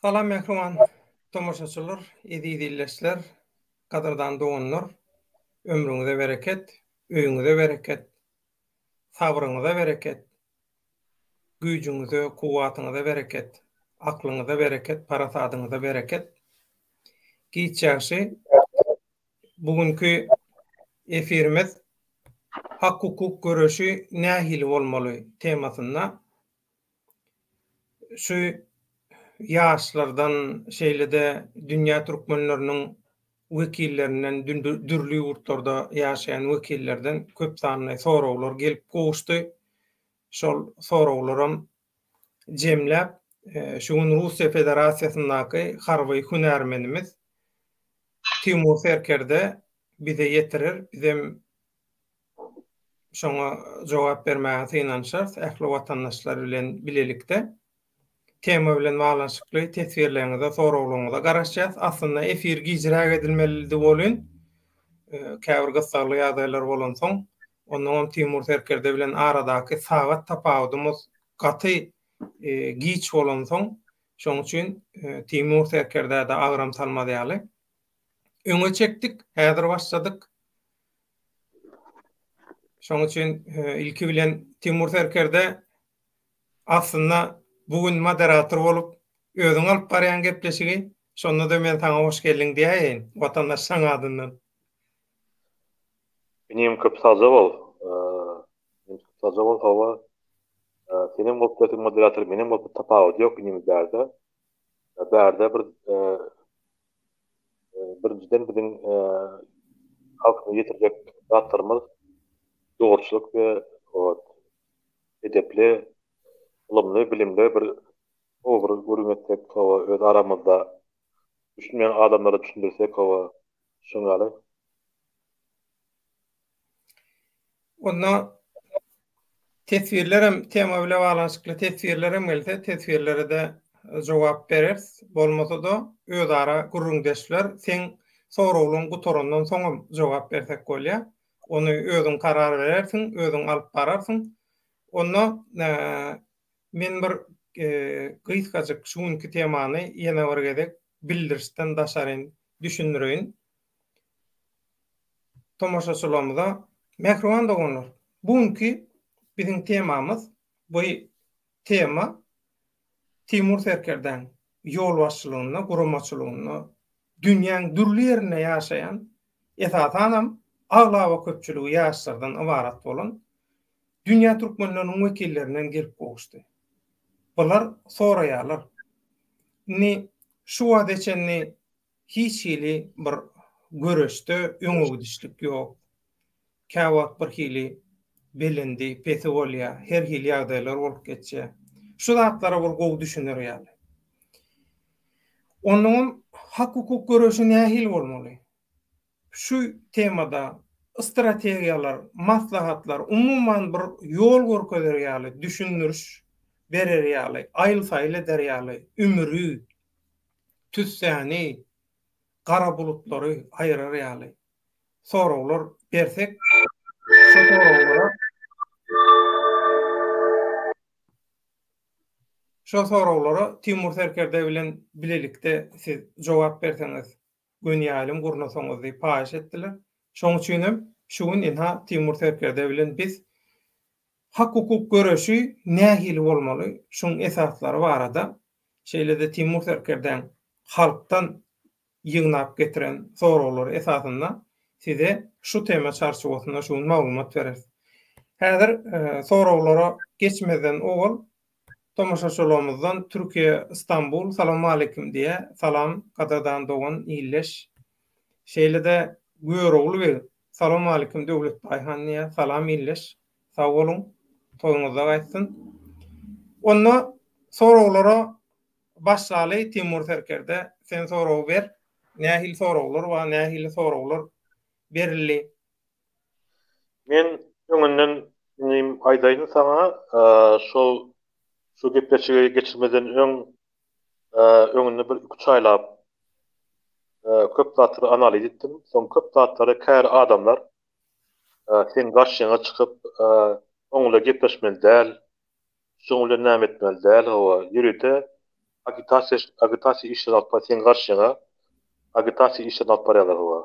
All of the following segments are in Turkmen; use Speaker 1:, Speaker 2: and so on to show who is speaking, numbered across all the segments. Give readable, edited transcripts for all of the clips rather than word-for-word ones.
Speaker 1: Salam mähriban tomaşaçylar, eziz ildeşler, gadyrdan doganlar! Ömrüňize bereket, öýüňize bereket, sabryňyza bereket, güýjüňize, kuwwatyňyza bereket, aklyňyza bereket, parasadyňyza bereket. Giç ýagşy. Bu günki efirimiz Hak-hukuk göreşi nähili bolmaly temasynda. Şu ýaşlardan, şeýle-de dünýä türkmenleriniň wekillerinden, dürli ýurtlarda ýaşaýan wekillerden köp sanly soraglar gelip gowuşdy. Şol soraglaram jemläp, şu gün Russiýa Federasiýasyndaky harby hünärmenimiz Timur Serkerde bize ýetirer, bizem Şoňa jogap bermäge synanyşarys ähli watandaşlar bilen bilelikde. Tema bilen baglanyşykly teswirleriňize, soraglaryňyza garaşýas. Aslynda efir gijräk edilmelidi welin, käbir gyssagly ýagdaýlar bolansoň, onnoňam Timur serkerde bilen aradaky sagat tapawudymyz gaty giç bolansoň, şoň üçin Timur serkerdä-de agram salmaz ýaly öňe çekdik, häzir başladyk. Şonuň üçin ilki bilen Timur Serkerde aslynda bu gün moderator bolup özüň alyp barýan gepleşigi, şonda-da men saňa hoş geldiň diýäýeýin watandaşlaň adyndan.
Speaker 2: Inim köp sagja bol. Inim köp sagja bol hawa. Senem bolup bilersiň moderator, menem bolup tapawudy ýok inimiz bärde. Bärde bir Birinjiden biziň halkymyza ýetirjek zatlarymyz dogruçylyk we edepli, ylymly, bilimli bir gowy bir gürrüň etsek, hawa, öz aramyzda düşünmeýän adamlara düşündirsek, hawa, şoň ýaly.
Speaker 1: Onda teswirlerem tema bile baglanyşykly teswirlerem gelse teswirlerede jogap bereris. Bolmasa-da özara gürrüňdeşler seň soraglaň gutarandan soňam jogap bersek bolýar. Ony özüň karar berersiň, özüň alyp bararsyň. Onda men bir gysgajyk şu günki temany ýene bir gezek bildirişden daşaryn düşündireýin. Tomaşaçylarymyza mähriban doganlar, bu günki biziň temamyz bu tema Timur serkerdäň ýolbaşçylygynda, guramaçylygynda dünýäň dürli ýerinde ýaşaýan, esasanam aglaba köpçüligi ýaşlardan ybarat bolan dünýä türkmenleriniň wekillerinden gelip gowuşdy. Bular soraýarlar. Indi şu wagta çenli Hiç hili bir göreşde öňe gidişlik ýok. Käwagt bir hili belendi, pesi bolýar, her hili ýagdaýlar bolup geçýär. Şu zatlara bir gowy düşüner ýaly. Onnoňam hak-hukuk göreşi nähili bolmaly? Şu temada strategiýalar, maslahatlar, umuman bir ýol görkezer ýaly, düşündiriş berer ýaly, aýyl-saýyl eder ýaly ümüri, tüssäni, gara bulutlary aýyrar ýaly soraglar bersek, şo soraglara şo soraglara Timur serkerde bilen bilelikde siz jogap berseňiz, göni ýaýlym gurnasaňyz diýip haýyş etdiler. Şoň üçin hem şu gün ynha Timur serkerde bilen biz hak-hukuk göreşi nähili bolmaly, şuň esaslary barada Şeýle-de Timur serkerdäň halkdan ýygnap getiren soraglary esasynda size şu tema çarçuwasynda şu gün maglumat bereris. Häzir soraglara geçmezden owal tomaşaçylarymyzdan Türkiýe Stambul Salamaleýkim diýýär. Salam gadyrdan dogan ildeş. Şeýle-de Görogly beg Salamaleýkim Döwletbaý han diýýär. Salam ildeş. Sag boluň. Toýuňyzda gaýtsyn. Onda soraglara başlaly Timur serkerde sen soragy ber. Nähili soraglar bar, nähili soraglar berildi?
Speaker 2: Men öňünden inim aýdaýyn saňa şol şu gepleşigi geçirmeden öň öňünde bir iki üç aýlap köp zatlary analiz etdim. Soň köp zatlary käbir adamlar Seň garşyňa çykyp, oň bilen gepleşmeli däl, şoň bilen näme etmeli däl, hawa, ýörite. Agitasiýa agitasiýa işlerini alyp bar seň garşyňa agitasiýa işlerini alyp barýarlar hawa.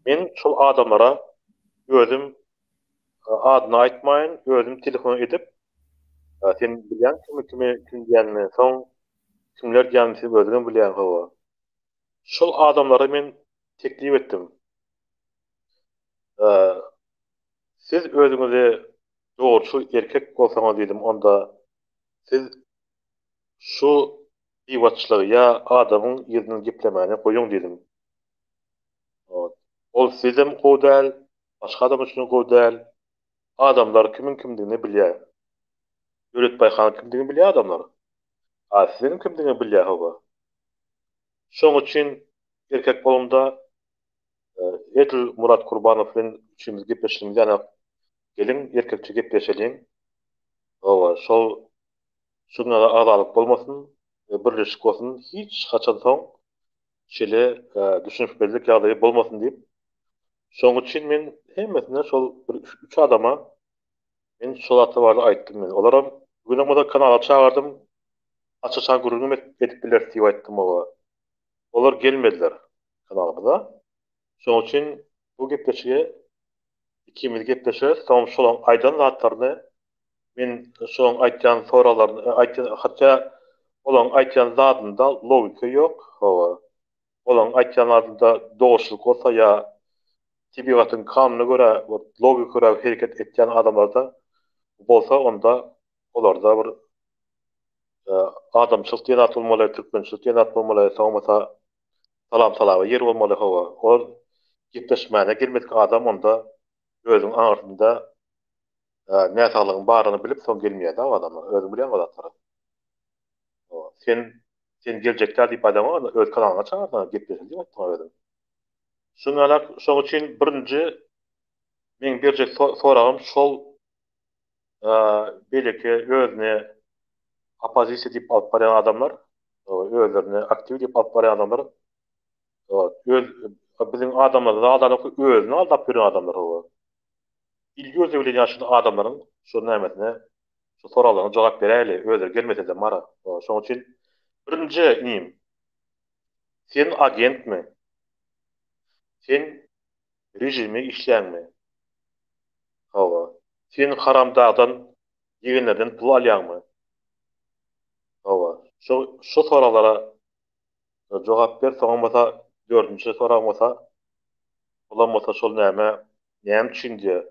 Speaker 2: Men şol adamlara özüm adyny aýtmaýyn özüm telefon edip sen bilýäň kimi kimi kim diýenimi soň kimler diýenimi sen özüňem bilýäň hawa. Şol adamlara men teklip etdim. Siz özüňizi dogruçyl erkek bolsaňyz diýdim onda siz şu gybatçylygy ýa adamyň ýüzünden geplemäni goýuň diýdim. Ol sizem gowy däl, başga adam üçinem gowy däl. Adamlar kimiň kimdigini bilýär. Döwletbaý hanyň kimdigini bilýär adamlar. A siziň kimdigiňi bilýär hawa. Şoň üçin erkek boluňda edil Murat Kurbanow bilen üçimiz gepleşigimiz ýanak geliň erkekçe gepleşeliň. Hawa şol şuňa agzalyk bolmasyn birleşik bolsun hiç haçan soň şeýle düşünişmezlik ýagdaýy bolmasyn diýip şoň üçin men hemmesine şol bir üç adama Men şol zatlar barada aýtdym men. Olaram bu gün kanala çagyrdym. Aç-açan gürrüňem edip bileris diýip aýtdym oba. Olar gelmediler kanalymyza. Şonuň üçin bu gepleşige ikimiz gepleşeris. Soň şolaň aýdan zatlaryny men şolaň aýtýan soraglaryny aýtýan hatda olaň aýtýan zadynda logika ýok. Hawa. Olaň aýtýan zadynda dogruçylyk bolsa ýa tebigatyň kanunyna görä we logika görä hereket etýän adamlarda bolsa onda olarda bir adamçylyk diýen zat bolmaly, türkmençilik diýen zat bolmaly, soň bolsa salam salama ýer bolmaly hawa. Ol gepleşmäne gelmedik adam onda özüniň aňyrsynda näsaglygyň baryny bilip soň gelmeýär-dä o adamlar. Özüň bilýäň o zatlary. Sen sen geljek däl diýip aýdaňok öz kanalyňa çagyrsaň gepleşeli diýip aýtdyň özüň. Şuňalak şoň üçin birinji meň berjek soragym şol beýleki özüni oppozisiýa diýip alyp barýan adamlar, özlerini aktiw diýip alyp barýan adamlar öz biziň adamlarymyzy aldanok özüni aldap ýören adamlar hawa. Illýuziýa bilen ýaşan adamlaryň şu nämesine şu soraglaryna jogap beräýeli özleri gelmesede mara. Şoň üçin birinji inim Sen agentmi? Sen režime işleýäňmi? Hawa. Sen haramdagdan ýegenlerden pul alýaňmy? Hawa. Şu şu soraglara jogap ber, soňam bolsa dördünji sorag bolsa, olam bolsa şol näme, näme üçin diýe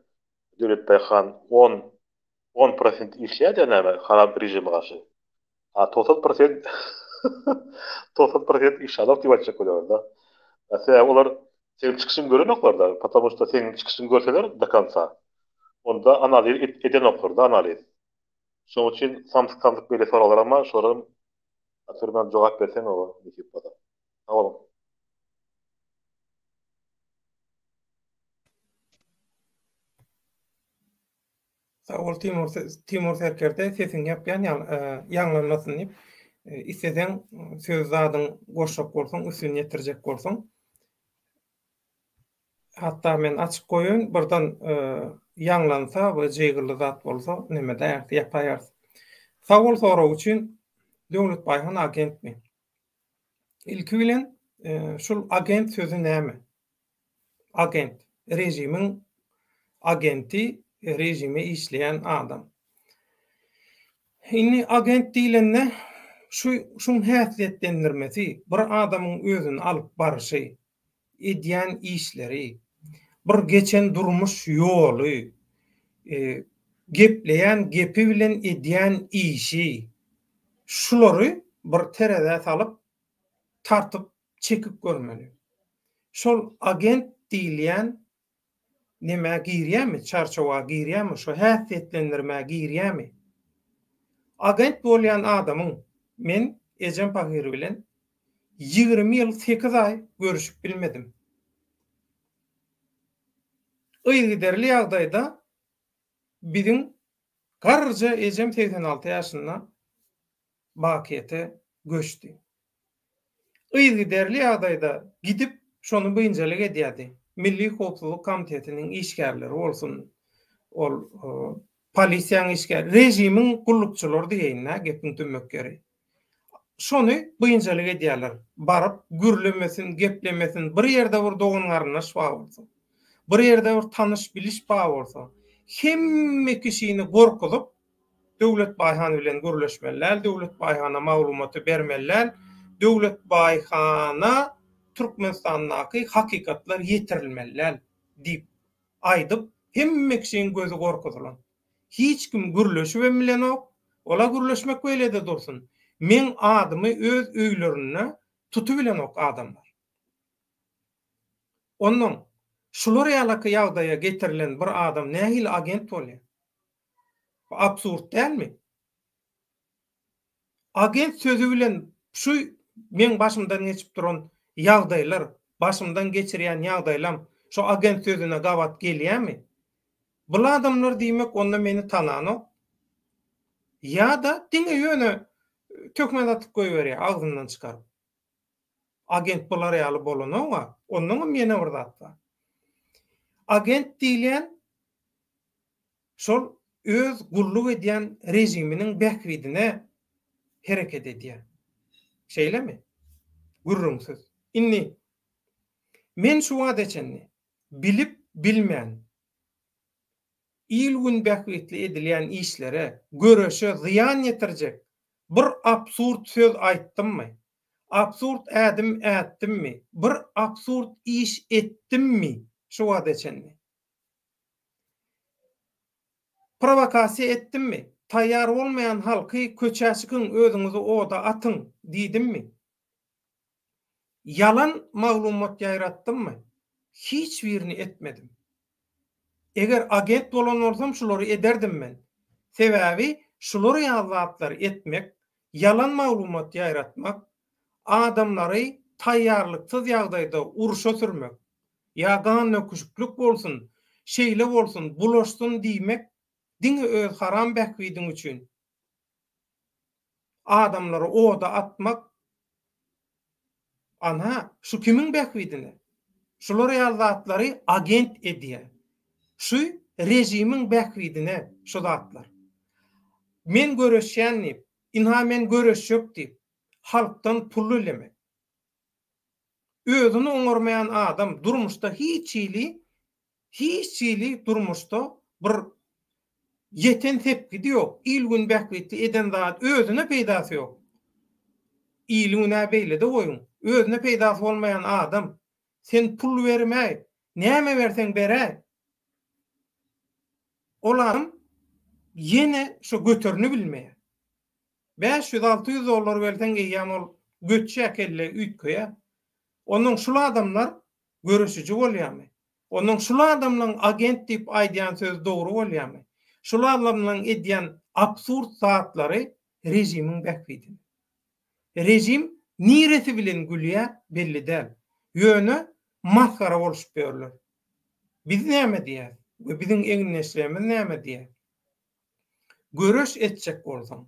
Speaker 2: Döwletbaý han on on prosent işleýär diýe näme haram režime garşy. A 90 prosent 90 prosent işanok diýip aýtjak bolýarlar-da. Sebäbi olar seniň çykyşyňy görenoklar-da, потому что seniň çykyşyňy görseler do konca, onda analiz edenoklar-da analiz. Şonuň üçin samsyk-samsyk beýle soraglaram bar, şolaram oturman jogap berseň oba nesip bolsa. Sag boluň.
Speaker 1: Sag bol Timur Timur serkerde sesiň ýapýan ýaňlanmasyn diýip. Isleseň söz zadyň goşjak bolsaň üstüni ýetirjek bolsaň. Hatda men açyk goýaýyn birden ýaňlansa we jygylly zat bolsa neme däýeris ýapaýarys. Sag bol sorag üçin Döwlet Baýhan agentmi? Ilki bilen şul agent sözi näme? Agent, režimiň agenti, režime işleýän adam. Indi agent diýlende şu şuň häsiýetlendirmesi, bir adamyň özüni alyp baryşy, edýän işleri, bir geçen durmuş ýoly, gepleýän gepi bilen edýän işi, şulary bir terezä salyp, tartyp, çekip görmeli. Şol agent diýilýän nemä girýärmi, çarçuwa girýärmi, şo häsiýetlendirmä girýärmi? Agent bolýan adamyň, men ejem pahyr bilen 20 ýyl 8 aý görüşip bilmedim. Yzygiderli ýagdaýda biziň garryja ejem 86 ýaşynda bakyýete göçdi. Yzygiderli ýagdaýda gidip, şony biynjalyk edýärdi. Milli howpsuzlyk komitetiniň işgärleri bolsun, ol polisiýanyň işgäri, režimiň gullukçylary diýeýin-dä, gepiň tümmek ýeri. Şony biynjalyk edýärler. Baryp gürlemesin, geplemesin, bir ýerde bir dogan-garyndaş bar bolsa, bir ýerde bir tanyş-biliş bar bolsa, hemme kişini gorkuzyp, Döwlet Baýhan bilen gürleşmeli däl, Döwlet Baýhana maglumaty bermeli däl, Döwlet Baýhana Türkmenistandaky hakykatlar ýetirilmeli däl diýip aýdyp, hemme kişiň gözi gorkuzylan. Hiç kim gürleşibem bilenok, ol-a gürleşmek beýle-de dursun, meň adymy öz öýlerinde tutubilenok adamlar. Onnoň, şular ýalaky ýagdaýa getirilen bir adam nähili agent bolýar? Bu absurd dälmi? Agent sözi bilen şu meň başymdan geçip duran ýagdaýlar, başymdan geçirýän ýagdaýlam şu agent sözüne gabat gelýämi? Bul adamlar diýmek onda meni tananok. Ýa-da diňe ýöne töhmet atyp goýberýär agzyndan çykaryp. Agent bular ýaly bolanok-a. Onnoňam ýene bir zat bar. Agent diýilýän şol öz gulluk edýän režiminiň bähbidine hereket edýär. Şeýlemi? Gürrüňsiz. Indi men şu wagta çenli bilip bilmän il-gün bähbitli edilýän işlere, göreşe zyýan ýetirjek bir absurd söz aýtdymmy? Absurd ädim ätdimmi? Bir absurd iş etdimmi şu wagta çenli? Prowokasiýa etdimmi? Taýýar bolmaýan halky köçä çykyň özüňizi oda atyň diýdimmi? Ýalan maglumat ýaýratdymmy? Hiç birini etmedim. Eger agent bolan bolsam şulary ederdim men. Sebäbi şular ýaly zatlary etmek, ýalan maglumat ýaýratmak, adamlary taýýarlyksyz ýagdaýda urşa sürmek, ýa gandöküşiklik bolsun, şeýle bolsun, bulaşsyn diýmek diňe öz haram bähbidiň üçin adamlary oda atmak ana şu kimiň bähbidine? Şular ýaly zatlary agent edýär. Şu režimiň bähbidine şu zatlar. Men göreşýän diýip, ynha men göreşjek diýip, halkdan pul ilemek. Özüni oňarmaýan adam durmuşda hiç hili hiç hili durmuşda bir ýeten sepgidi ýok, il-gün bähbitli eden zat özüne peýdasy ýok. Ili-günä beýlede goýuň, özüne peýdasy bolmaýan adam sen pul bermäý, näme berseň beräý. Ol adam ýene şo göterini bilmeýär. 500-600 dollar berseň eýýäm ol göçýär kelle üýtgeýär. Onnoň şul adamlar göreşiji bolýarmy? Onnoň şul adamlaň agent diýip aýdýan sözi dogry bolýarmy? Şul adamlaň edýän absurd zatlary režimiň bähbidine. Režim niresi bilen gülýär belli däl. Ýöne masgara boluşyp ýörler. Biz näme diýýäs we biziň egindeşlerimiz näme diýýär? Göreş etjek bolsaň,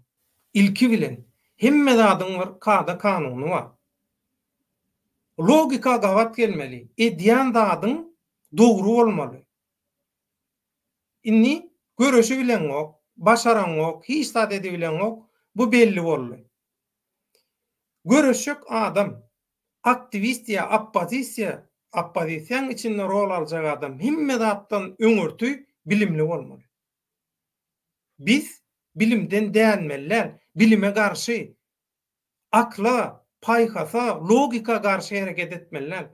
Speaker 1: ilki bilen, hemme zadyň bir kada-kanuny bar. Logika gabat gelmeli, edýän zadyň dogry bolmaly. Indi göreşi bileňok, başaraňok, hiç zat edibileňok, bu belli boldy. Göreşjek adam, aktiwist ýa oppozisiýa, oppozisiýaň içinde rol aljak adam hemme zatdan öňürti bilimli bolmaly. Biz bilimden dänmeli däl, bilime garşy, akla, paýhasa, logika garşy hereket etmeli däl.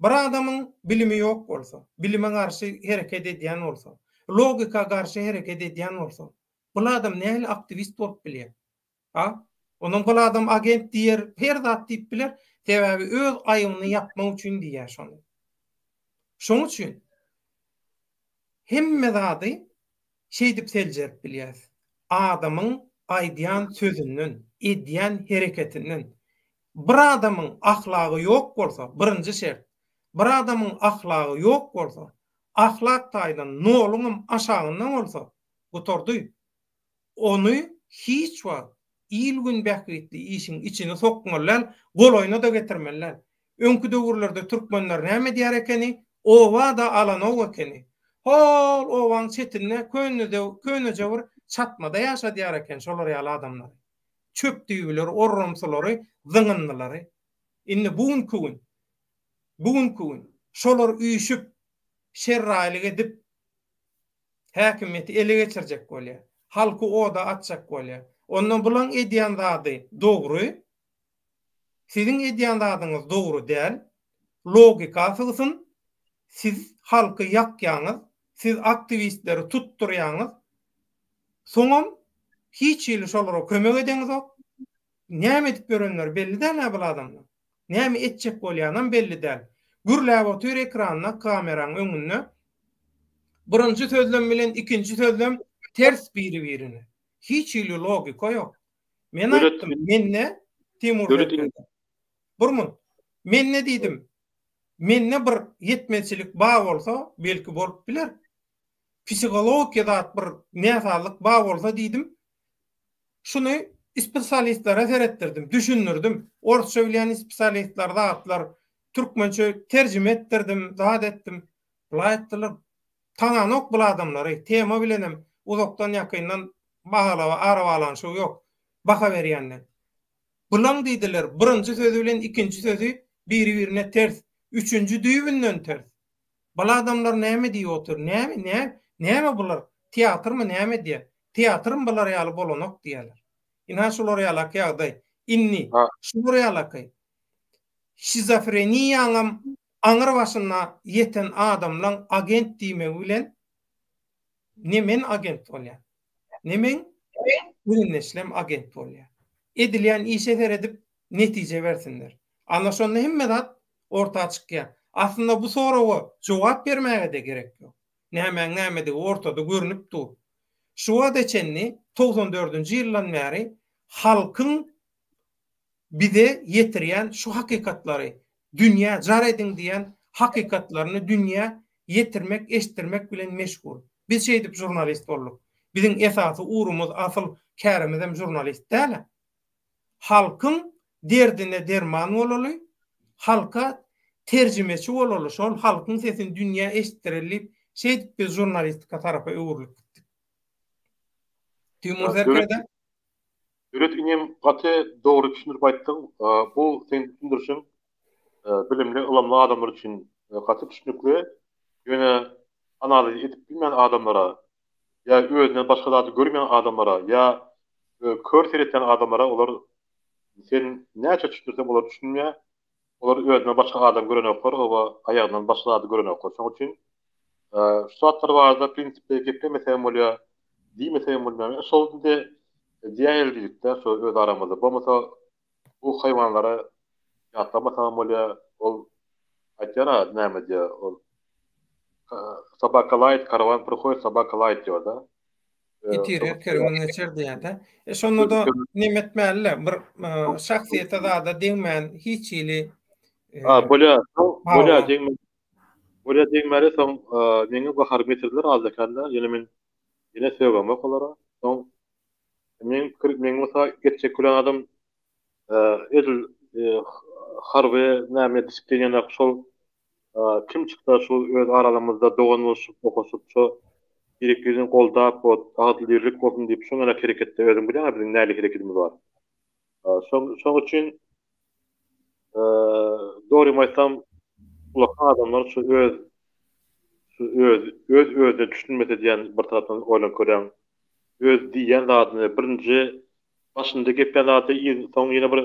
Speaker 1: Bir adamyň bilimi ýok bolsa, bilime garşy hereket edýän bolsa, logika garşy hereket edýän bolsa, bul adam nähili aktiwist bolup bilýär? A? Ondan bul adam agent diýer, her zat diýip biler, sebäbi öz aýybyny ýapmak üçin diýýär şony. Şoň üçin Hemme zady şeýdip seljerip bilýäs. Adamyň aýdýan sözünden, edýän hereketinden. Bir adamyň ahlagy ýok bolsa, birinji şert, bir adamyň ahlagy ýok bolsa, ahlak taýdan noluňam aşagynda bolsa, gutardy. Ony hiç wagt il-gün bähbitli işiň içine sokmaly däl, golaýyna-da getirmeli däl. Öňki döwürlerde türkmenler näme edýär ekeni, oba-da alanok ekeni. Hol obaň çetinde köneje bir çatmada ýaşadýar eken şolar ýaly adamlary. çöp düýbileri, orramsylary, zyňyndylary. Indi bu günki gün, bu günki gün şolar üýşüp, şerraýlyk edip, häkimiýeti ele geçirjek bolýar. Halky oda atjak bolýar. Onda bulaň edýän zady dogry, siziň edýän zadyňyz dogry däl. Logika sygsyn, siz halky ýakýaňyz, siz aktiwistleri tutdurýaňyz, soňam hiç hili şolara kömek edeňizok. Näme edip ýörenleri belli däl-ä bul adamlaň. Näme etjek bolýanam belli däl. Gürläp otyr ekranda, kameraň öňünde. Birinji sözlem bilen ikinji sözlem ters biri-birine. Hiç hili logika ýok. Men aýtdym, mende Timur Serkerde. Bir munt. Mende diýdim. Mende bir ýetmezçilik bar bolsa, belki bolup biler. Psihologiki zat bir näsazlyk bar bolsa diýdim. Şuny spesialistlere seretdirdim, düşündirdim. Orsça bilýän spesialistler zatlar türkmençe terjime etdirdim, zat etdim. Bulaý aýtdylar, tananok bul adamlary, tema bilenem uzakdan ýakyndan bahalaba arabaglanyşygy ýok, baha berýänden. Bulaň diýdiler, birinji sözi bilen ikinji sözi biri-birine ters, üçünji düýbünden ters. Bul adamlar näme diýip otyr, näme, nä, näme bular, teatrmy näme diýýär. Teatrym bular ýaly bolanok diýýärler. Ynha şular ýalaky ýagdaý. Indi şular ýalaky şizofreniýaňam aňry başyna ýeten adamlaň agent diýmegi bilen ne men agent bolýan, ne meň egindeşlem agent bolýar. Edilýän işe seredip netije bersinler. Ana şonda hemme zat orta çykýar. Aslynda bu soraga jogap bermäge-de gerek ýok. Nämäň nämedigi ortada görnüp dur. Şu wagta çenli 94-nji ýyldan bäri halkyň bize ýetirýän şu hakykatlary dünýä jar ediň diýen hakykatlaryny dünýä ýetirmek, eşitdirmek bilen meşgul. Biz şeýdip žurnalist bolduk. Biziň esasy ugrumyz, asyl kärimizem žurnalist däl-ä. Halkyň derdine derman bolaly, halka terjimeçi bolaly, şol halkyň sesini dünýä eşitdireli diýip, şeýdip biz žurnalistika tarapa öwrülip gitdik. Timur serkerde.
Speaker 2: Döwlet inim gaty dogry düşündirip aýtdyň. Bu seň düşündirişiň bilimli, ylymly adamlar üçin gaty düşnükli. Ýöne analiz edip bilmeýän adamlara ýa özünden başga zady görmeýän adamlara ýa kör seretýän adamlara olar sen näçe düşündirseň olar düşünmeýär. Olar özünden başga adam görenoklar, oba aýagyndan başga zady görenoklar. Şonuň üçin şu zatlar barada prinsipde geplemesegem bolýar, diýmesegem bolýar. Şol indi diýäýeli diýdik-de, şo öz aramyzda. Bolmasa bu haýwanlara ýatlamasagam bolýar. Ol aýtýar-a näme diýýär, ol Sobaka laýt, karawan prohodit, sobaka laýt diýýär-de.
Speaker 1: It ýürek kerwen geçer diýýär-de. E şonda-da neme etmäli-le, bir şahsyýete zada degmän hiç hili
Speaker 2: A, bolýar, bolýar degmän. Bolýar degmäli, soň meňem gaharym getirdiler azda-kände, ýöne men ýene sögemok olara. Soň meň pikir, meň bolsa etjek bilen adam edil harby näme disiplinadak şol kim çyksa şu öz aralarymyzda dogan bolşup okaşyp şo birek birini goldap o agzybirlik bolsun diýip şoň ýalak hereketde özüň bilýäňä biziň näli hereketimiz bar. Şoň şoň üçin dogrymy aýtsam ulakan adamlar şu öz şu öz öz özüne düşünmese diýen bir tarapdan oýlanyp görýäň öz diýýän zadyny birinji başynda geplän zady yz soň ýene bir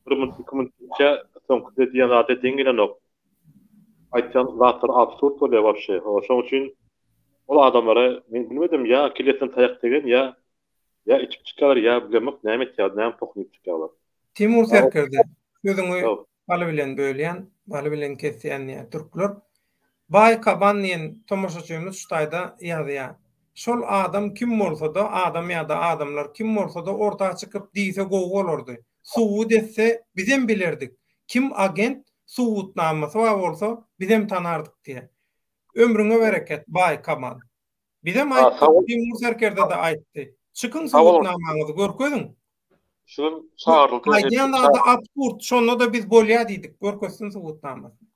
Speaker 2: bir munt iki munt geçýär soňky diýen zady deň gelenok. Aýtýan zatlary absurd bolýar wapşe. Şoň üçin ol adamlara men bilmedim ýa kellesine taýak degen ýa ýa içip çykýarlar ýa bilemok näme etýär näme pohuny iýip çykýarlar.
Speaker 1: Timur serkerde, sözüňi Baly bilen bölýän, baly bilen kesýän diýýär türkler. Baý Kaban diýen tomaşaçymyz şu taýda ýazýar. Şol adam kim bolsa-da, adam ýa-da adamlar kim bolsa-da orta çykyp diýse gowy bolardy. Subut etse bizem bilerdik. Kim agent, subutnamasy bar bolsa bizem tanardyk diýýär. Ömrüňe bereket, Baý Kaban. Bizem aýtdyk, Timur serkerde-de aýtdy. Çykyň subutnamaňyzy görkeziň.
Speaker 2: Şu gün çagyryldy.
Speaker 1: Aýdýan zady absurd, şonda-da biz bolýa diýdik, görkezsin subutnamasyny.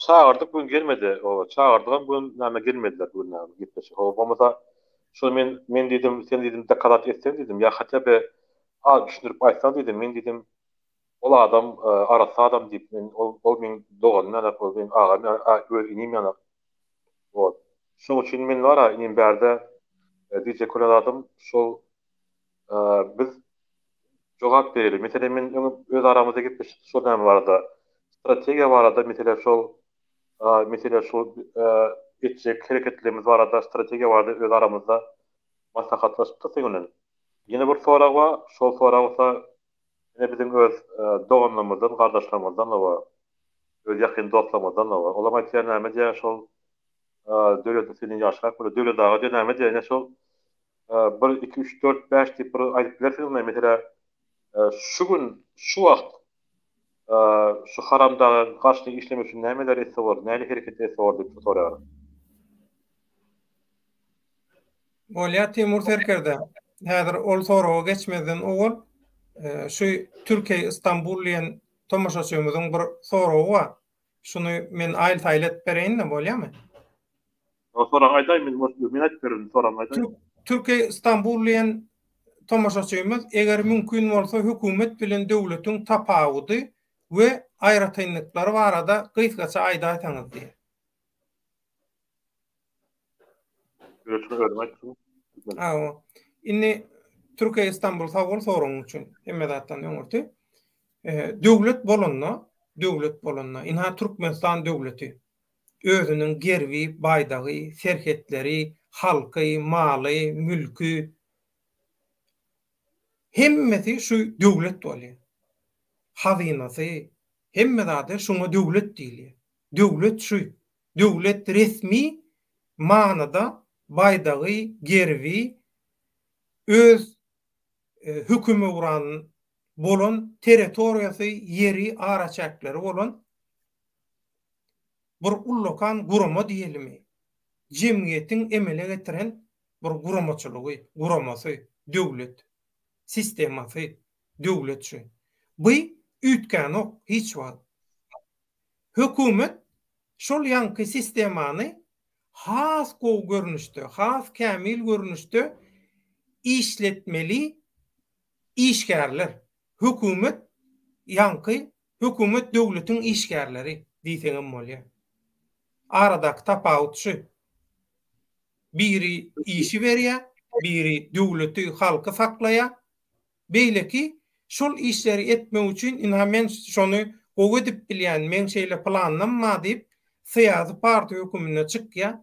Speaker 2: Çagyrdyk bu gün gelmedi. Oba çagyrdygam bu gün näme gelmediler bu gün näme gepleşik. Oba bolmasa şol men men diýdim, sen diýdim dokazat etseň diýdim, ýa hatda be. Az düşündirip aýtsaň diýdim, men diýdim, ol adam arassa adam diýip, men ol ol meň doganym ýanak, ol meň agam ýanak, öz inim ýanak. Wot. Şoň üçin men bar-a inim bärde diýjek bolýan zadym şol biz jogap bereli. Meselem men öň öz aramyzda gepleşdik şol näme barada. Strategiýa barada mesele şol mesele şol etjek hereketlerimiz barada strategiýa barada öz aramyzda maslahatlaşypdyk seň bilen. Ýene bir sorag bar, şol sorag bolsa ýene biziň öz doganlarymyzdan, gardaşlarymyzdan bar, öz ýakyn dostlarymyzdan bar. Olam aýtýar näme diýýär şol Döwlet senden ýaşrak bolýar. Döwlet aga diýýär näme diýýär ine şol bir, iki, üç, dört, bäş diýip bir aýdyp bilersiňizmi? Meselä şu gün, şu wagt şu haramdaga garşy işlemek üçin nämeler etse bolar, nähili hereket etse bolar diýip soraýarlar.
Speaker 1: Bolýar Timur serkerde. Häzir ol soraga geçmezden owal şu Türkiýe Istanbul diýen tomaşaçymyzyň bir soragy bar. Şuny men aýyl-saýyl edip bereýin-de, bolýarmy?
Speaker 2: Soragy aýdaý, men men aýdyp bererin, soragyňy aýdaý.
Speaker 1: Türkiýe Istanbul diýen tomaşaçymyz eger mümkin bolsa hökümet bilen döwletiň tapawudy we aýratynlyklary barada gysgaça aýdaýsaňyz diýýär. Hawa. Indi Türkiýe Istanbul sag bol soragyň üçin. Hemme zatdan öňürti. Döwlet bolanda, döwlet bolanda, ynha Türkmenistan döwleti. Özüniň gerbi, baýdagy, serhetleri, halky, maly, mülki hemmesi şu döwlet bolýar. Hazynasy, hemme zady şuňa döwlet diýilýär. Döwlet şu. Döwlet resmi manyda baýdagy, gerbi, öz hökümewran bolan territoriýasy, ýeri, araçäkleri bolan bir ullakan gurama diýelimi, jemgyýetiň emele getiren bir guramaçylygy, guramasy, döwlet sistemasy, döwlet şu. Bu üýtgänok hiç wagt. Hökümet şol ýaňky sistemany has gowy görnüşde, has kämil görnüşde işletmeli işgärler. Hökümet ýaňky hökümet döwletiň işgärleri diýseňem bolýar. Aradaky tapawut şu. Biri işi berýär, biri döwleti, halky saklaýar. Beýleki şol işleri etmek üçin ynha men şony gowy edip bilýän, meň şeýle planlam bar diýip syýasy partiýa höküminde çykýar.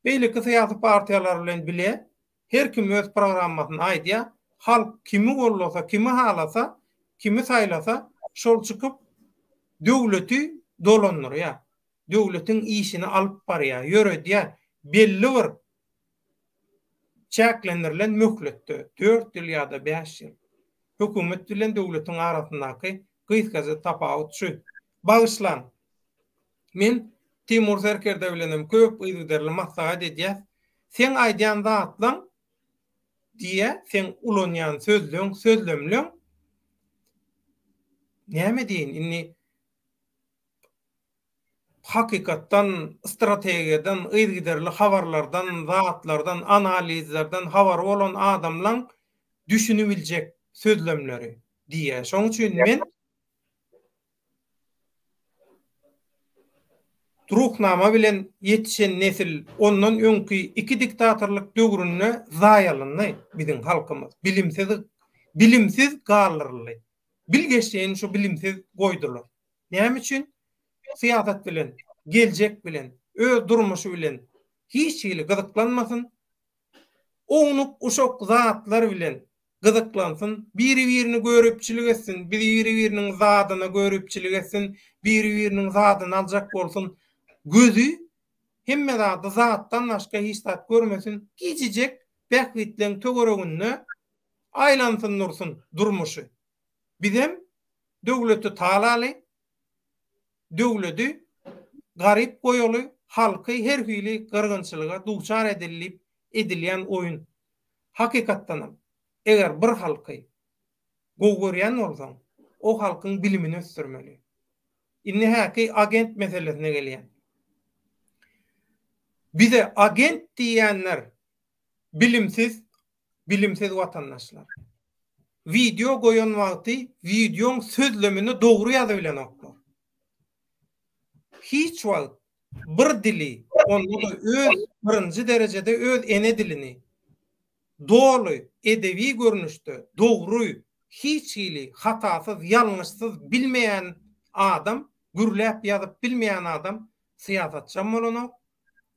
Speaker 1: Beýleki syýasy partiýalar bilen bile her kim öz programmasyny aýdýar. Halk kimi gollasa, kimi halasa, kimi saýlasa şol çykyp döwleti dolandyrýar. Döwletiň işini alyp barýar, ýöredýär. Belli bir çäklendirilen möhletde, dört ýyl ýa-da bäş ýyl, hökümet bilen döwletiň arasyndaky gysgaça tapawut şu. Bagyşlaň, men Timur serkerde bilenem köp yzygiderli maslahat edýäs. Seň aýdýan zatlaň diýýä, seň ulanýan sözleň, sözlemleň näme diýeýin, indi hakykatdan, strategiýadan, yzygiderli habarlardan, zatlardan, analizlerden habary bolan adamlaň düşünibiljek sözlemleri diýýär. Şonuň üçin men Ruhnama bilen ýetişen nesil ondan öňki iki diktatorlyk döwründe zaýalandy biziň halkymyz. Bilimsiz bilimsiz galdyryldy. Bilgeşleýin şu bilimsiz goýdular. Näme üçin? Syýasat bilen, geljek bilen, öz durmuşy bilen hiç hili gyzyklanmasyn, ownuk-uşak zatlar bilen gyzyklansyn, biri-birini göripçilik etsin, biri-biriniň zadyna göripçilik etsin, biri-biriniň zadyny aljak bolsun, gözi hemme zady zatdan başga hiç zat görmesin, kiçijek bähbitleň töwereginde aýlansyn dursun durmuşy. Bizem Döwleti talaly, döwledi garyp goýaly, halky her hili gyrgynçylyga duçar edeli diýip edilýän oýun. Hakykatdanam, eger bir halky gowy görýän bolsaň, o halkyň bilimini ösdürmeli. Indi häki agent meselesine gelýän. Bize agent diýýänler bilimsiz, bilimsiz watandaşlar. Wideo goýan wagty wideoň sözlemini dogry ýazybilenoklar. Hiç wagt bir dili, onda-da öz birinji derejede öz ene dilini doly edebi görnüşde dogry, hiç hili hatasyz, ýalňyşsyz bilmeýän adam, gürläp ýazyp bilmeýän adam syýasatçam bolanok,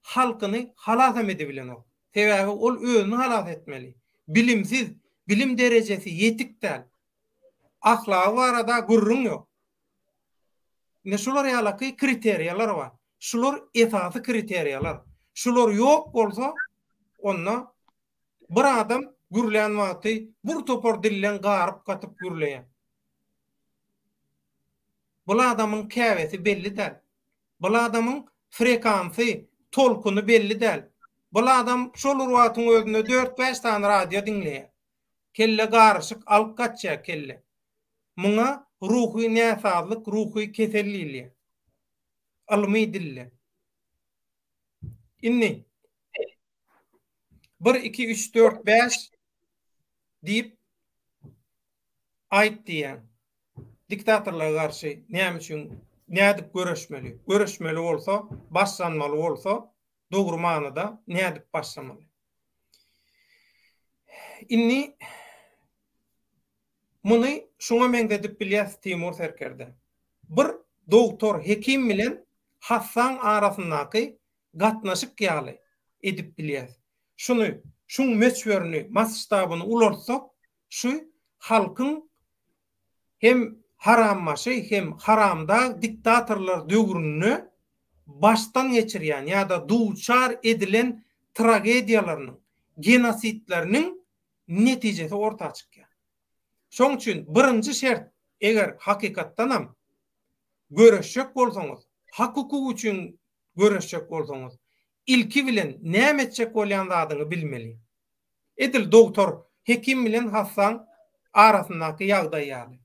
Speaker 1: halkyny halasam edibilenok. Sebäbi ol özüni halas etmeli. Bilimsiz, bilim derejesi ýetik däl. Ahlagy barada gürrüň ýok. Ine şular ýalaky kriteriýalar bar. Şular esasy kriteriýalar. Şular ýok bolsa, onda bir adam gürlän wagty bir topar dilden garyp-gatyp gürleýär. Bul adamyň käbesi belli däl. Bul adamyň frekansy, tolkuny belli däl. Bul adam şol bir wagtyň özünde dört-bäş sany radio diňleýär. Kelle garyşyk alyp gaçýar kelle. Muňa ruhy näsazlyk, ruhy kesel diýilýär. Ylmy dilde. Indi bir, iki, üç, dört, bäş diýip aýt diýýän. Diktatorlara garşy näme üçin nädip göreşmeli? Göreşmeli bolsa, başlanmaly bolsa, dogry manyda nädip başlamaly? Indi muny şuňa meňzedip bilýäs Timur serkerde. Bir dogtor, hekim bilen hassaň arasyndaky gatnaşyk ýaly edip bilýäs. Şuny, şuň möçberini, masştabyny ulaltsak, şu halkyň hem harambaşy, hem haramdag diktatorlar döwründe başdan geçirýän ýa-da duçar edilen tragediýalarynyň, genosidleriniň netijesi orta çykýar. Şoň üçin birinji şert, eger hakykatdanam göreşjek bolsaňyz, hak-hukuk üçin göreşjek bolsaňyz, ilki bilen näme etjek bolýan zadyňy bilmeli. Edil dogtor, hekim bilen hassaň arasyndaky ýagdaý ýaly.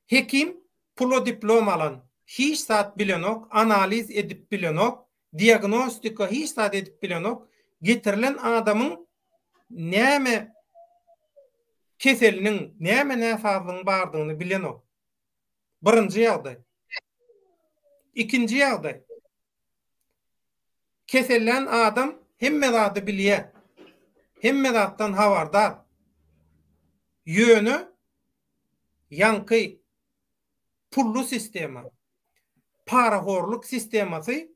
Speaker 1: Hekim pula diplom alan, hiç zat bilenok, analiz edip bilenok, diagnostika hiç zat edip bilenok, getirilen adamyň näme keseliniň, näme näsazlygyň bardygyny bilenok. Birinji ýagdaý. Ikinji ýagdaý. Kesellän adam hemme zady bilýär. Hemme zatdan habardar. Ýöne ýaňky pully sistema, parahorluk sistemasy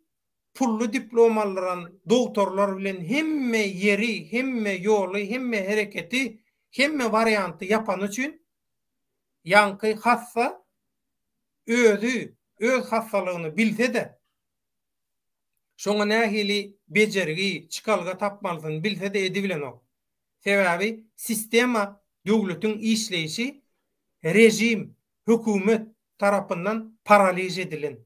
Speaker 1: pully diplom aldyran dogtorlar bilen hemme ýeri, hemme ýoly, hemme hereketi, hemme warianty ýapany üçin ýaňky hassa özi öz hassalygyny bilse-de, şoňa nähili bejergi, çykalga tapmalysyny bilse-de edibilenok. Sebäbi sistema, döwletiň işleýşi režim, hökümet tarapyndan paraliž edilen.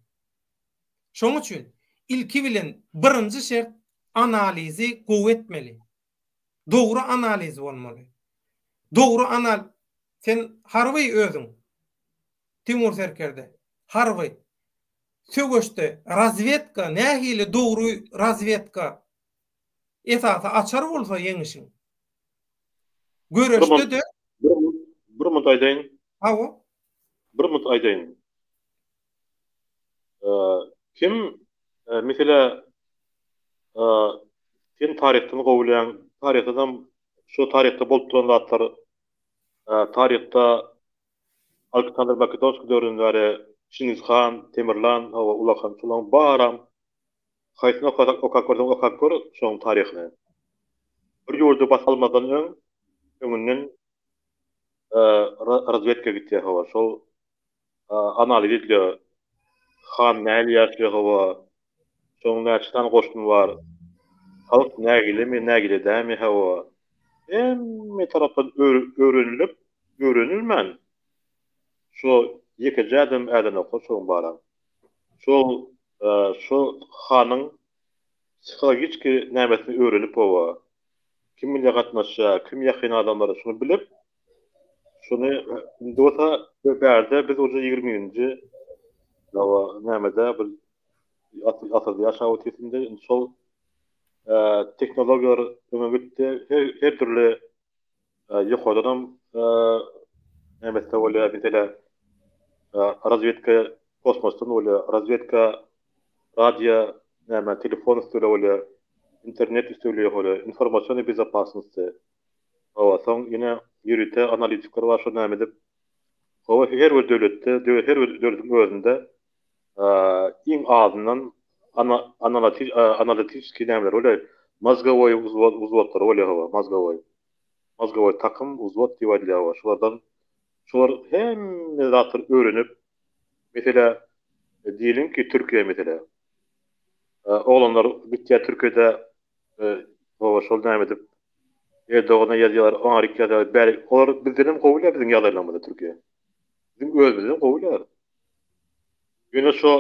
Speaker 1: Şoň üçin ilki bilen birinji şert analizi gowy etmeli. Dogry analiz bolmaly. Dogry anal Sen harby özüň. Timur serkerde. Harby. Söweşde razwedka nähili dogry razwedka esasy açar bolsa ýeňişiň. Göreşde-de
Speaker 2: Bir munt aýdaýyn.
Speaker 1: Hawa.
Speaker 2: Bir munt aýdaýyn. Kim meselä sen taryhdan gowy bilýäň, taryhdanam şu taryhda bolup duran zatlar taryhda Aleksandr Makedonskiý döwründen bäri Çingiz han, Temirlan, hawa Ulakan şolaryň baram haýsyny okasak okap görseň okap gör şonuň taryhyny. Bir ýurdy basyp almazdan öň öňünden razwedka gitýär hawa şol analiz edilýär. Han nähili ýaşaýar hawa, şonuň näçe sany goşuny bar, halk nägilemi, nägile dälmi hawa. Hemme tarapdan öwrenilip, öwrenilmän şo ýekeje ädim ädenoklar şoň baram. Şol şo hanyň psihologiçki nämesini öwrenip hawa, kim bile gatnaşýar, kim ýakyn adamlary şuny bilip, Şuny indi bolsa bärde biz uje 21-nji hawa nämede bir asyrda ýaşap otyrys indi. Indi şol tehnologiýalar öňe gitdi. Her, her dürli ýokardanam Nämesde bolýar, mesele razwedka kosmosdan bolýar, razwedka radio, näme, telefon üsti bilen bolýar, internet üsti bilen bolýar, informasiýa bezopasnosty. Hawa, soň ýene ýörite analitikler bar, şo näme edip, hawa, her bir döwletde, her bir döwletiň özünde iň azyndan analitiçeskiý nämeler bolýar, mozgowoý wzwodlary bolýar, hawa, mozgowoý. Mozgowoý takym, wzwod diýip aýdylýar, hawa, şolardan, şolar hemme zatlary öwrenip, meselä, diýeliň ki, Türkiýe meselä, oglanlar gitýär Türkiýede, hawa, şol näme edip, Erdogana ýazýarlar, oňaryk ýazýarlar, bärik, olar bizdenem gowy bilýär biziň ýagdaýlarymyzy Türkiýe. Biziň özümizden gowy bilýär. Ýöne şo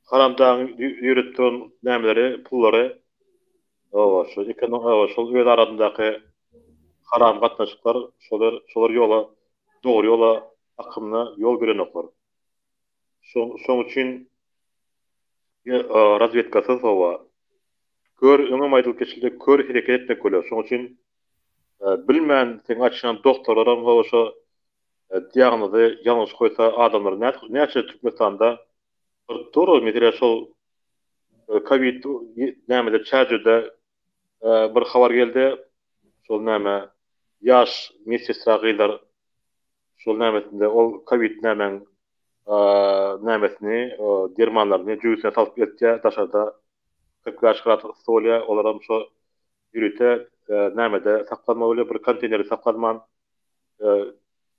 Speaker 2: haramdagyň ýöredip duran nämeleri, pullary, hawa, şo hawa, şol öz arasyndaky haram gatnaşyklar, şolar, şolar ýola, dogry ýola akymyna ýol berenoklar. Şo, şoň üçin razwedkasyz, hawa, kör, öňem aýdylyp geçildi, kör hereket etmek bolýar. Şoň üçin bilmän seň aýtşyň doktorlaram, hawa, şo diagnozy ýalňyş goýsa adamlar näçe Türkmenistanda gyryp dur meselä şol kowid nämede Çärjewde bir habar geldi şol näme ýaş medsestra gyzlar şol nämesinde ol kowid nämäň nämesini dermanlaryny jübüsine salyp eltýär daşarda 45 gradus yssy bolýar olaram şo ýörite nämede saklanmaly bolýar bir konteýnerde saklanman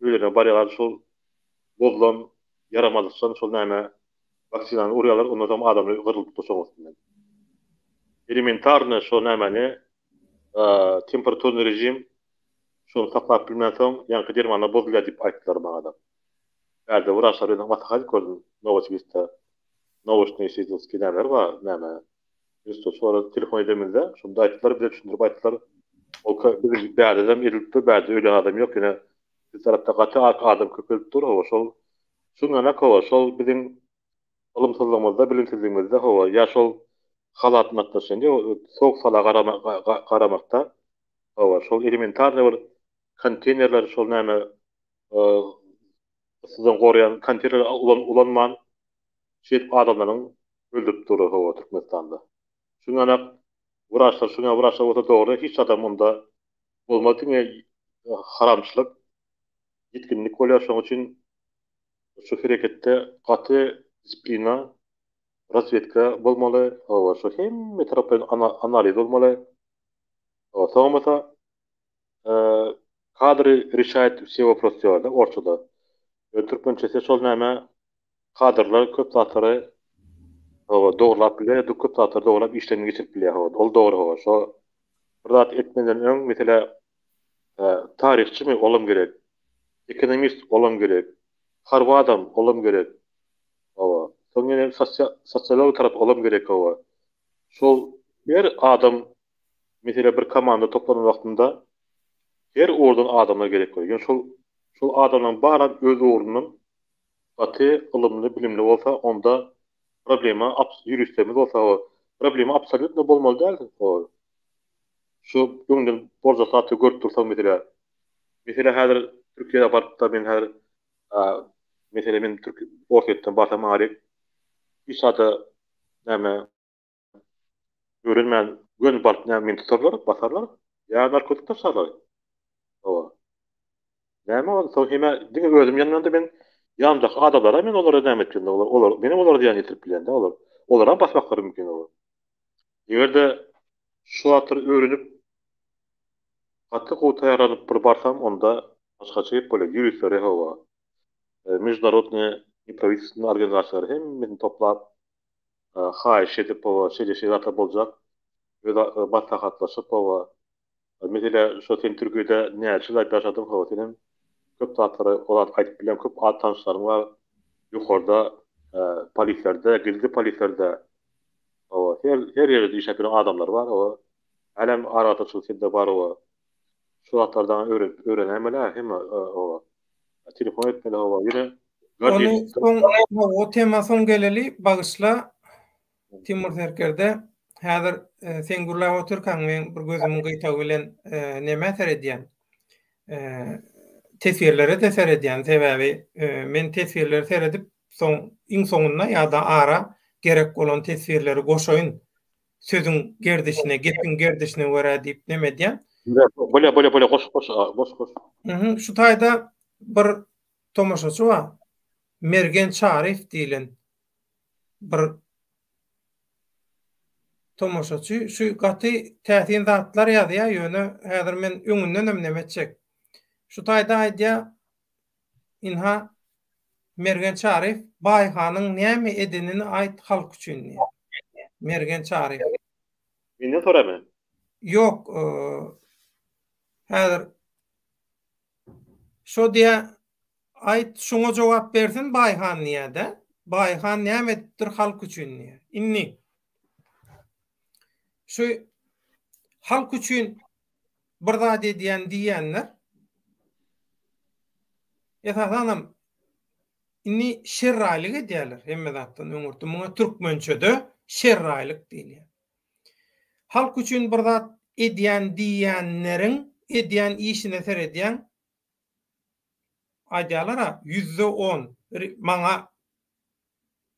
Speaker 2: öýlerine barýarlar şol bozulan ýaramazlykdan şol näme waksinany urýarlar ondan soň adamlar gyrylyp dur şoň üstünden. Elementarny şo nämäni temperaturny režim şony saklap bilmänsoň ýaňky dermanlar bozulýar diýip aýtdylar maňada. Bärde wraçlar bilen maslahat edip gördüm Nowosibirskde nauşnyý исследовательский nämeler bar näme Ýusup şolara telefon edemizde, şonda aýtdylar, bize düşündirip aýtdylar. Ol biziň bärdedem edilipdir, bärde ölen adam ýok, ýöne biz tarapda gaty adam köpelip dur, hawa, şol şuňanak hawa, şol biziň ylymsyzlygymyzda, bilimsizligimizde, hawa, ýa şol halatny atlaşan, sowuk sala garamakda, hawa, şol elementarnyý bir konteýnerler, şol näme yssydan goraýan konteýnerleri ulanman, şeýdip adamlaryň öldürip durlar hawa Türkmenistanda. Şuňanak wraçlar şuňa wraçlar bolsa dogry hiç adam onda bolmaz diňe haramçylyk ýitginlik bolýar şoň üçin şu hereketde gaty disiplina razwedka bolmaly hawa şu hemme taraplaýyn analiz bolmaly hawa soň bolsa kadry rişaýat wse wopros diýýärler orsçada ýöne türkmençesi şol näme Kadrlar köp zatlary hawa dogrulap bilýär ýa-da köp zatlary dogrulap işlerini geçirip bilýär hawa ol dogry hawa şo bir zat etmeden öň meselä taryhçymy olam gerek ekonomist olam gerek harby adam olam gerek hawa soň ýene sosiolog tarap olam gerek hawa şol her adam meselä bir komanda toplanan wagtynda her ugurdan adamlar gerek bolýar ýöne şol şol adamlaryň baram öz ugrundan gaty ylymly bilimli bolsa onda problema ýuristlerimiz bolsa problema absolýutno bolmaly däl şu öňden boljak zatdy görüp dursaň meselä meselä häzir Türkiýä barypda men häzir meselä men türk Orsýetden barsam aryk hiç zada näme öwrenmän göni baryp näme meni tutarlar basarlar ýa narkotik taşlarlar hawa Näme onsoň hemä diňe özüm ýanmanda men ýanymdaky adamlara men olara näme etdim olar olar menem olara zyýan ýetirip bilýän dä olar olaram basmaklary mümkin olar. Egerde şu zatlary öwrenip gaty gowy taýýarlanyp bir barsam onda başgaça gep bolýar ýuristleri hawa meždunarodnyý nepravitelstwennyý organizasiýalary hemmesini toplap haýyş edip hawa şeýle şeýle zatlar boljak öz maslahatlaşyp hawa Meselä şo sen Türkiýede näçe ýyl ýaşadyň hawa senem köp zatlary o zat aýdyp bilýän köp at tanyşlaryň bar ýokarda polislerde gizli polislerde hawa her her ýerde işläp ýören adamlar bar hawa hälem aragatnaşyk sende bar hawa şu zatlardan öwrenip öwrenäýmeli hemme hawa telefon etmeli hawa ýöne
Speaker 1: Ony soň o tema soň geleli bagyşla Timur serkerde, häzir sen gürläp otyrkaň men bir gözümiň gyýtagy bilen nämä seredýän. Teswirlere-de seredýän, sebäbi men teswirleri seredip, soň iň soňunda ýa-da ara gerek bolan teswirleri goşaýyn. Sözüň gerdişine, gepiň gerdişine görä diýip neme edýän.
Speaker 2: Bolýa, bolýa, bolýa, goş, goş, goş, goş.
Speaker 1: Şu taýda bir tomaşaçy bar. Mergen Çaryýew diýlen bir tomaşaçy şu gaty täsin zatlar ýazýar, ýöne häzir men öňündenem neme etjek. Şu taýda aýdýar, ynha Mergen Çaryýew Baýhanyň näme edenini aýt halk üçin diýýär. Mergen Çaryýew.
Speaker 2: Menden soraýmy?
Speaker 1: Ýok, häzir şo diýýär, Aýt, şuňa jogap bersin Baýhan diýýär-de. Baýhan näme edipdir halk üçin diýýär. Indi şu halk üçin bir zat edýän diýýänler esasanam indi şerraýlyk edýärler hemme zatdan öňürti. Muňa türkmençede şerraýlyk diýilýär. Halk üçin bir zat edýän diýýänleriň edýän işine seredýäň, Aýdýarlar-a, 10% maňa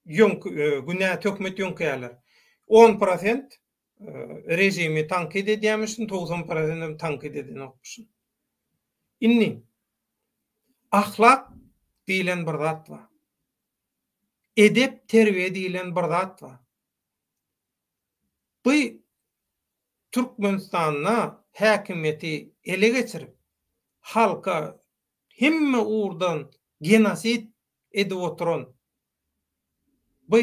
Speaker 1: ýöňk günä töhmet ýöňkeýärler. On prosent režimi tankyt edýärmişin, 90 prosentim tankyt edenokmyşyn. Indi ahlak diýlen bir zat bar. Edep-terbiýe diýlen bir zat bar. Bu Türkmenistanda häkimiýeti ele geçirip, halka hemme ugurdan genosid edip oturan bu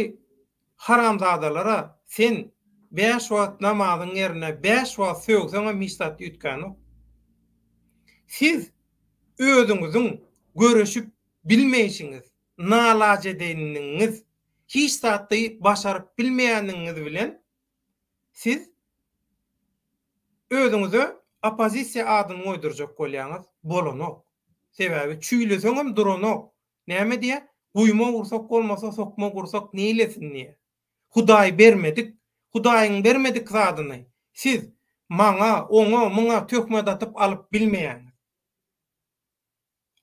Speaker 1: haramzadalara sen bäş wagt namazyň ýerine bäş wagt sögseňem hiç zat üýtgänok. Siz özüňiziň göreşip bilmeýşiňiz, nalajedeýinligiňiz, hiç zatdy başaryp bilmeýänligiňiz bilen Siz özüňize oppozisiýa adyny goýdurjak bolýaňyz, bolanok. Sebäbi çüýleseňem duranok. Näme diýýä? Guýma gursak bolmasa sokma gursak neýlesin diýýä. Hudaý bermedik, Hudaýyň bermedik zadyny siz maňa, oňa, muňa töhmet atyp alyp bilmeýäňiz.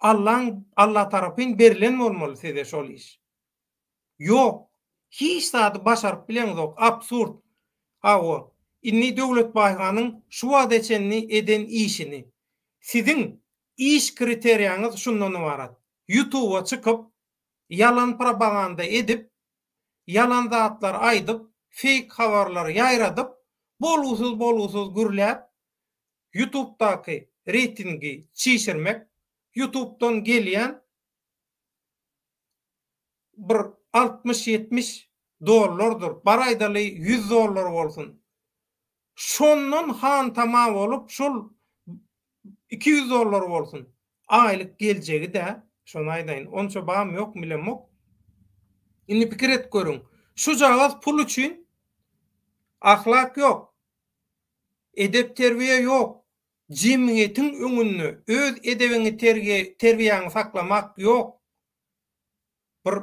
Speaker 1: Allaň, Alla tarapyn berlen bolmaly size şol iş. Ýok. Hiç zady başaryp bileňzok. Absurd. Hawa. Indi Döwlet Baýhanyň şu wagta çenli eden işini. Siziň iş kriteriýaňyz şundan ybarat. Ýutuba çykyp, ýalan propaganda edip, ýalan zatlar aýdyp, feýk habarlar ýaýradyp, bolgusyz-bolgusyz gürläp, Ýutubdaky reýtingi çişirmek, Ýutubdan gelýän bir altmyş-ýetmiş dollardyr, bar aýdaly ýüz dollar bolsun. Şondan hantama bolup, şol 200 dollar bolsun, aýlyk geljegi-dä, şony aýdaýyn. Onça barmy ýokmy bilemok. Indi pikir edip görüň, şujagaz pul üçin ahlak ýok, edep-terbiýe ýok, jemgyýetiň öňünde öz edebiňi terbiýäňi saklamak ýok. Bir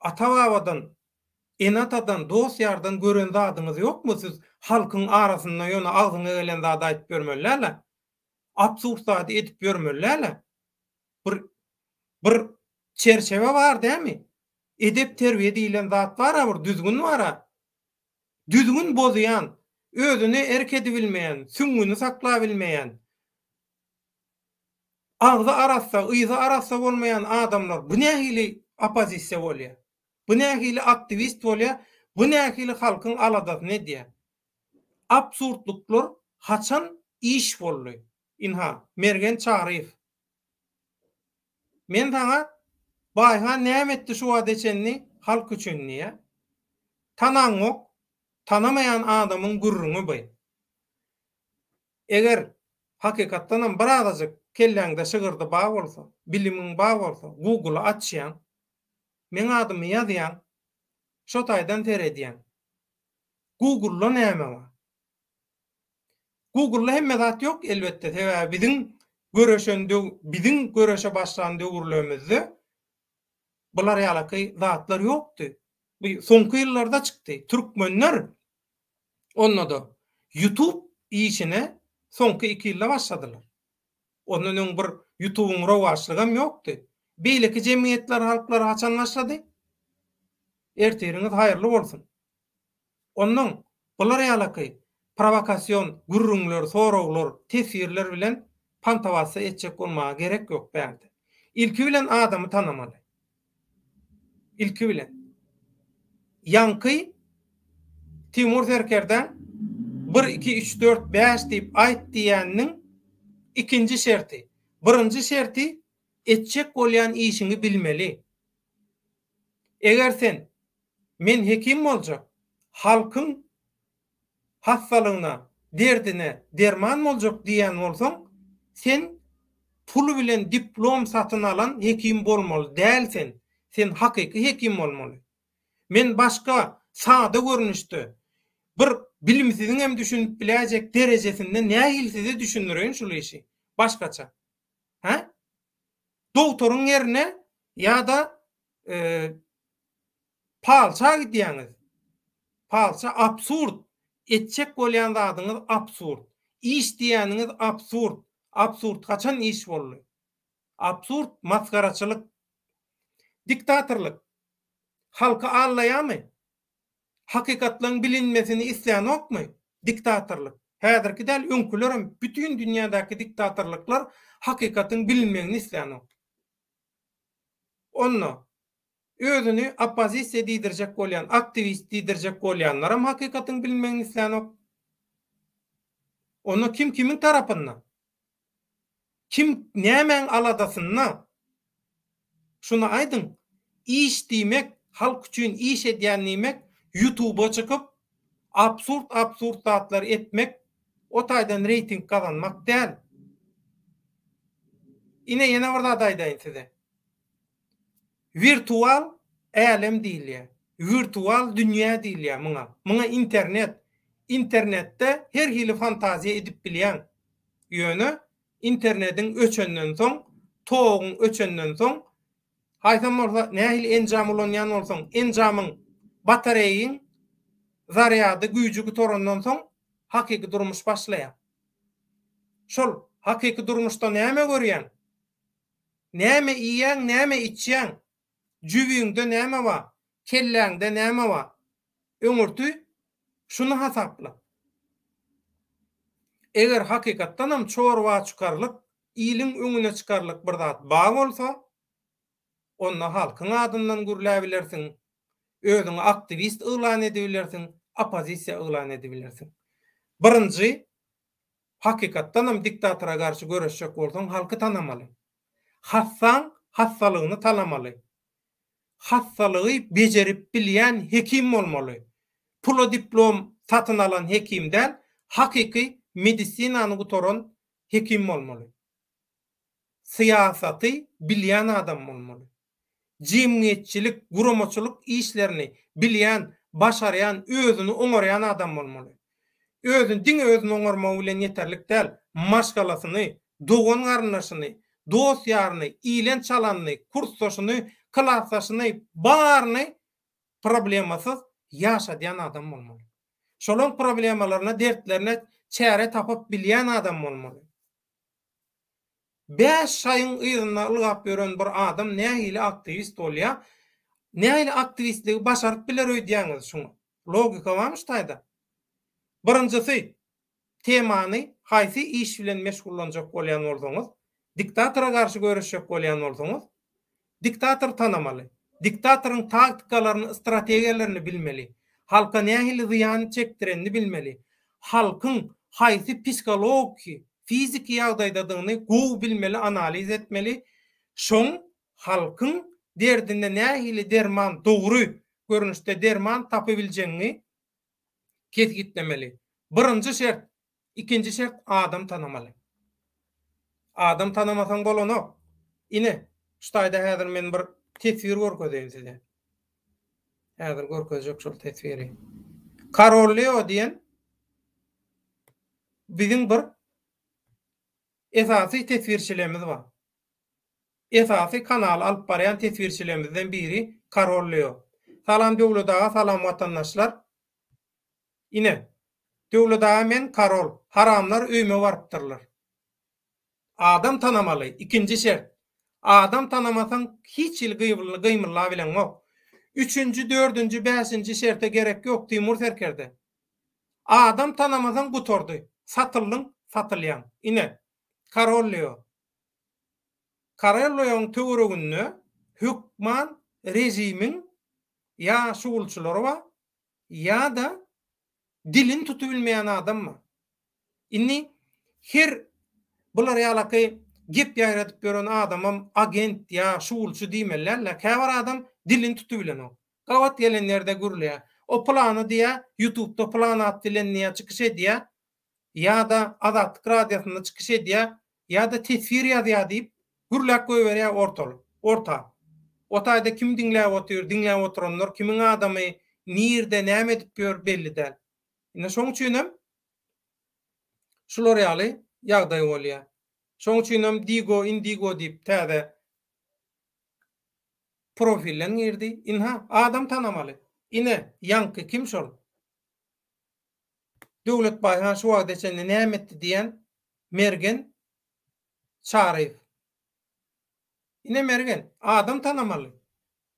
Speaker 1: ata-babadan, ene-atadan, dost-ýardan gören zadyňyz ýokmy siz halkyň arasynda ýöne agzyňa gelen zady aýdyp ýörmeli däl-ä. Absurd zady edip ýörmeli däl-ä. Bir bir çerçewe bar dämi? Edep-terbiýe diýlen zat bar-a bir düzgün bar-a. Düzgün bozýan, özüne erk edibilmeýän, süňňüni saklabilmeýän, agzy arassa, yzy arassa bolmaýan adamlar bu nähili oppozisiýa bolýar? Bu nähili aktiwist bolýar? Bu nähili halkyň aladasyny edýär? Absurdlyklar haçan iş boldy? Ynha, Mergen Çaryýew. Men saňa Baýhan näme etdi şu wagta çenli halk üçin diýýä. Tanaňok, tanamaýan adamyň gürrüňi by. Eger hakykatdanam birazajyk kelläňde şygyrdy bar bolsa, bilimiň bar bolsa, Google-y açýaň, meň adymy ýazýaň, şo taýdan seredýäň. Google-da näme bar? Google-da hemme zat ýok elbetde, sebäbi biziň göreşen döw biziň göreşe başlan döwürlerimizde bular ýalaky zatlar ýokdy. Bu soňky ýyllarda çykdy. Türkmenler onda-da YouTube işine soňky iki ýylda başladylar. Ondan öň bir Ýutubyň rowaçlygam ýokdy. Beýleki jemgyýetler, halklar haçan başlady? Ertiriňiz haýyrly bolsun. Onnoň bular ýalaky prowokasion gürrüňler, soraglar, teswirler bilen pantawassa etjek bolmaga gerek ýok bärde. Ilki bilen adamy tanamaly. Ilki bilen. Ýaňky Timur serkerdäň bir, iki, üç, dört, bäş diýip aýt diýýäniniň ikinji şerti. Birinji şerti etjek bolýan işiňi bilmeli. Eger sen Men hekim boljak, halkyň hassalygyna, derdine derman boljak diýýän bolsaň, sen pul bilen diplom satyn alan hekim bolmaly däl sen. Sen hakyky hekim bolmaly. Men başga sada görnüşde bir bilimsiziňem düşünip biläýjek derejesinde nähili size düşündireýin şul işi? Başgaça. Hä? Dogtoryň ýerine ýa-da palça gidýäňiz. Palça absurd. Etjek bolýan zadyňyz absurd. Iş diýýäniňiz absurd. Absurd haçan iş boldy? Absurd masgaraçylyk. Diktatorlyk. Halky aldaýamy? Hakykatlaryň bilinmesini islänokmy? Diktatorlyk. Häzirki däl, öňkülerem, bütin dünýädäki diktatorlyklar hakykatyň bilinmegini islänok. Onda, özüni oppozisiýa diýdirjek bolýan, aktiwist diýdirjek bolýanlaram hakykatyň bilinmegini islänok. Onda kim kimiň tarapynda? Kim nämäň aladasynda? Şuny aýdyň, iş diýmek, halk üçin iş edýän diýmek, ýutuba çykyp, absurd-absurd zatlar etmek, o taýdan reýting gazanmak däl. Ine ýene bir zat aýdaýyn size. Wirtual älem diýilýär. Wirtual dünýä diýilýär muňa. Muňa internet. Internetde her hili fantaziýa edip bilýäň. Ýöne internediň öçenden soň, toguň öçenden soň, haýsam bolsa nähili enjam ulanýan bolsaň, enjamyň batareýiň zarýady, güýji gutarandan soň hakyky durmuş başlaýar. Şol hakyky durmuşda näme görýäň? Näme iýýäň, näme içýäň? Jübiňde näme bar? Kelläňde näme bar? Öňürti şuny hasapla. Eger hakykatdanam çorba çykarlyk, iliň öňüne çykarlyk bir zat bar bolsa, onda halkyň adyndan gürläbilersiň, özüňi aktiwist yglan edibilersiň, oppozisiýa yglan edibilersiň. Birinji, hakykatdanam diktatora garşy göreşjek bolsaň halky tanamaly. Hassaň hassalygyny tanamaly. Hassalygy bejerip bilýän hekim bolmaly. Pula diplom satyn alan hekim däl, hakyky medisinany gutaran hekim bolmaly. Syýasaty bilýän adam bolmaly. Jemgyýetçilik, guramaçylyk işlerini bilýän, başarýan, özüni oňarýan adam bolmaly. Özüni diňe özüni oňarmagy bilen ýeterlik däl, maşgalasyny, dogan-garyndaşyny, dost-ýaryny, ilen-çalanyny, kursdaşyny, klasdaşyny, baryny problemasyz ýaşadýan adam bolmaly. Şolaň problemalaryna, dertlerine çäre tapyp bilýän adam bolmaly. Bäş şaýyň yzynda ylgap ýören bir adam nähili aktiwist bolýar? Nähili aktiwistligi başaryp biler öýdýäňiz şuňa? Logika barmy şu taýda? Birinjisi, temany haýsy iş bilen meşgullanjak bolýan bolsaňyz, diktatora garşy göreşjek bolýan bolsaňyz, diktatory tanamaly. Diktatoryň taktikalaryny, strategiýalaryny bilmeli. Halka nähili zyýan çekdirenini bilmeli. Halkyň haýsy psihologiki, fiziki ýagdaýdadygyny gowy bilmeli, analiz etmeli. Şoň halkyň derdine nähili derman, dogry görnüşde derman tapybiljegiňi kesgitlemeli. Birinji şert, ikinji şert adam tanamaly. Adam tanamasaň bolanok. Ine, şu taýda häzir men bir teswir görkezeýin size. Häzir görkezjek şol teswiri. Karol Leo diýen biziň bir esasy teswirçilerimiz bar. Esasy kanaly alyp barýan teswirçilerimizden biri Karol Leo. Salam Döwlet aga salam watandaşlar. Ine, Döwlet aga men Karol. Haramlar öýüme barypdyrlar. Adam tanamaly, ikinji şert. Adam tanamasaň hiç hili gymyllabileňok. Üçünji, dördünji, bäşinji şerte gerek ýok Timur serkerde. Adam tanamasaň gutardy. Satyldyň, satylýaň. Ine, Karol Leo. Karol Leoň töwereginde hökman režimiň ýa şugulçylary bar, ýa-da dilini tutubilmeýän adam bar. Indi her bular ýalaky gep ýaýradyp ýören adamam agent ýa şugulçy diýmeli däl-de, käbir adam dilini tutubilenok. Gabat gelen ýerde gürleýär. O pylany diýýär, ýutubda pylan at bilen diýýär çykyş edýär ýa-da Azatlyk Radiosynda çykyş edýär ýa-da teswir ýazýar diýip gürläp goýberýär ortaly, orta. O taýda kim diňläp otyr, diňläp oturanlar kimiň adamy, nirde, näme edip ýör belli däl. Ine şoň üçinem şular ýaly ýagdaý bolýar. Şoň üçinem Digo Indigo diýip täze profilden girdi. Ynha, adam tanamaly. Ine, ýaňky kim şol? Döwlet Baýhan şu wagta çenli näme etdi diýen Mergen Çaryýew. Ine Mergen, adam tanamaly.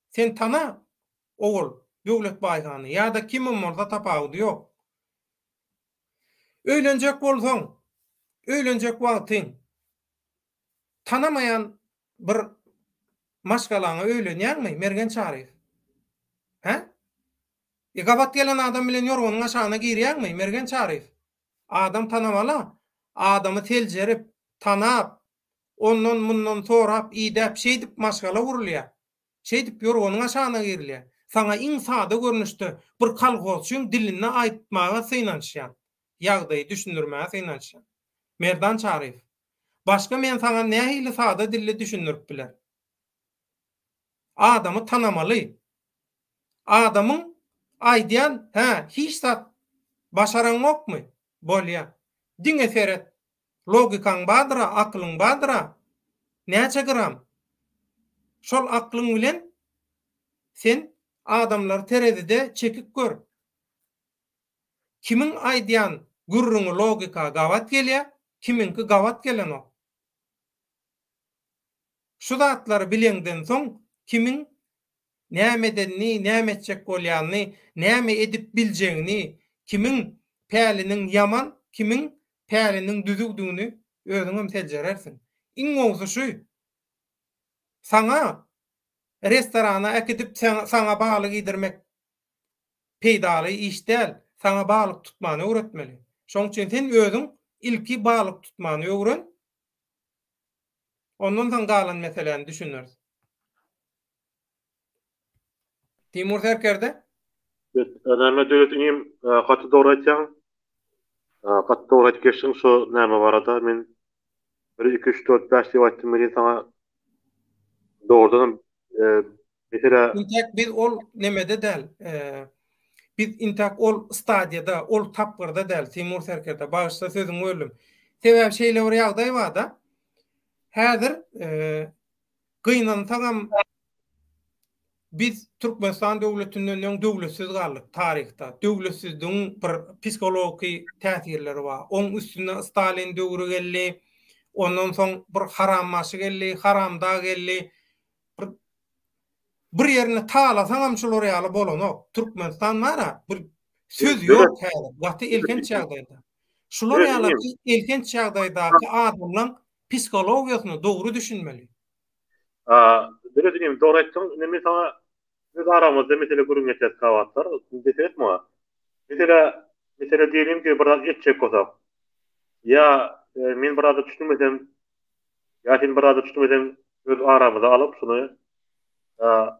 Speaker 1: Sen tana ogul Döwlet Baýhany ýa-da kimem bolsa tapawudy ýok. Öýlenjek bolsaň, öýlenjek wagtyň tanamaýan bir maşgalaňa öýlenýäňmi, Mergen Çaryýew? Hä? E gabat gelen adam bilen ýorganyň aşagyna girýäňmi, Mergen Çaryýew? Adam tanamaly-a. Adamy seljerip, tanap, ondan-mundan sorap, idäp, şeýdip maşgala gurulýar. Şeýdip ýorganyň aşagyna girilýär. Saňa iň sada görnüşde bir kolhozçyň dilinde aýtmaga synanyşýan. Ýagdaýy düşündirmäge synanyşýan. Merdan Çaryýew. Başga men saňa nähili sada dilde düşündirip bilerin? Adamy tanamaly. Adamyň aýdýan, hä, hiç zat başaraňokmy? Bolýa. Diňe seret. Logikaň bardyr-a, akylyň bardyr-a. Näçe gram? Şol aklyň bilen sen adamlary terezide çekip gör. Kimiň aýdýan gürrüňi logika gabat gelýär, kimiňki gabat gelenok. Şu zatlary bileňden soň kimiň näme edenini, näme etjek bolýanyny, näme edip biljegini, kimiň päliniň ýaman, kimiň päliniň düzüwdigini özüňem seljerersiň. Iň gowusy şu, saňa restorana äkidip saňa balyk iýdirmek peýdaly iş däl, saňa balyk tutmany öwretmeli. Şonuň üçin sen özüň ilki balyk tutmany öwren, Ondan soň galan meseläni düşüneris. Timur serkerde.
Speaker 2: Näme Döwlet inim gaty dogry aýtýaň. Gaty dogry aýdyp geçdiň şu näme barada men 1 2 3 4 5 diýip aýtdym welin saňa dogrudanam Mesele.
Speaker 1: Intäk biz ol nemede däl. Biz intäk ol stadiýada, ol tapgyrda däl, Timur serkerde. Bagyşla sözüňi böldüm. Sebäbi şeýle bir ýagdaý bar-da. Häzir gynansagam biz Türkmenistan döwletinden öň döwletsiz galdyk taryhda. Döwletsizligiň bir psihologiki täsirleri bar. Oň üstüne Stalin döwri geldi. Ondan soň bir harambaşy geldi, haramdag geldi. Bir bir ýerini talasaňam şular ýaly bolanok. Türkmenistan bar-a, bir söz ýok häzir. Gaty elhenç ýagdaýda. Şular ýaly elhenç ýagdaýdaky adamlaň psihologiýasyna dogry düşünmeli.
Speaker 2: A, Döwlet inim, dogry aýtdyň. Indi men saňa öz aramyzda mesele gürrüň etjek käwagtlar. Indi seret muňa. Mesele, mesele diýelim ki, bir zat etjek bolsak, ýa men bir zada düşünmesem, Ýa sen bir zada düşünmeseň öz aramyza alyp şuny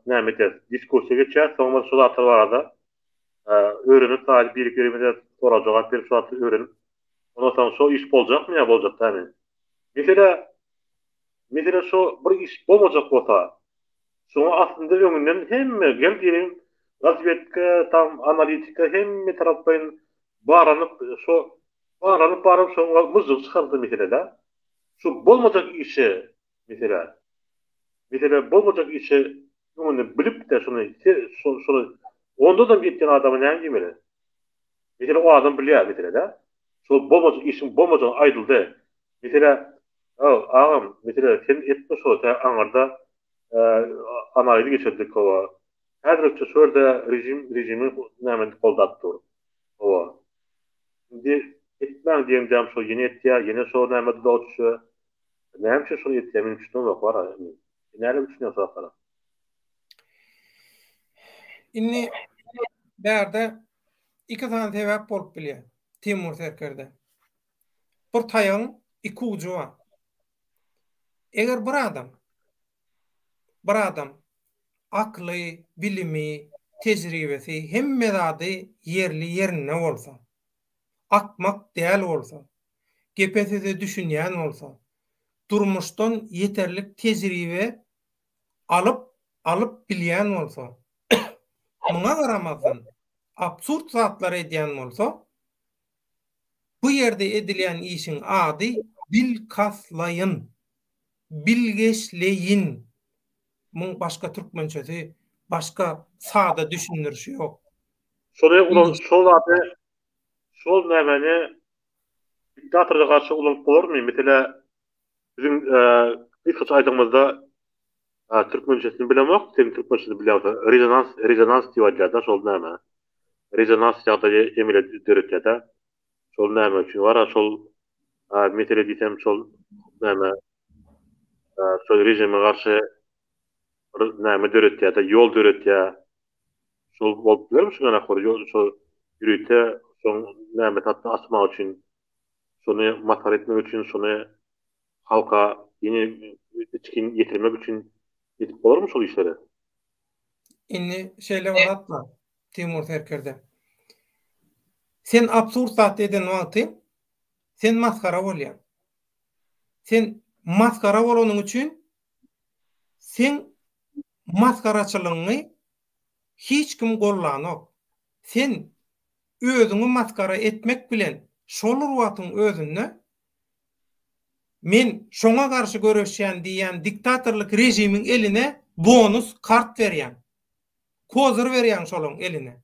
Speaker 2: näme ederis diskussiýa geçýäris soň biz şu zatlar barada öwrenip saýy biri birimize sorag jogap berip şu zatlary öwrenip ondan soň şo iş boljakmy ýa boljak dälmi mesele mesele şo bir iş bolmajak bolsa şoňa aslynda öňünden hemme gel diýelim razwedka tam analitika hemme taraplaýyn barlanyp şo barlanyp baryp şoňa myžžygy çykarylsa meselede Şu bolmajak işe mesele mesele bolmajak işe öňünden bilip-de şuny şuny ondadam etýän adama näme diýmeli? Mesele o adam bilýär mesele-de. Şol bolmajak işiň bolmajagy aýdyldy. Mesele Haw, agam, mesele sen etme şo, tä aňyrda analiz geçirdik hawa. Häzirlikçe şu ýerde režim režimi näme goldap dur. Hawa. Indi etmäň diýeňdäm şo ýene etýä, ýene şo näme duzaga düşýä. Näme üçin şony etýä men düşünemok wara indi. Sen näle düşünýäň şo zatlara?
Speaker 1: Indi bärde iki sany sebäp bolup bilýär Timur serkerde. Bir taýagyň iki ujy bar. Eger bir adam bir adam akly, bilimi, tejribesi, hemme zady ýerli ýerinde bolsa, akmak däl bolsa, gepe-söze düşünýän bolsa, durmuşdan ýeterlik tejribe alyp, alyp bilýän bolsa, muňa garamazdan absurd zatlary edýän bolsa, Bu ýerde edilýän işiň ady bilkastlaýyn, bilgeşleýin. Muň başga türkmençesi, başga sada düşündirişi ýok.
Speaker 2: Şony ulan şol zady şol nämeni diktatora garşy ulanyp bolarmy? Meselä biziň gysgaça aýdygymyzda türkmençesini bilemok, sen türkmençesini bilýäňmi? Rezonans rezonans diýip aýdylýar-da şol näme? Rezonans ýagdaýy emele döretýär-de. Şol näme üçin bar-a şol mesele diýsem şol näme şol režime garşy bir näme döretýär-de, ýol döretýär. Şol bolup bilermi şuňa bir ýol şol ýörite şoň näme satyn açmak üçin şony masgara etmek üçin şony halka ýene içgin ýetirmek üçin edip bolarmy şol işleri?
Speaker 1: Indi şeýle bir zat bar, Timur serkerde. Sen absurd zat eden wagty sen masgara bolýaň. Sen masgara bolanyň üçin seň masgaraçylygyňy hiç kim gollanok. Sen özüňi masgara etmek bilen şol bir wagtyň özünde Men şoňa garşy göreşýän diýýän diktatorlyk režimiň eline bonus kart berýäň. Kozyr berýäň şolaň eline.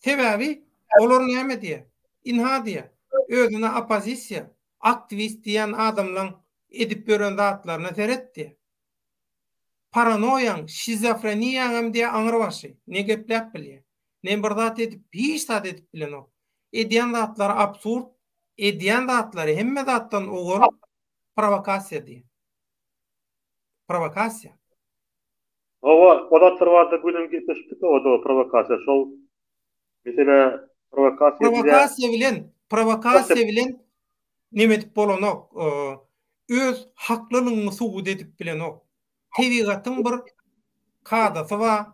Speaker 1: Sebäbi olar näme diýýär? Ynha diýýär, özüne oppozisiýa, aktiwist diýýän adamlaň edip ýören zatlaryna seret diýýär. Paranoýaň, şizofreniýaňam diýýär aňrybaşy. Ne gepläp bilýär, ne bir zat edip, hiç zat edip bilenok. Edýän zatlary absurd, edýän zatlary hemme zatdan owal prowokasiýa diýýär. Prowokasiýa.
Speaker 2: Hawa, o zatlar barada günem gepleşipdik hawa dogry prowokasiýa şol mesele prowokasiýa
Speaker 1: diýýär. Prowokasiýa bilen, prowokasiýa bilen neme edip bolanok, öz haklylygyňy subut edip bilenok. Tebigatyň bir kadasy bar,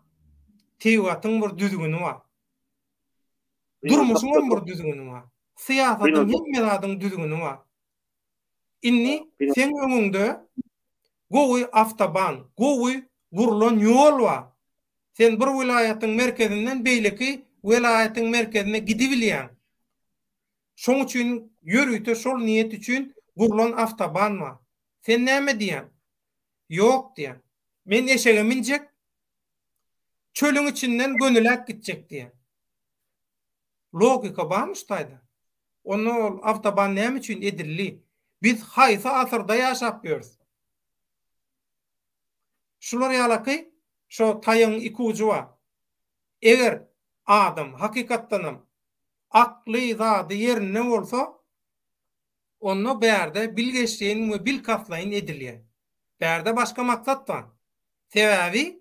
Speaker 1: tebigatyň bir düzgüni bar. Durmuşyň hem bir düzgüni bar. Syýasatyň hemme zadyň düzgüni bar. Indi seň öňüňde gowy awtoban, gowy gurlan ýol bar. Sen bir welaýatyň merkezinden beýleki welaýatyň merkezine gidibilýäň. Şoň üçin ýörite şol niýet üçin gurlan awtoban bar. Sen näme diýýäň? Ýok diýýäň. Men eşege minjek, çölüň içinden gönüläp gitjek diýýäň. Logika barmy şu taýda? Onda ol awtoban näme üçin edildi? Biz haýsy asyrda ýaşap ýörüs? Şular ýalaky şo taýagyň iki ujy bar. Eger adam hakykatdanam akly zady ýerinde bolsa, onda bärde bilgeşleýin we bilkastlaýyn edilýär. Bärde başga maksat bar. Sebäbi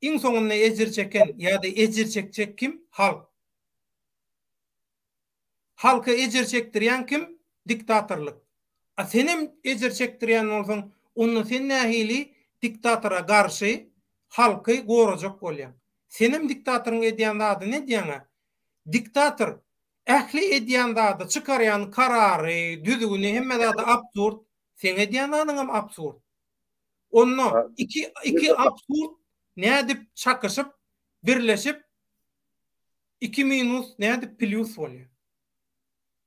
Speaker 1: iň soňunda ejir çeken ýa-da ejir çekjek kim? Halk. Halka ejir çekdirýän kim? Diktatorlyk. A senem ejir çekdirýän bolsaň, onda sen nähili diktatora garşy halky gorajak bolýaň? Senem diktatoryň edýän zadyny edýäň-ä. Diktator ähli edýän zady, çykarýan karary, düzgüni, hemme zady absurd. Seň edýän zadyňam absurd. Onda iki iki absurd nädip çakyşyp, birleşip Iki minus nädip plýus bolýar?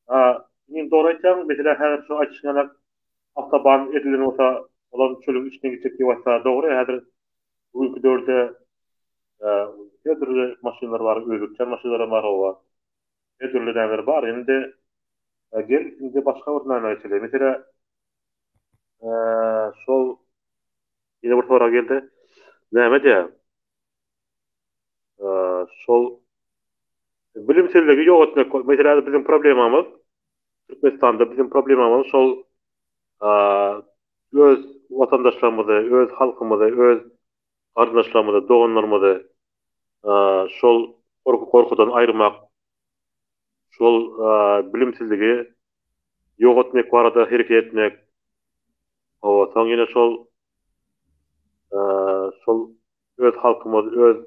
Speaker 2: A, inim dogry aýtýaň, meselä häzir şu aýdyşyň ýaly awtoban edilen bolsa olam çölüň içinden gitjek diýip aýtsa dogry häzir bu günki döwürde her dürli maşynlar bar özgürtýän maşynlaram bar oba her dürli nämeler bar indi. Gel indi başga bir näme geçeli. Meselä şol ýene bir sorag geldi. Näme diýýär? Şol bilimsizligi ýok etmek, meselä biziň problemamyz Türkmenistanda biziň problemamyz şol öz watandaşlarymyzy, öz halkymyzy, öz garyndaşlarymyzy, doganlarymyzy şol gorky-gorkudan aýyrmak, şol bilimsizligi ýok etmek barada hereket etmek, hawa, soň ýene şol şol öz halkymyz, öz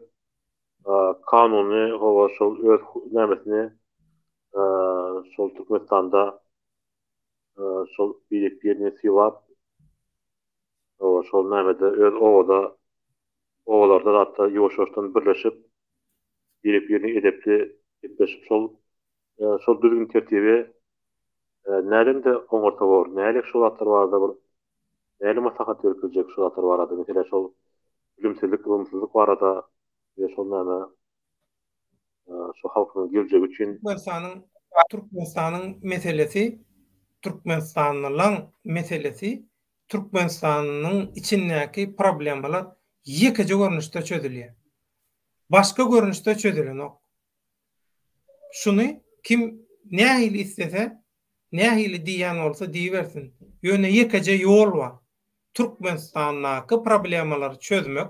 Speaker 2: kanuny, hawa, şol öz nämesini şol Türkmenistanda şol birek-birini sylap, hawa, şol nämede öz obada, obalarda zatda ýuwaş-ýuwaşdan birleşip, birek-birini edepli gepleşip şol şol düzgün-tertibi nädende oňarsa bor, nälik şol zatlar barada bir näli maslahat berip biljek şu zatlar barada, meselä şol bilimsizlik, ylymsyzlyk barada we şol näme şu halkyň geljegi üçin.
Speaker 1: Türkmenistanyň Türkmenistanyň meselesi Türkmenistanlylaň meselesi Türkmenistanyň içindäki problemalar ýekeje görnüşde çözülýär. Başga görnüşde çözülenok. Şuny kim nähili islese, nähili diýýän bolsa diýibersin. Ýöne ýekeje ýol bar. Türkmenistandaky problemalary çözmek,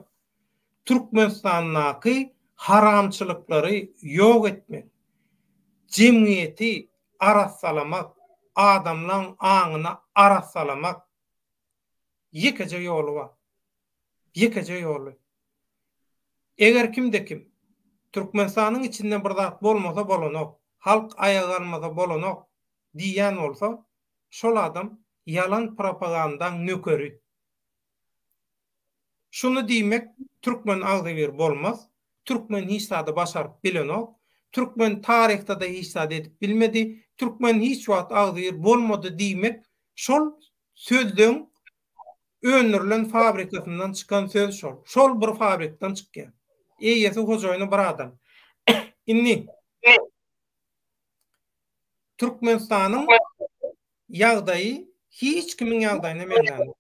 Speaker 1: Türkmenistandaky haramçylyklary ýok etmek, jemgyýeti arassalamak, adamlaň aňyny arassalamak ýekeje ýoly bar. Ýekeje ýoly. Eger kimde-kim, Türkmenistanyň içinde bir zat bolmasa bolanok, halk aýaga galmasa bolanok diýýän bolsa, şol adam ýalan propagandaň nökeri. Şuny diýmek türkmen agzybir bolmaz, türkmen hiç zady başaryp bilenok, türkmen taryhda-da hiç zat edip bilmedi, türkmen hiç wagt agzybir bolmady diýmek şol sözleň öndürilen fabrikasyndan çykan söz şol. Şol bir fabrikden çykýar. Eýesi hojaýyny bir adam. Indi Türkmenistanyň ýagdaýy hiç kimiň ýagdaýyna meňzänok.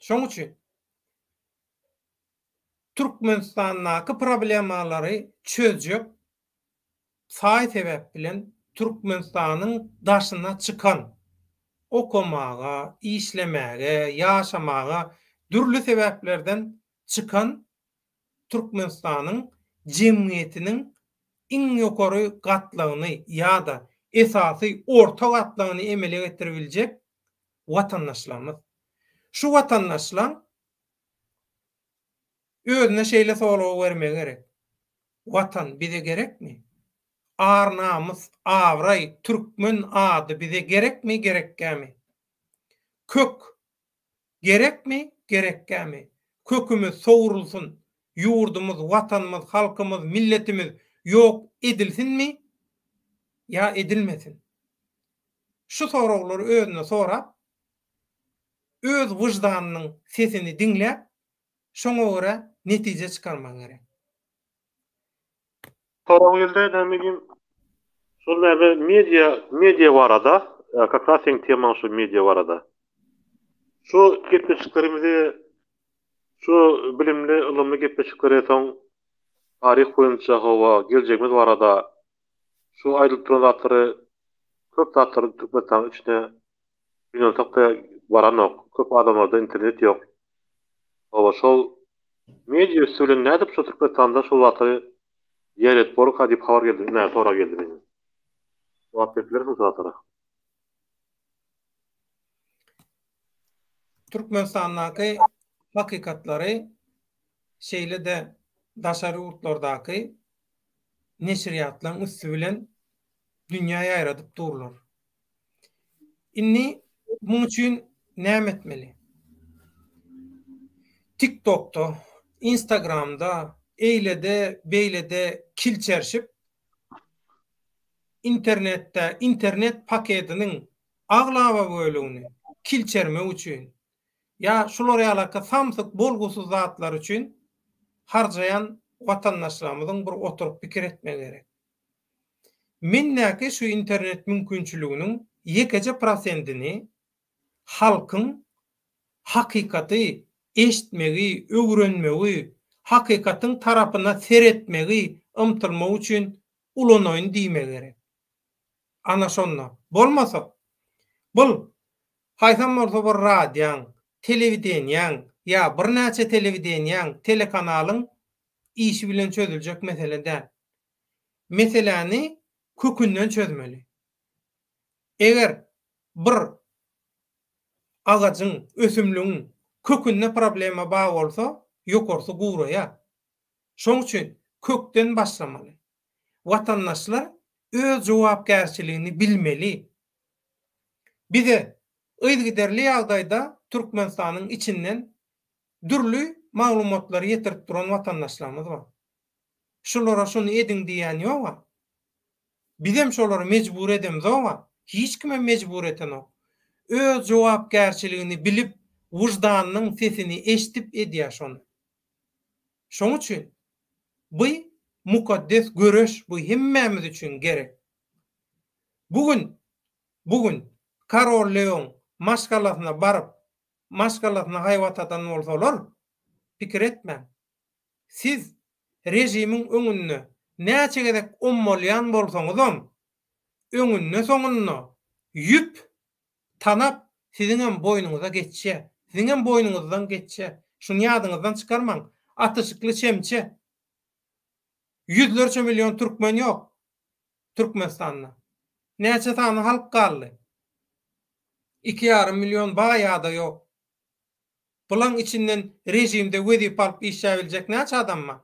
Speaker 1: Şoň üçin Türkmenistandaky problemalary çözjek saý-sebäp bilen Türkmenistanyň daşyna çykan, okamaga, işlemäge, ýaşamaga dürli sebäplerden çykan Türkmenistanyň jemgyýetiniň iň ýokary gatlagyny ýa-da esasy orta gatlagyny emele getiribiljek watandaşlarymyz. Şu watandaşlaň özüne şeýle soragy bermegi gerek, Watan bize gerekmi? Ar-namys, abraý, türkmen ady bize gerekmi, gerekgämi? Kök gerekmi, gerekgämi? Kökümiz sowrulsyn, ýurdumyz, watanymyz, halkymyz, milletimiz ýok edilsinmi ýa edilmesin? Şu soraglary özüne sorap, öz wyždanynyň sesini diňläp, şoňa görä netije çykarmagy gerek.
Speaker 2: Sorag geldi näme diýim şol näme media media barada kak raz seň temaň şu media barada. Şu gepleşiklerimizi şu bilimli ylymly gepleşikleri soň taryh boýunça hawa geljegimiz barada şu aýdylyp duran zatlary köp zatlary Türkmenistanyň içine Gynansak-da baranok. Köp adamlarda internet ýok. Hawa şol media üsti bilen nädip şo Türkmenistanda şol zatlary ýaýradyp borka diýip habar geldi, näme sorag geldi menden. Jogap berip bilersiň şu zatlara.
Speaker 1: Türkmenistandaky hakykatlary şeýle-de daşary ýurtlardaky neşirýatlaryň üsti bilen dünýä ýaýradyp durlar. Indi muň üçin näme etmeli? TikTokda, Instagramda, eýlede, beýlede kilçerşip, internetde, internet pakediniň aglaba bölegini kilçermek üçin ýa şular ýalaka samsyk bolgusyz zatlar üçin harjaýan watandaşlarymyzyň bir oturyp pikir etmegi gerek. Mendäki şu internet mümkinçiliginiň ýekeje prosentini halkyň hakykaty eşitmegi, öwrenmegi, hakykatyň tarapyna seretmegi, ymtylmagy üçin ulanaýyn diýmegi gerek. Ana şonda. Bolmasa, bul haýsam bolsa bir radiýaň, telewideniýäň ýa birnäçe telewideniýäň, telekanalyň işi bilen çözüljek mesele däl. Meseläni kökünden çözmeli. Eger bir agajyň, ösümligiň kökünde problema bar bolsa, ýokarsy guraýar. Şoň üçin kökden başlamaly. Watandaşlar öz jogapkärçiligini bilmeli. Bize yzygiderli ýagdaýda Türkmenistanyň içinden dürli maglumatlary ýetirip duran watandaşlarymyz bar. Şulara şuny ediň diýýän ýog-a. Bizem şolary mejbur edemzog-a. Hiç kimem mejbur etenok. Öz jogapkärçiligini bilip, wyždanynyň sesini eşidip edýär şony. Şoň üçin bu mukaddes göreş bu hemmämiz üçin gerek. Bu gün, bu gün Karol Leon maşgalasyna baryp, maşgalasyna haýbat atan bolsalar, pikir etmäň. Siz režimiň öňünde näçe gezek ommalýan bolsaňyzam, öňünde-soňunda ýüp, tanap siziňem boýnuňyza geçýär. Siziňem boýnuňyzdan geçýär. Şuny ýadyňyzdan çykarmaň. Atyşykly çemçe. Ýüzlerçe million türkmen ýok Türkmenistanda. Näçe sany halk galdy? Iki ýarym million bar ýa-da ýok. Bulaň içinden režimde wezipe alyp işläbiljek näçe adam bar?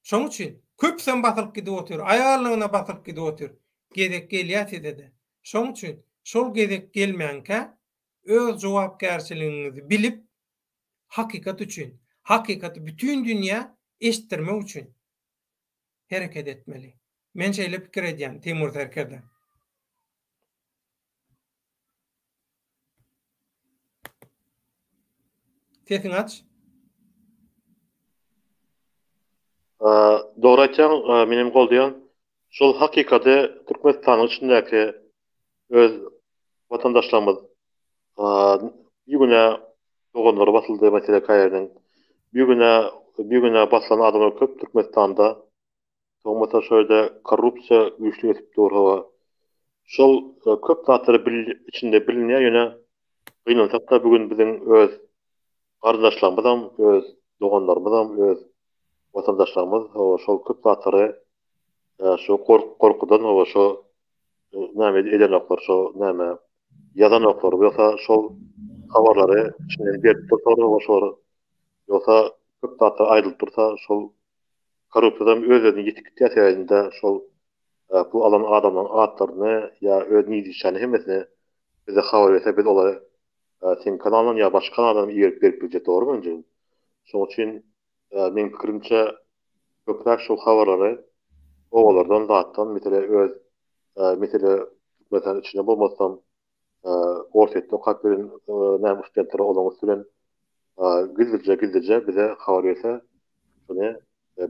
Speaker 1: Şoň üçin köpüsem basylyp gidip otyr, aýallygyna basylyp gidip otyr. Gezek gelýär size-de. Şoň üçin şol gezek gelmänkä öz jogapkärçiligiňizi bilip, hakykat üçin, hakykaty bütin dünýä eşitdirmek üçin hereket etmeli. Men şeýle pikir edýän, Timur Serkerde. Sesiňi aç.
Speaker 2: Dogry aýtýaň, menem goldaýan. Şol hakykady Türkmenistanyň içindäki öz watandaşlarymyz bigünä doganlary basyldy mesele KR-niň. Bigünä bigünä basylan adamlar köp Türkmenistanda. Soň bolsa şo ýerde korrupsiýa güýçli ösüp dur hawa. Şol köp zatlary bil içinde bilinýär ýöne gynansakda bu gün biziň öz garyndaşlarymyzam öz doganlarymyzam öz watandaşlarymyz hawa şol köp zatlary şo gorkudan hawa şo näme edenoklar şo näme ýazanoklar ýogsa şol habarlary içinden berip dursalar hawa şolar ýogsa köp zatlar aýdylyp dursa şol Korrupsiýadan öz-özüni ýitip gitýär sebäbinde şol pul alan adamlaryň atlaryny ýa öz nirde hemmesini bize habar berse biz olary seň kanaldan ýa başga kanaldan iberip berip biljek dogrymy injigim? Şoň üçin meň pikirimçe köpräk şol habarlary obalardan zatdan mesele öz mesele Türkmenistanyň içinde bolmasam Orsýetde okap ýören näme studentler olaryň üsti bilen gizlije gizlije bize habar berse şony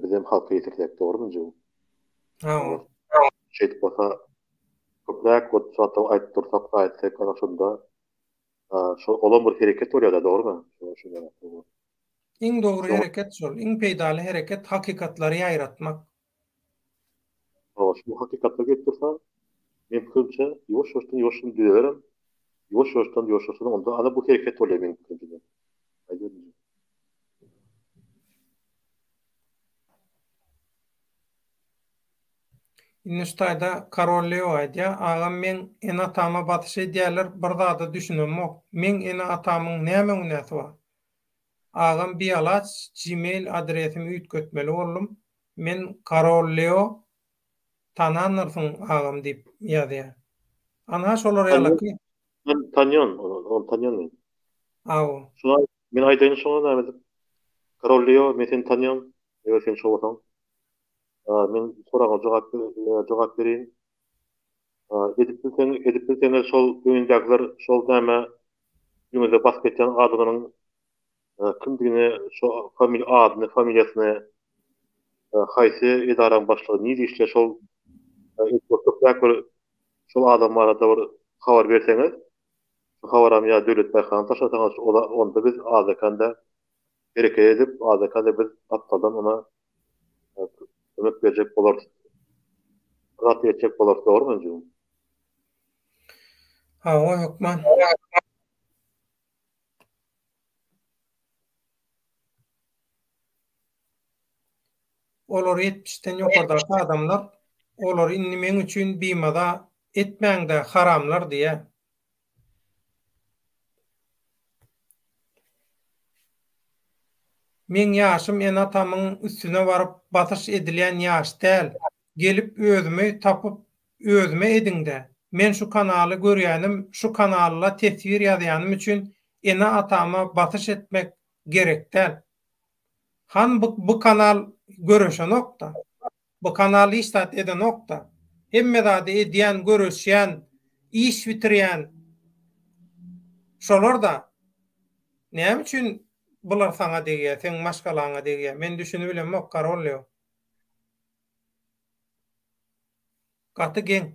Speaker 2: bizem halka ýetirsek dogrymy jigim?
Speaker 1: Hawa.
Speaker 2: Şeýdip bolsa köpräk whatsappda aýdyp dursak aýtsak ana şonda şol olam bir hereket bolýada dogrymy?
Speaker 1: Iň dogry hereket şol, iň peýdaly hereket hakykatlary ýaýratmak.
Speaker 2: Hawa, şu hakykatlar gelip dursa, meň pikirimçe, ýuwaş-ýuwaşdan ýuwaşdan düzelerem, ýuwaş-ýuwaşdan ýuwaş-ýuwaşdan onda ana bu hereket bolýar meň pikirimçe. Aýdybermejek.
Speaker 1: Indi şu taýda Karol Leo aýdýar, Agam meň ene-atama basyş edýärler, bir zada düşünemok. Meň ene-atamyň näme günäsi bar? Agam bialaç gmail adresimi üýtgetmeli boldum. Men Karol Leo tanandyrsyň agam diýip ýazýar. Anha şolar ýalaky.
Speaker 2: Men tanýan ony, ony tanýan men.
Speaker 1: Aw.
Speaker 2: Şuna men aýdaýyn şoňa näme diýip. Karol Leo men seni tanýan, eger sen şo bolsaň. Men soragyňa jogap jogap bereýin. Edip bilseň, edip bilseňiz şol öňündäkiler şol näme öňüňize basyp geçýän adamlaryň kimdigini şo familiýa adyny, familiýasyny. Haýsy edaraň başlygy nirde işleýär şol köpräk bir şol adam barada bir habar berseňiz, şu habaram ýa Döwlet Baýkana taşlasaňyz onda biz azda-kände hereket edip, azda-kände biz gapdaldan ona kömek berjek bolarys. Bir zat etjek bolarys, dogrymy injigim?
Speaker 1: Hawa, hökman. Olar ýetmişden ýokardaky adamlar, olary indi meň üçin bimaza etmäň-dä, haramlar diýýär. Meň ýaşym ene-atamyň üstüne baryp basyş edilýän ýaş däl. Gelip özümi tapyp özüme ediň-dä. Men şu kanaly görýänim, şu kanala teswir ýazýanym üçin ene-atama basyş etmek gerek däl. Han bu bu kanal göreşenokda. Bu kanal hiç zat edenokda. Hemme zady edýän, göreşýän, iş bitirýän şolarda. Näme üçin bular saňa degýär, seň maşgalaňa degýär? Men düşünibilemok Karollew. Gaty geň.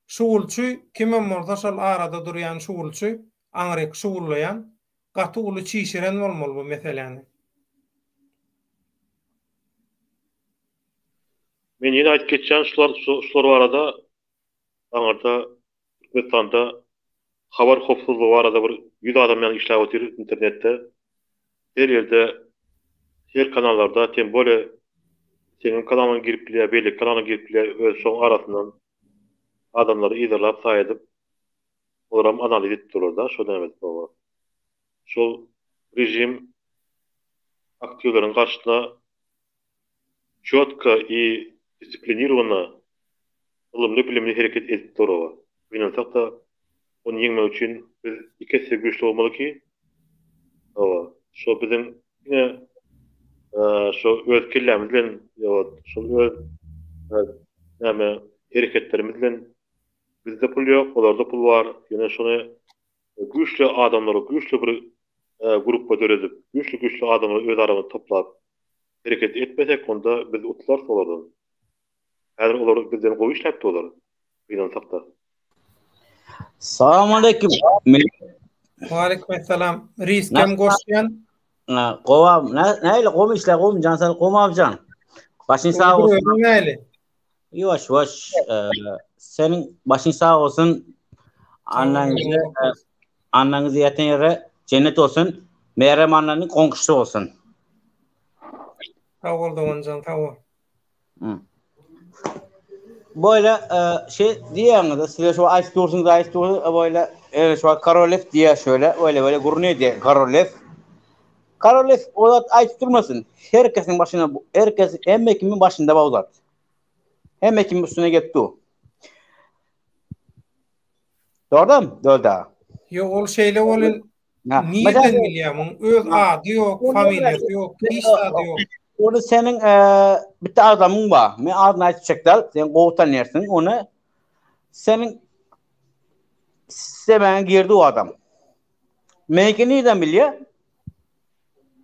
Speaker 1: Şugulçy, kimem bolsa şol arada durýan şugulçy, aňryk şugullaýan, gaty uly çişiren bolmaly bu meseläni.
Speaker 2: Men ýene aýdyp geçýän şular şular barada aňyrda Türkmenistanda habar howpsuzlygy barada bir ýüz adam ýaly işläp otyr internetde. Her ýerde her kanallarda tem bolýa seňem kanalyňa girip bilýär, beýleki kanalyňa girip bilýär, öz şoň arasyndan adamlary yzarlap saý edip olaram analiz edip durlar-da şo näme edip oba. Şol režim aktiwleriň garşysyna çötka i disiplinirowano ylymly-bilimli hereket edip dur-oba. Gynansak-da, ony ýeňmek üçin biz iki esse güýçli bolmaly ki, oba, şo biziň diňe şo öz kellämiz bilen, şol öz näme hereketlerimiz bilen bizde pul ýok, olarda pul bar, ýöne şony güýçli adamlary, güýçli bir gruppa döredip, güýçli-güýçli adamlary öz aramyzda toplap hereket etmesek, onda biz utularys olardan. Häzir olar bizden gowy işläp durlar, gynansak-da.
Speaker 3: Salam aleýkum.
Speaker 1: Waleýkim essalam. Riskem goşýan.
Speaker 3: Gowa, näle gowy işler, gowy jan sag, gowy abjan. Başyň sag bolsun.
Speaker 1: Näle?
Speaker 3: Ýuwaş, ýuwaş. Seniň başyň sag bolsun. Annaňyzy Annaňyzy ýatan ýere jennet bolsun. Merem annanyň goňşusy bolsun.
Speaker 1: Sag bol doganjan, sag bol.
Speaker 3: Böyle şey diýýäňiz, size şu aýdyp dursuňyz, aýdyp dursuňyz, böyle şu Korolew diýýär şöyle, öyle böyle gürrüň edýär Korolew. Korolew o zat aýdyp durmasyn. Her kesiň başyna, her kes, hemme kimiň başynda bar o zat. Hemme kimiň üstüne gelip dur. Dogrudan, Dölde.
Speaker 1: Ýok, ol şeýle welin nirden bilýär muň? Öz ady ýok, familiýasy ýok, hiç zady ýok.
Speaker 3: Ony seniň bitte adamyň bar. Men adyny aýtjak däl, sen gowy tanýarsyň ony. Seniň sistemäňe girdi o adam. Meňki nirden bilýär?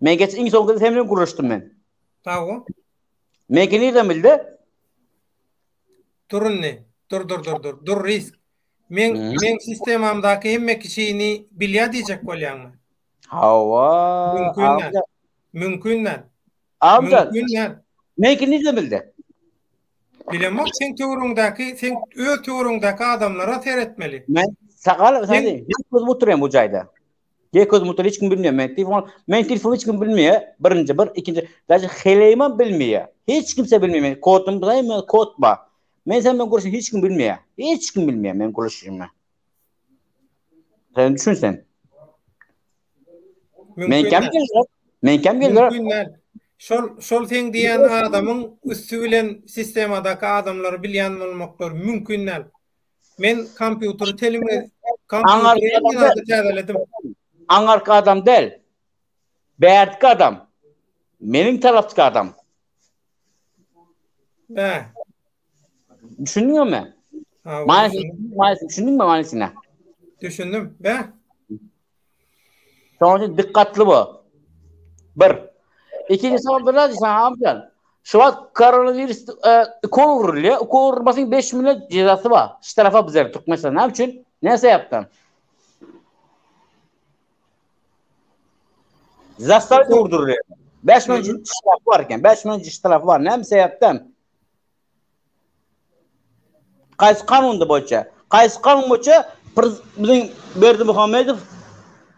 Speaker 3: Men geç iň soňky sen bilen gürleşdim men.
Speaker 1: Sag bol.
Speaker 3: Meňki nirden bildi?
Speaker 1: Dur indi. Dur dur dur dur. Dur risk. Meň meň sistemamdaky hemme kişini bilýär diýjek bolýaňmy?
Speaker 3: Hawa.
Speaker 1: Mümkin däl. Mümkin däl.
Speaker 3: Amca. Mümkin däl. Meňki nirden bildi?
Speaker 1: Bilemok, seň töweregiňdäki, seň öz töweregiňdäki adamlara seretmeli.
Speaker 3: Men sakal, sen gözüm oturýan bu jaýda. Gel közüm otur hiç kim bilmeýär. Men telefon, men telefon hiç kim bilmeýär. Birinji bir, ikinji, daže heleýimem bilmeýär. Hiç kimse bilmeýär. Men kodum bilen men kod bar. Men sen men gürleşen hiç kim bilmeýär. Hiç kim bilmeýär men gürleşişimi. Sen düşün sen. Men kem geldi. Men kem geldi.
Speaker 1: Mümkin däl. Şol şol seň diýen adamyň üsti bilen sistemadaky adamlary bilýän bolmaklary mümkin däl. Men kompýuteri telim kompýuteri hemme zady täzeledim.
Speaker 3: Aňarky adam däl. Bärki adam. Meniň tarapdaky adam.
Speaker 1: Bä.
Speaker 3: Düşündiňmi? Manysyny, manysyny düşündiňmi manysyna?
Speaker 1: Düşündim. Bä.
Speaker 3: Şonuň üçin dikkatli bol. Bir. Ikinji sowal bir zat diýsem Hamjan. Şu wagt koronawirus ukol urulýar. Ukol urulmasyň 5 million jezasy bar. Ştrafa bizler Türkmenistan. Näme üçin? Näme sebäpden? Zastaw durdurylýar. 5 million ştraf bar eken. 5 million ştraf bar. Näme sebäpden? Haýsy kanunda boýunça? Haýsy kanun boýunça biziň Berdimuhamedow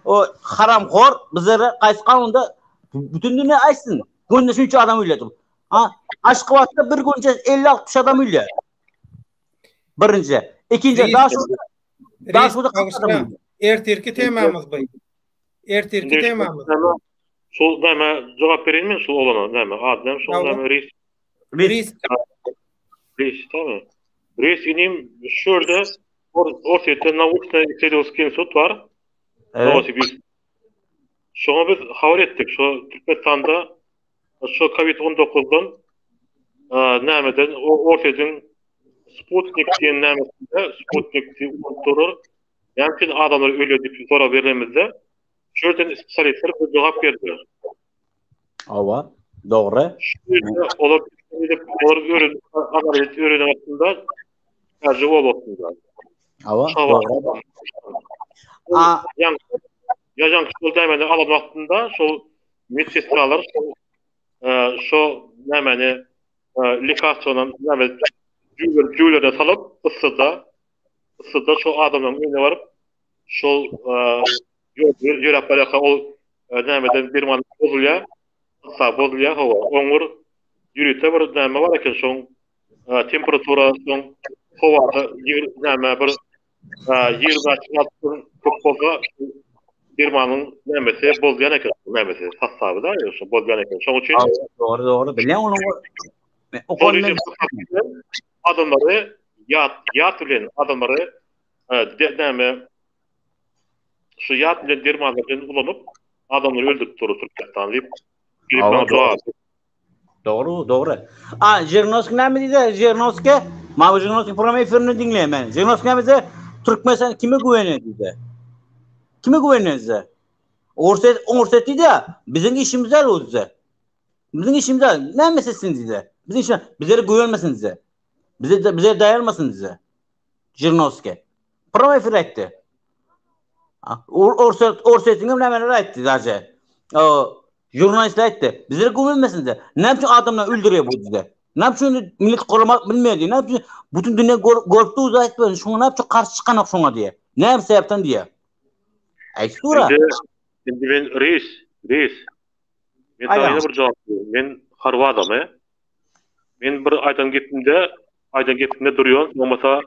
Speaker 3: o haramhor bizlere haýsy kanunda bütün dünýä aýtsyn. Günde şunça adam ölýär. Ha, Aşgabatda bir günde 50-60 adam ölýär. Birinji. Ikinji, Daşoguzda
Speaker 1: Daşoguzda 40 adam ölýär. Ertirki temamyz bu. Ertirki temamyz.
Speaker 2: Şol näme jogap bereýin men şol oglana näme ady näme şol näme reis
Speaker 1: Reis
Speaker 2: Reis tamam. Reis inim şu ýerde Orsýetde naучно исследовательский институт bar. Novosibirsk. Şoňa biz habar etdik. Şo Türkmenistanda şo COVID 19-dan nämeden Orsýetiň Sputnik diýen nämesinde Sputnik diýip unup durur. Näme üçin adamlar ölýär diýip sorag berlenimizde şu ýerden spesialistler bir jogap berdiler.
Speaker 3: Hawa, dogry.
Speaker 2: Şu ýerde olar edip, olar öwren, analiz öwrenen wagtynda täze bolupdyr.
Speaker 3: Hawa, dogry.
Speaker 2: A ýa ýa şol nämäni alan wagtynda şol medsestralar şol şo nämäni lekarstwany näme jüwlere salyp yssyda yssyda şo adamlaryň öýüne baryp şol ýöräp barýarka ol nämeden derman bozulýar ysga bozulýar hawa oňur ýörite bir näme bar eken şoň temperatura soň howada näme bir 25 gradusdan köp bolsa dermanyň nämesi bozulýan eken nämesi sostawy da şo bozulýan eken şoň üçin
Speaker 3: dogry dogry bilýän onuň
Speaker 2: adamlary ýat ýat bilen adamlary näme şu ýat bilen dermanlar bilen ulanyp adamlary öldürip durur Türkmenistan diýip gelip maňa jogap
Speaker 3: Dogry, dogry. A Žirinovskiý näme diýdi? Žirinovskiý, maňa Žirinovskiý program efirini diňleýän men. Žirinovskiý näme diýdi? Türkmenistan kime güwenýär diýdi. Kime güwenýär diýdi. Orsýet, Orsýet diýdi, biziň işimiz däl o diýdi. Biziň işimiz däl. Näme etsin diýdi. Biziň işimiz, bizlere güwenmesin diýdi. Bize bize daýanmasyn diýdi. Žirinovskiý. Program efir aýtdy. Orsýet, Orsýetiň hem nämeler aýtdy daže. Žurnalistler aýtdy. Bizlere güwenmesin diýdi. Näme üçin adamlar öldürýär bu diýdi. Näme üçin millet goramak bilmeýär diýdi. Näme üçin bütün dünýä görüp dur aýtmaýar. Şoňa näme üçin garşy çykanok şoňa diýdi. Näme sebäpden diýdi. Aýtdy dura.
Speaker 2: Indi men reis, reis. Men saňa ýene bir jogap berýin. Men harby adamy. Men bir aýdan gepimde, aýdan gepimde durýan, bolmasa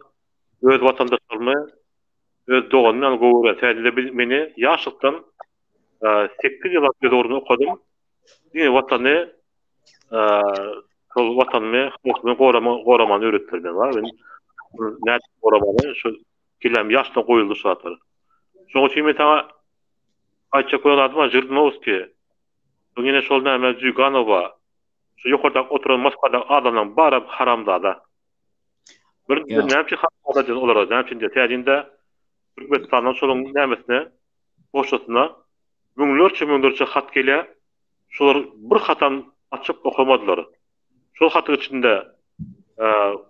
Speaker 2: öz watandaşlarymy, öz doganymy ýaly gowy görýän. Täze biz meni ýaşlykdan 8 ýyllap öz ugrunda okadym. Diňe watany, şol watanymy, halkymy gorama, goramany öwretdiler meni bar. Men nädip goramany şu kelläm ýaşdan goýuldy şu zatlar. Şonuň üçin men saňa aýtjak bolan zadym bar, Žirinovskiý. Soň ýene şol näme Zýuganowa, şu ýokardaky oturan Moskwadaky adamlaryň baram haramzada. Bir näme üçin haramzada diýen olara, näme üçin diýen. Täjinde Türkmenistandan şolaryň nämesine, poçtasyna müňlerçe müňlerçe hat gelýär. Şolar bir hatam açyp okamadylar. Şol hatyň içinde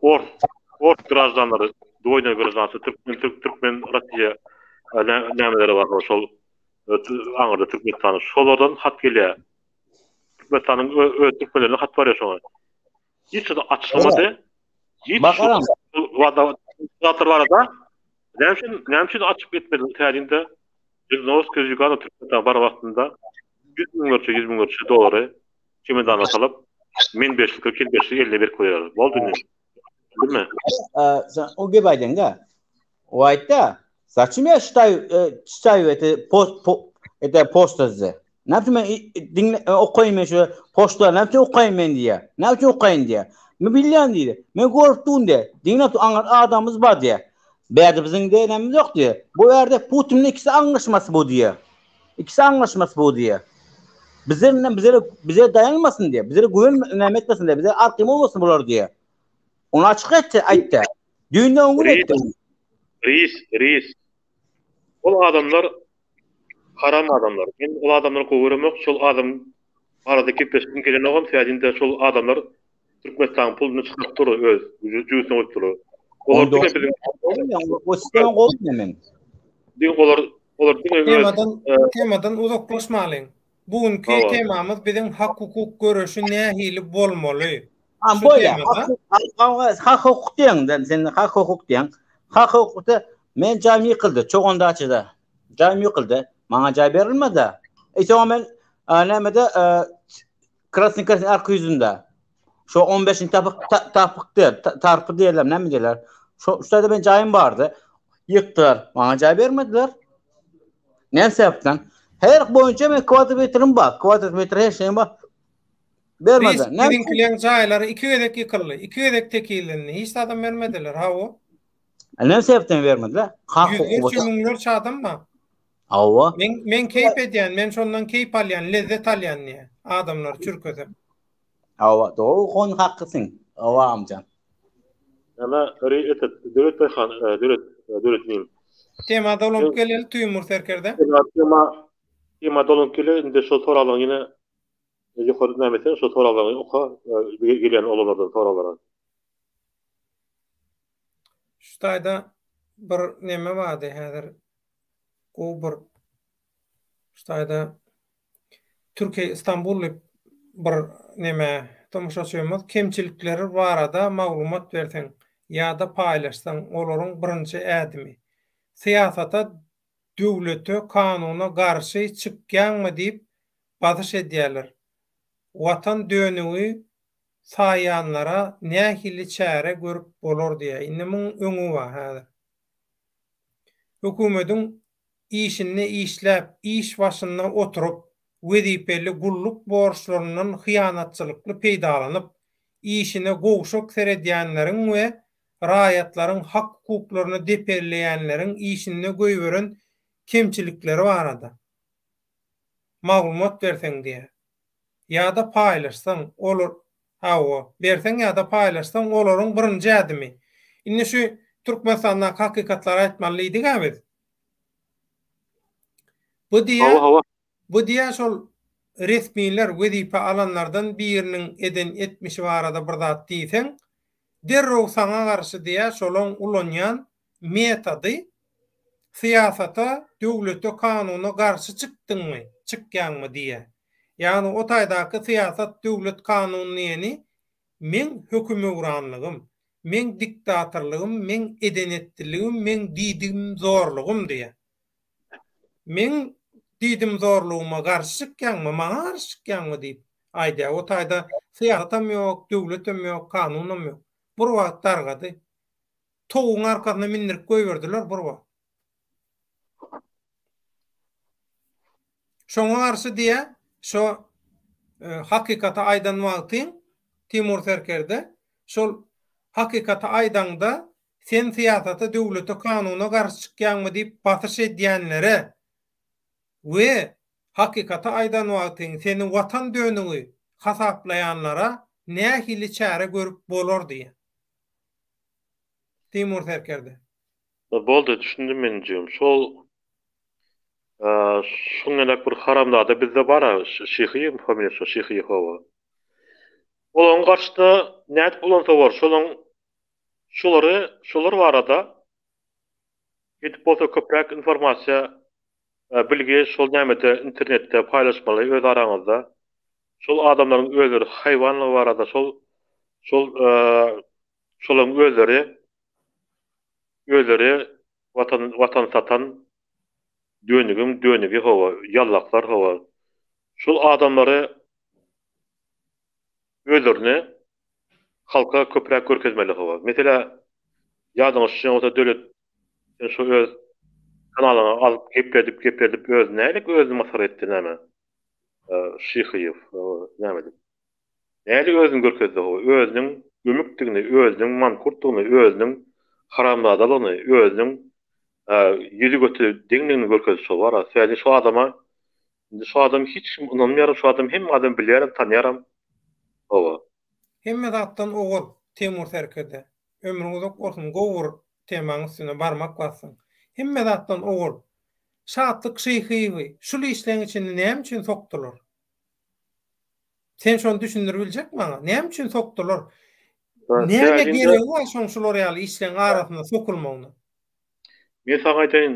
Speaker 2: ors ors graždanlary, dwoýnoý graždanstwo, türkmen türk türkmen Russiýa nämeleri bar şol aňyrda Türkmenistanda. Şolardan hat gelýär. Türkmenistanyň öz türkmenlerine hat barýar şoňa. Hiç zat açylmady. Hiç zatlar barada näme üçin näme üçin açyp etmedi täjinde Žirinovskiý Zýuganow Türkmenistana baran wagtynda ýüz müňlerçe ýüz müňlerçe dolary çemedana salyp men beşlik kel beşlik eline berip goýýarlar. Boldy indi. Bilme.
Speaker 3: Sen o gep aýdyň-da. O aýtda, Zaçem ýa şitaý çitaý eti post po ete poçta size. Näme üçin men diňle okaýyn men şu poçta näme üçin okaýyn men diýýär. Näme üçin okaýyn diýýär. Men bilýän diýdi. Men görüp durun diýýär. Diňläp dur aňar adamymyz bar diýýär. Bärde biziň diýen nämemiz ýok diýýär. Bu ýerde Putin bilen ikisi aňlaşmasy bu diýýär. Ikisi aňlaşmasy bu diýýär. Bize bize bize daýanmasyn diýýär. Bize güven näme etmesin diýýär. Bize arkaýyn bolmasyn bular diýýär. Ony açyk etdi, aýtdy. Düýnde on gün etdi.
Speaker 2: Reis, reis. Ol adamlar haram adamlar. Men ol adamlary gowy göremok. Şol adam. Barada gepleşigiň gelenogam sebäbi indi şol adamlar Türkmenistanyň puluny çykaryp dur öz jübüsine goýup dur. Olar diňe biziň
Speaker 3: O sistema gowy men.
Speaker 2: Diňe olar olar diňe öz
Speaker 1: Temadan temadan uzaklaşmalyň. Bu günki temamyz biziň hak-hukuk göreşi nähili bolmaly?
Speaker 3: Ha bolýa. Hak hukuk diýeň, sen hak hukuk diýeň. Hak hukukda men jaýym ýykyldy, Çogan daçada. Jaýym ýykyldy. Maňa jaý berilmedi. E soňra men nämede Krasnyý Krasnyý arka ýüzünde. Şo 15-nji tapyk tapyk diýer, tarpy diýerler, näme diýerler. Şo şu taýda men jaýym bardy. Ýykdylar. Maňa jaý bermediler. Näme sebäpden? Her boýunça men kwadrat metrim bar. Kwadrat metr her şeyim bar. Bermediler.
Speaker 1: Näme? Biziňkileň jaýlary iki gezek ýykyldy. Iki gezek tekizlendi. Hiç zadam bermediler. Hawa.
Speaker 3: Näme sebäpden bermediler?
Speaker 1: Hak hukugy. Ýüzlerçe, müňlerçe adam bar.
Speaker 3: Hawa.
Speaker 1: Men men keýp edýän, men şondan keýp alýan, lezzet alýan diýýär. Adamlary çürkesem.
Speaker 3: Hawa, dogry hon haklysyň. Hawa amjan.
Speaker 2: Näme, ri etet, Döwlet Baýhan, Döwlet, Döwlet inim.
Speaker 1: Tema dolanyp geleli Tüýmur serkerde.
Speaker 2: Tema, tema, tema dolanyp geleli, indi şol soraglaryň ýene ýokary näme etseň, şol soraglaryňy oka, gelýän olanlardan soraglara.
Speaker 1: Şu taýda bir neme bardy häzir gowy bir şu taýda Türkiýe Istanbul diýip bir neme tomaşaçymyz kemçilikleri barada maglumat berseň ýa-da paýlaşsaň olaryň birinji ädimi syýasata döwlete kanuna garşy çykýaňmy diýip basyş edýäler watan dönügi saýýanlara nähili çäre görüp bolar diýýär. Indi muň öňi bar häzir. Hökümediň işinde işläp, iş başynda oturyp, wezipeli gulluk borçlaryndan hyýanatçylykly peýdalanyp, işine gowşak seredýänleriň we raýatlaryň hak-hukuklaryny depeleýänleriň işinde goýberen kemçilikleri barada maglumat berseň diýýär. Ýa-da paýlaşsaň, olar, hawa, berseň ýa-da paýlaşsaň, olaryň birinji ädimi. Indi şu Türkmenistandaky hakykatlary aýtmaly diýdik-ä biz. Bu diýýär,
Speaker 2: Hawa, hawa.
Speaker 1: bu diýýär şol resmiler, wezipe alanlardan biriniň eden etmişi barada bir zat diýseň, derrew saňa garşy diýýär şolaň ulanýan metody syýasata, döwlete, kanuna garşy çykdyňmy, çykýaňmy diýýär. Ýagny o taýdaky syýasat, döwlet, kanun diýeni meň hökümöwranlygym, meň diktatorlygym, meň eden-etdiligim, meň diýdimzorlugym diýýär. Meň diýdimzorlugyma garşy çykýaňmy, maňa garşy çykýaňmy diýip aýdýar. O taýda syýasatam ýok, döwletem ýok, kanunam ýok. Bir wagt dargady. Towugyň arkasyna mindirip goýberdiler bir wagt. Şoňa garşy diýä, şo hakykaty aýdan wagtyň Timur serkerde şol hakykaty aýdaňda sen syýasata, döwlete, kanuna garşy çykýaňmy diýip basyş edýänlere we hakykaty aýdan wagtyň seni watan dönügi hasaplaýanlara nähili çäre görüp bolar diýä. Timur serkerde.
Speaker 2: Boldy düşündim men jigim. Şol şuň ýalak bir haramzada bizde bara Şyhyýew familiýasy şo Şyhyýew hawa. Olaryň garşysyna nädip ulansa bor şolaň şolary şolar barada edip bolsa köpräk informasiýa bilgi şol nämede internetde paýlaşmaly öz araňyzda. Şol adamlaryň özleri haýwanlygy barada şol şol şolaryň özleri özleri watan watan satan dönügiň dönügi hawa ýallaklar hawa şol adamlary özlerini halka köpräk görkezmeli hawa meselä ýadyňa düşýän bolsa döwlet sen şu öz kanalyňa alyp gepledip gepledip öz nälik özüni masgara etdi näme Şyhyýew näme diýip. Nädip özüni görkezdi ho, özüniň gömükdigini, özüniň mankurtdygyny, özüniň haramzadalygyny, özüniň ýüzi göti deňdigini görkezdi şo bar-a. Sebäbi şo adama indi şo adam hiç kim ynanmaýar, şo adam hemme adam bilýärem, tanýaram. Hawa.
Speaker 1: Hemme zatdan owal Temur serkerde. Ömrüň uzak bolsun gowy bir temaň üstüne barmak basdyň. Hemme zatdan owal Şatlyk Şyhyýewi şul işleň içinde näme üçin sokdular? Sen şony düşündirip biljek maňa? Näme üçin sokdular? Näme geregi bar şoň şular ýaly işleň arasyna sokulmagyna?
Speaker 2: Men saňa aýdaýyn,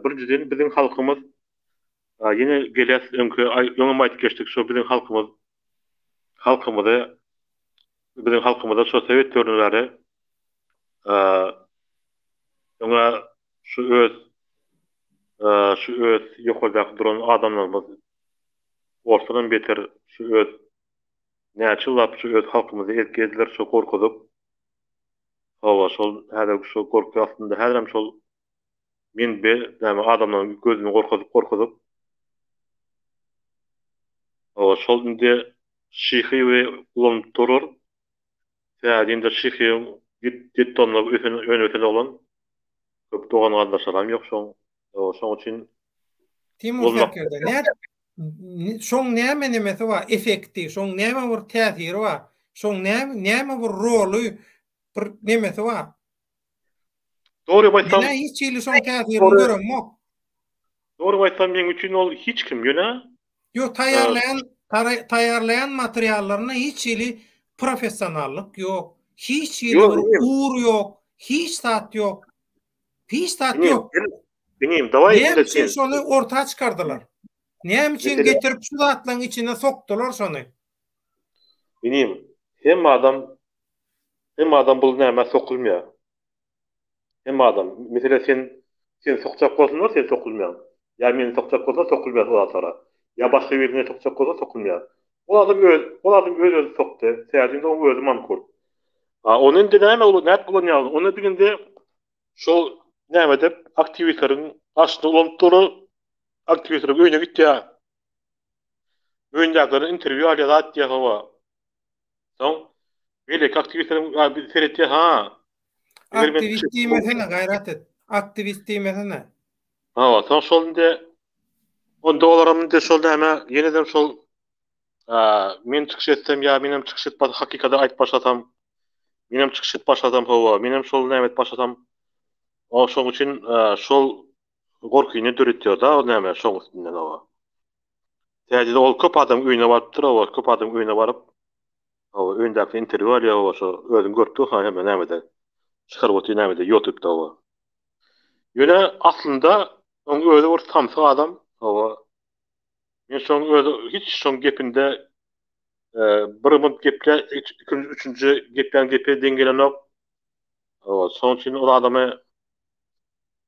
Speaker 2: birinjiden biziň halkymyz ýene gelýäs öňki öňem aýdyp geçdik şo biziň halkymyz halkymyzy biziň halkymyza şo sowet döwründen bäri öňe şu öz şu öz ýokardaky duran adamlarymyz orsdanam beter şu öz näçe ýyllap şu öz halkymyzy ezip gezdiler şo gorkuzyp hawa şol häzir şo gorky astynda häzirem şol men be näme adamlaryň gözüni gorkuzyp gorkuzyp hawa şol indi şyhy we ulanyp durur sebäbi indi şyhy detdomda ösen önüp ösen oglan köp dogan garyndaşlaram ýok şoň şoň üçin
Speaker 1: Timur serkerde nädip şoň näme nemesi bar efekti şoň näme bir täsiri bar şoň näme näme bir roly bir nemesi bar
Speaker 2: Dogry aýtsam
Speaker 1: Men hiç hili şoň täsirini göremok.
Speaker 2: Dogry aýtsam meň üçin ol hiç kim ýöne
Speaker 1: Ýok taýýarlaýan taýýarlaýan materiallarynda hiç hili professionallyk ýok. Hiç hili bir ugur ýok. Hiç zat ýok. Hiç zat ýok.
Speaker 2: Inim, dawaý
Speaker 1: Näme üçin şony orta çykardylar? Näme üçin getirip şu zatlaryň içine sokdular şony?
Speaker 2: Inim, hemme adam hemme adam bul nämä sokulmaýar. Hemme adam, meselem sen seni sokjak bolsunlar sen sokulmaýaň. Ýa meni sokjak bolsa sokulmaýas o zatlara. Ýa başga birini sokjak bolsa sokulmaýar. Ol adam öz ol adam öz özüni sokdy. Sebäbi indi oň özi mankurt. A ony indi näme ol nädip ulanýar ony? Ony indi şol näme edip aktiwistleriň garşysyna ulanyp dur. Aktiwistleriň öýüne gitýär. Öýündäkilerden interwýu alýar zat diýýär hawa. Soň beýleki aktiwistleriň seretýär ha.
Speaker 1: Aktiwist diýmesene gaýrat et. Aktiwist diýmesene.
Speaker 2: Hawa, soň şol indi onda olaram indi şol näme ýenedem şol men çykyş etsem ýa menem çykyş edip hakykady aýdyp başlasam menem çykyş edip başlasam hawa menem şol näme edip başlasam o şoň üçin şol gorkyny döretýär-da o näme şoň üstünden hawa. Täjede ol köp adamyň öýüne barypdyr hawa köp adamyň öýüne baryp hawa öýündäki interwýu alýar hawa şo özüň görüp dursaň hemme nämede çykaryp otyr nämede ýotubda hawa. Ýöne aslynda oň özi bir samsyk adam hawa Men şoň özi hiç şoň gepinde bir munt geplä ikinji üçünji geplän gepi deň gelenok. Hawa şoň üçin ol adamy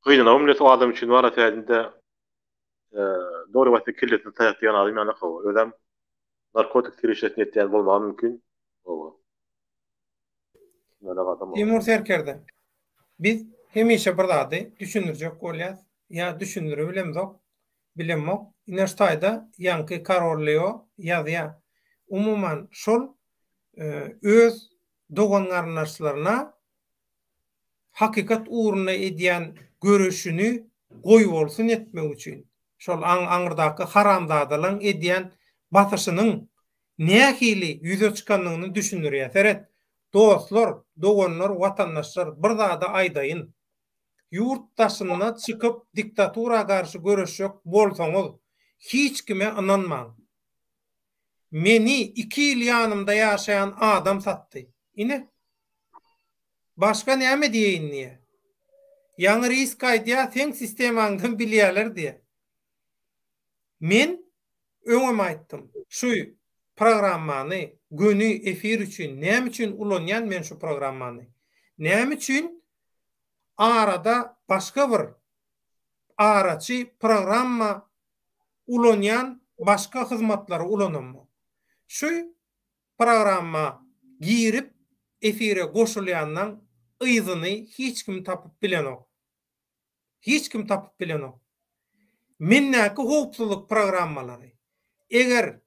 Speaker 2: gynanagym bilen o adam üçin bar sädinde dogry aýtsa kellesini taýak diýen adam ýaly hawa özem narkotik serişdesini etýän bolmagy mümkin. Hawa.
Speaker 1: Timur serkerde, biz hemişe bir zady düşündirjek bolýas, ýa düşündiribilemzok, bilemok. Ine şu taýda ýaňky Karol Leo ýazýar. Umuman şol öz dogan-garyndaşlaryna hakykat ugrunda edýän göreşini goýbolsun etmek üçin, şol aňyrdaky haramzadalaryň edýän basyşynyň nähili ýüze çykandygyny düşündirýär. Seret, dostlar, doganlar, watandaşlar, bir zady aýdaýyn. Ýurt daşyna çykyp diktatura garşy göreşjek bolsaňyz, hiç kime ynanmaň. Meni iki ýyl ýanymda ýaşaýan adam satdy. Ine. Başga näme diýeýin diýýär. Ýaňy risk aýdýar, seň sistemaňdan bilýärler diýýär. Men öňem aýtdym, şu programmany göni efir üçin näme üçin ulanýan men şu programmany? Näme üçin arada başga bir araçy programma ulanýan başga hyzmatlary ulanamok? Şu programma girip efire goşulýandan yzyny hiç kim tapyp bilenok. Hiç kim tapyp bilenok. Mendäki howpsuzlyk programmalary, eger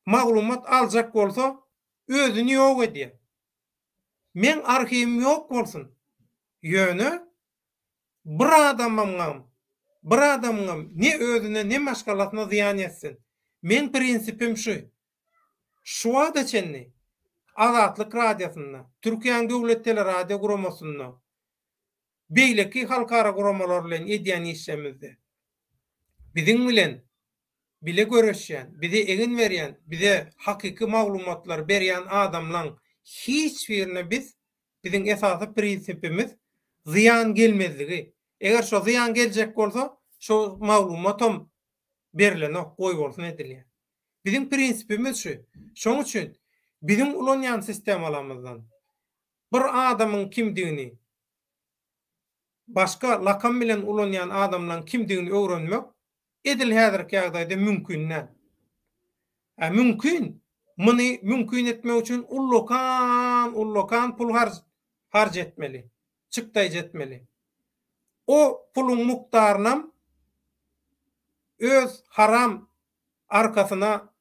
Speaker 1: maglumat aljak bolsa, özüni ýok edýär. Meň arhiwim ýok bolsun. Ýöne bir adamyňam, bir adamyňam ne özüne, ne maşgalasyna zyýan ýetsin. Meň prinsipim şu. Şu wagta çenli Azatlyk Radiosynda, Türkiýäniň Döwlet teleradio guramasynda, beýleki halkara guramalar bilen edýän işlerimizde biziň bilen. bile göreşýän, bize egin berýän, bize hakyky maglumatlary berýän adamlaň hiç birine biz, biziň esasy prinsipimiz zyýan gelmezligi. Eger şo zyýan geljek bolsa, şo maglumatam berlenok, goýbolsun edilýär. Biziň prinsipimiz şu. Şoň üçin biziň ulanýan sistemalarymyzdan bir adamyň kimdigini, başga lakam bilen ulanýan adamlaryň kimdigini öwrenmek edil häzirki ýagdaýda mümkin däl. Ä mümkin, muny mümkin etmek üçin ullakan, ullakan pul harç harç etmeli, çykdaýjy etmeli. O puluň mukdarynam öz haram arkasyna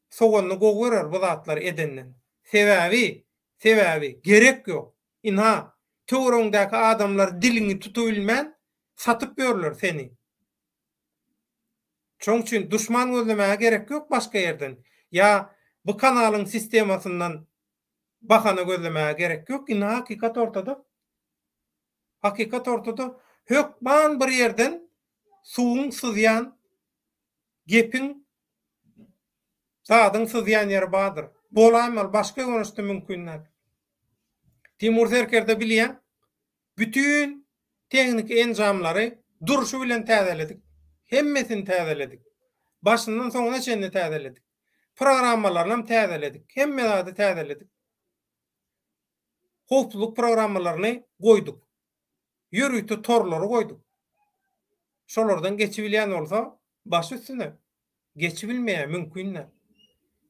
Speaker 1: soganyny gowy görer bu zatlary edenden. Sebäbi, sebäbi gerek ýok. Ynha, töweregiňdäki adamlar diliňi tutubilmän satyp ýörler seni. Şoň üçin duşman gözlemäge gerek ýok başga ýerden. Ýa bu kanalyň sistemasyndan bahana gözlemäge gerek ýok. Indi hakykat ortada. Hakykat ortada. Hökman bir ýerden suwuň syzýan gepiň zadyň syzýan ýeri bardyr. Bolaýmaly başga görnüşde mümkin däl. Timur serkerde bilýäň, bütin tehniki enjamlary durşy bilen täzeledik. Hemmesini täzeledik. Başyndan soňuna çenli täzeledik. Programmalarynam täzeledik. Hemme zady täzeledik. Howpsuzlyk programmalaryny goýduk. Ýörite torlary goýduk. Şolardan geçibilýän bolsa, baş üstüne. Geçibilmeýär, mümkin däl.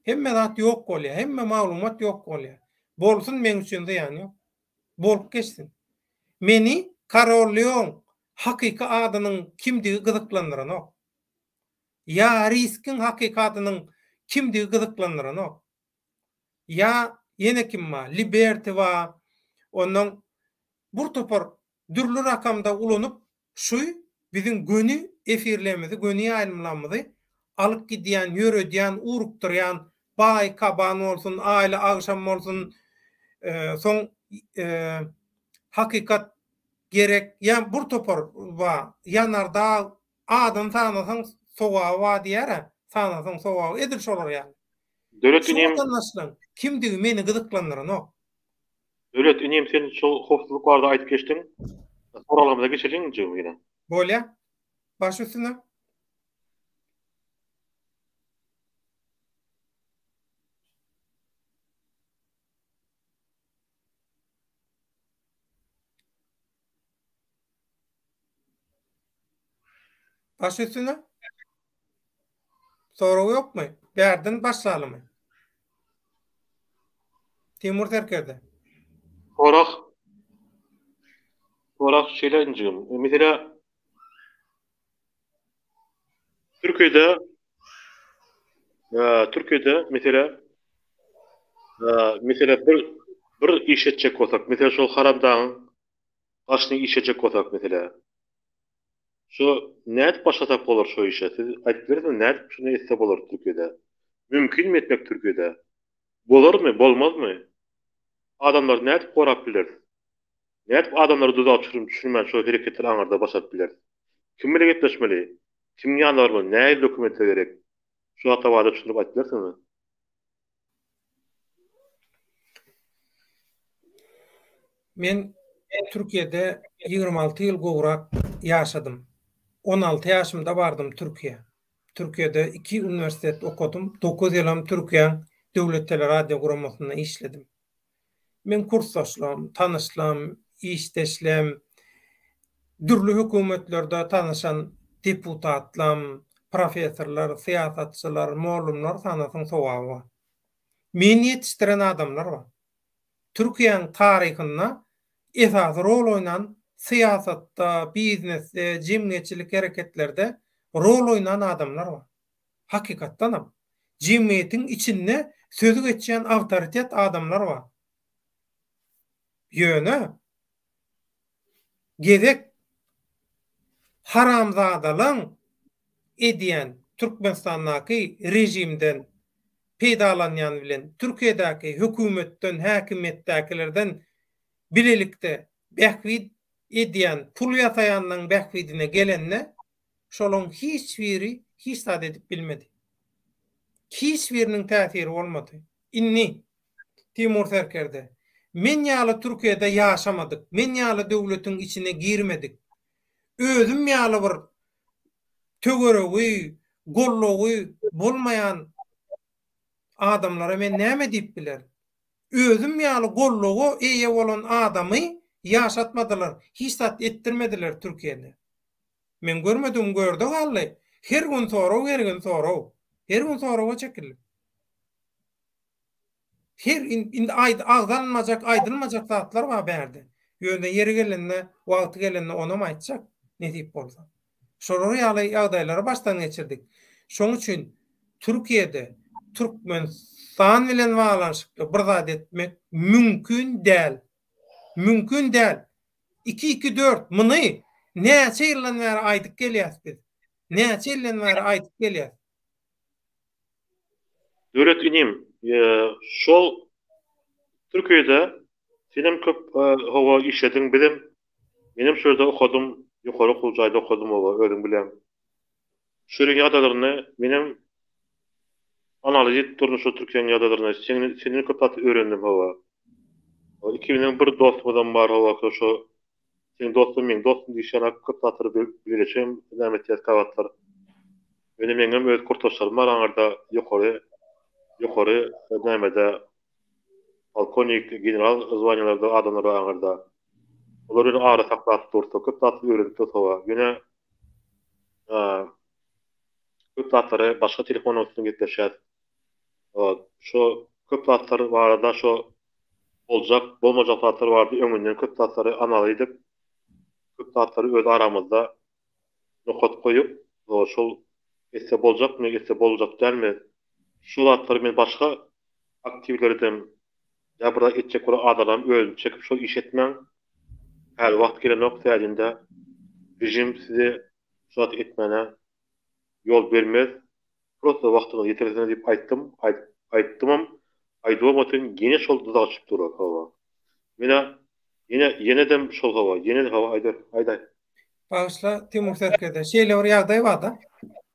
Speaker 1: Hemme zat ýok bolýar, hemme maglumat ýok bolýar. Bolsun meň üçin zyýany ýok. Bolup geçsin. Meni Karol Leon hakyky adynyň kimdigi gyzyklandyranok. Ýa Riskiň hakyky adynyň kimdigi gyzyklandyranok. Ýa ýene kim bar? Liberty bar. Ondan bir topar dürli rakamda ulanyp şu biziň göni efirlerimizi, göni ýaýlymlarymyzy alyp gidýän, ýöredýän, urukdyrýan Baý Kaban bolsun, Aýly Agşam bolsun, soň Hakykat gerek, ýa bir topar bar, Ýanardag, adyny sanasaň sogaby bar diýýär-ä, sanasaň sogaby, edil şolar ýaly.
Speaker 2: Döwlet
Speaker 1: Şu
Speaker 2: inim.
Speaker 1: watandaşlaryň kimdigi meni gyzyklandyranok.
Speaker 2: Döwlet inim sen şol howpsuzlyk barada aýdyp geçdiň. Soraglarymyza geçeliň jigim ýene.
Speaker 1: Bolýa. Baş üstüne. Baş üstüne. Sorag ýokmy? Bärden başlalymy? Timur serkerde.
Speaker 2: Sorag Sorag şeýle injigim. Mesela Türkiýede Türkiýede mesela mesela bir bir iş etjek bolsak, mesela şol Haramdagyň Garşyna iş etjek bolsak meselä. Şu nädip başlasak bolar şu işe? Siz aýdyp bilersiňiz nädip şuny etse bolar Türkiýede? Mümkinmi etmek Türkiýede? Bolarmy, bolmazmy? Adamlary nädip gorap bileris? Nädip adamlary duzaga düşürmän şu hereketleri aňyrda başaryp bileris? Kim bilen gepleşmeli? Kimiň ýanyna barmaly? Nähili dokumentler gerek? Şu zatlar barada düşündirip aýdyp bilersiňizmi?
Speaker 1: Men Türkiýede 26 ýyl gowrak ýaşadym. 16 ýaşymda bardym Türkiýä. Türkiýede iki uniwersitet okadym. 9 ýylam Türkiýäň Döwlet teleradio guramasynda işledim. Men kursdaşlarym, tanyşlarym, işdeşlerim, dürli hökümetlerde tanyşan deputatlarym, professorlar, syýasatçylar, mollumlar sanasaň sogaby bar. Meni ýetişdiren adamlar bar. Türkiýäniň taryhynda esasy rol oýnan syýasatda, biznesde, jemgyýetçilik hereketlerde rol oýnan adamlar bar. Hakykatdanam, jemgyýetiň içinde sözi geçýän awtoritet adamlar bar. Ýöne gezek haramzadalaň edýän Türkmenistandaky režimden peýdalanýan bilen Türkiýedäki hökümetden, häkimiýetdäkilerden bilelikde bähbit edýän, pul ýasaýanlaň bähbidine gelende şolaň hiç biri. Hiç zat edip bilmedi. Hiç biriniň täsiri bolmady. Indi, Timur serkerde, men ýaly Türkiýede ýaşamadyk, men ýaly döwletiň içine girmedik, özüm ýaly bir töweregi, goldawy bolmaýan adamlara men näme diýip bilerin? Özüm ýaly goldawa eýe bolan adamy ýaşatmadylar, hiç zat etdirmediler Türkiýede. Men görmedigim görde galdy. Her gün sorag her gün sorag. Her gün soraga çekildim. Her indi aýd agzalmajak aýdylmajak zatlar bar bärde. Ýöne ýeri gelende, wagty gelende onam aýtjak, nesip bolsa. Şolar ýaly ýagdaýlary başdan geçirdik. Şoň üçin Türkiýede Türkmenistan bilen baglanyşykly bir zat etmek mümkin däl. Mümkin däl. Iki, iki, dört, muny näçe ýyldan bäri aýdyp gelýäs biz. Näçe ýyldan bäri aýdyp gelýäs.
Speaker 2: Döwlet inim, şol Türkiýede senem köp hawa işlediň, bizem, menem şu ýerde okadym, ýokary okuw jaýda okadym hawa, özüň bilýäň. Şu ýeriň ýagdaýlaryny menem analiz edip durdum şu Türkiýäniň ýagdaýlaryny, senden köp zat öwrendim hawa. Ikimiziň bir dostumyzam bar hawa şo seň dostuň meň dostum diýişýän köp zatlary bileleşigem näme etýäs käwagtlar. Ýöne meňem öz kurtaşlarym bar aňyrda ýokary ýokary nämede polkownik general zwaniýalarda adamlar bar aňyrda. Olar bilen ara saklap dursa köp zat öwrenip dursa hawa. Ýöne köp zatlary başga telefon üstünden gepleşýäs. Şo köp zatlar barada şo boljak, bolmajak zatlar barada öňünden köp zatlary analiz edip, köp zatlary öz aramyzda nokat goýup, şol etse boljakmy, etse boljak dälmi, şu zatlary men başga aktiwlerden ýa bir zat etjek bolan adamlaryň özüni çekip şol işi etmäň. Häli wagt gelenok sädinde režim sizi şu zat etmäne ýol bermez. Prosta wagtyňyzy ýitirersiňiz diýip aýtdym, aýtdymam, aýdybam otyryn, ýene şol dyza çykyp dur hawa. Menä ýene ýenedem şol hawa, ýene hawa aýdar, aýdaý.
Speaker 1: Bagyşla Timur serkerde, şeýle bir ýagdaý barda,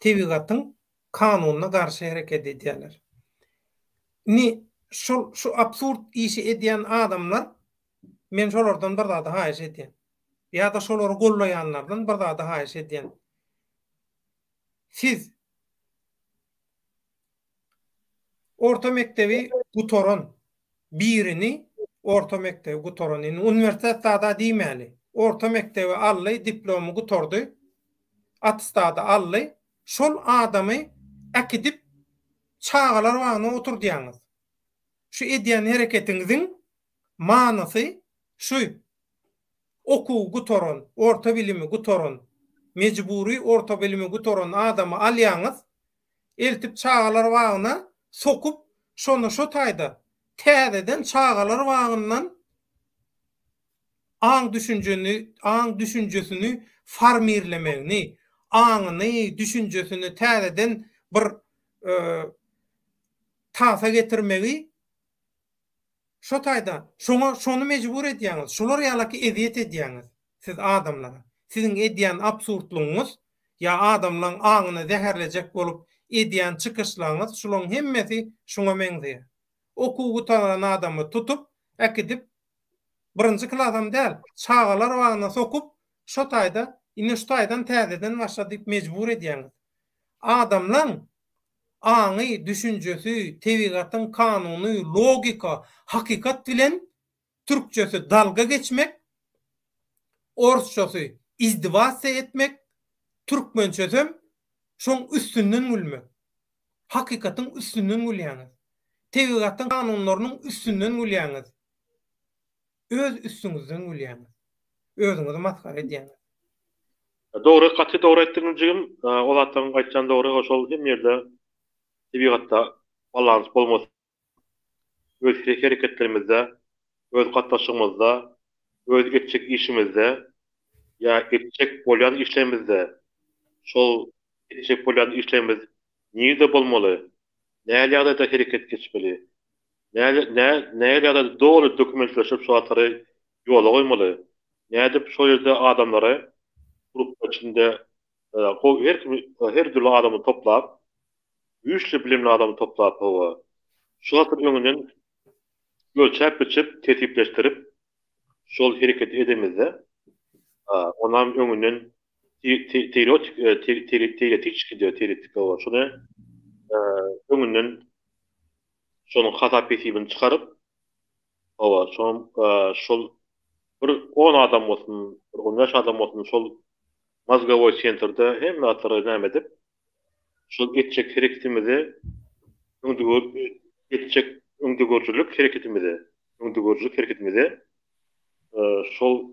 Speaker 1: tebigatyň kanunyna garşy hereket edýärler. Indi şol şu absurd işi edýän adamlar men şolardan bir zady haýyş edýän. Ýa-da şolary gollaýanlardan bir zady haýyş edýän. Siz orta mekdebi gutaran birini orta mekdebi gutaran indi uniwersitet zada diýmäli. Orta mekdebi aldy, diplomy gutardy, attestady aldy. Şol adamy äkidip çagalar bagyna oturdýaňyz. Şu edýän hereketiňiziň manysy şu. Okuwy gutaran, orta bilimi gutaran, mejbury orta bilimi gutaran adamy alýaňyz, eltip çagalar bagyna sokup, şony şo taýda täzeden çagalar bagyndan aň-düşünjeni, aň-düşünjesini formirlemegini, aňyny, düşünjesini täzeden bir tasa getirmegi Şo taýda şoňa şony mejbur edýäňiz. Şular ýalaky ezýet edýäňiz siz adamlara. Siziň edýän absurdlygyňyz ýa adamlaň aňyny zäherlejek bolup edýän çykyşlaryňyz şulaň hemmesi şuňa meňzeýär. Okuw gutaran adamy tutup äkidip birinji klasam däl çagalar bagyna sokup şo taýda indi şu taýdan täzeden başla diýip mejbur edýäňiz. Adamlaň aňy, düşünjesi, tebigatyň kanuny, logika, hakykat bilen türkçesi dalga geçmek, orsçasy izdiwasiýa etmek, türkmençesem şoň üstünden gülmek. Hakykatyň üstünden gülýäňiz. Tebigatyň kanunlarynyň üstünden gülýäňiz. Öz üstüňizden gülýäňiz. Özüňizi masgara edýäňiz.
Speaker 2: Dogry gaty dogry aýtdyň jigim o zatlaryň aýtýan dogry şol hemme ýerde tebigatda balans bolmasa öz hereketlerimizde öz gatnaşygymyzda öz etjek işimizde ýa etjek bolýan işlerimizde şol etjek bolýan işlerimiz nirde bolmaly nähili ýagdaýda hereket geçmeli nähili ýagdaýda doly dokumentleşip şu zatlary ýola goýmaly nädip şol ýerde adamlary gruplar içinde. Her kim her dürli adamy toplap, güýçli bilimli adamy toplap hawa. Şu zatlar öňünden ölçäp-biçip, tertipleşdirip şol hereketi edemizde, onam öňünden teoretik teoretiçki diýýär, teoretik hawa, şony öňünden şonuň hasap-hesibini çykaryp, hawa, şoň şol bir on adam bolsun, bir on bäş adam bolsun şol mozgowoý sentrde hemme zatlary näme edip, şol etjek hereketimizi öňdegör etjek öňdegörüjilik hereketimizi öňdegörüjilik hereketimizi şol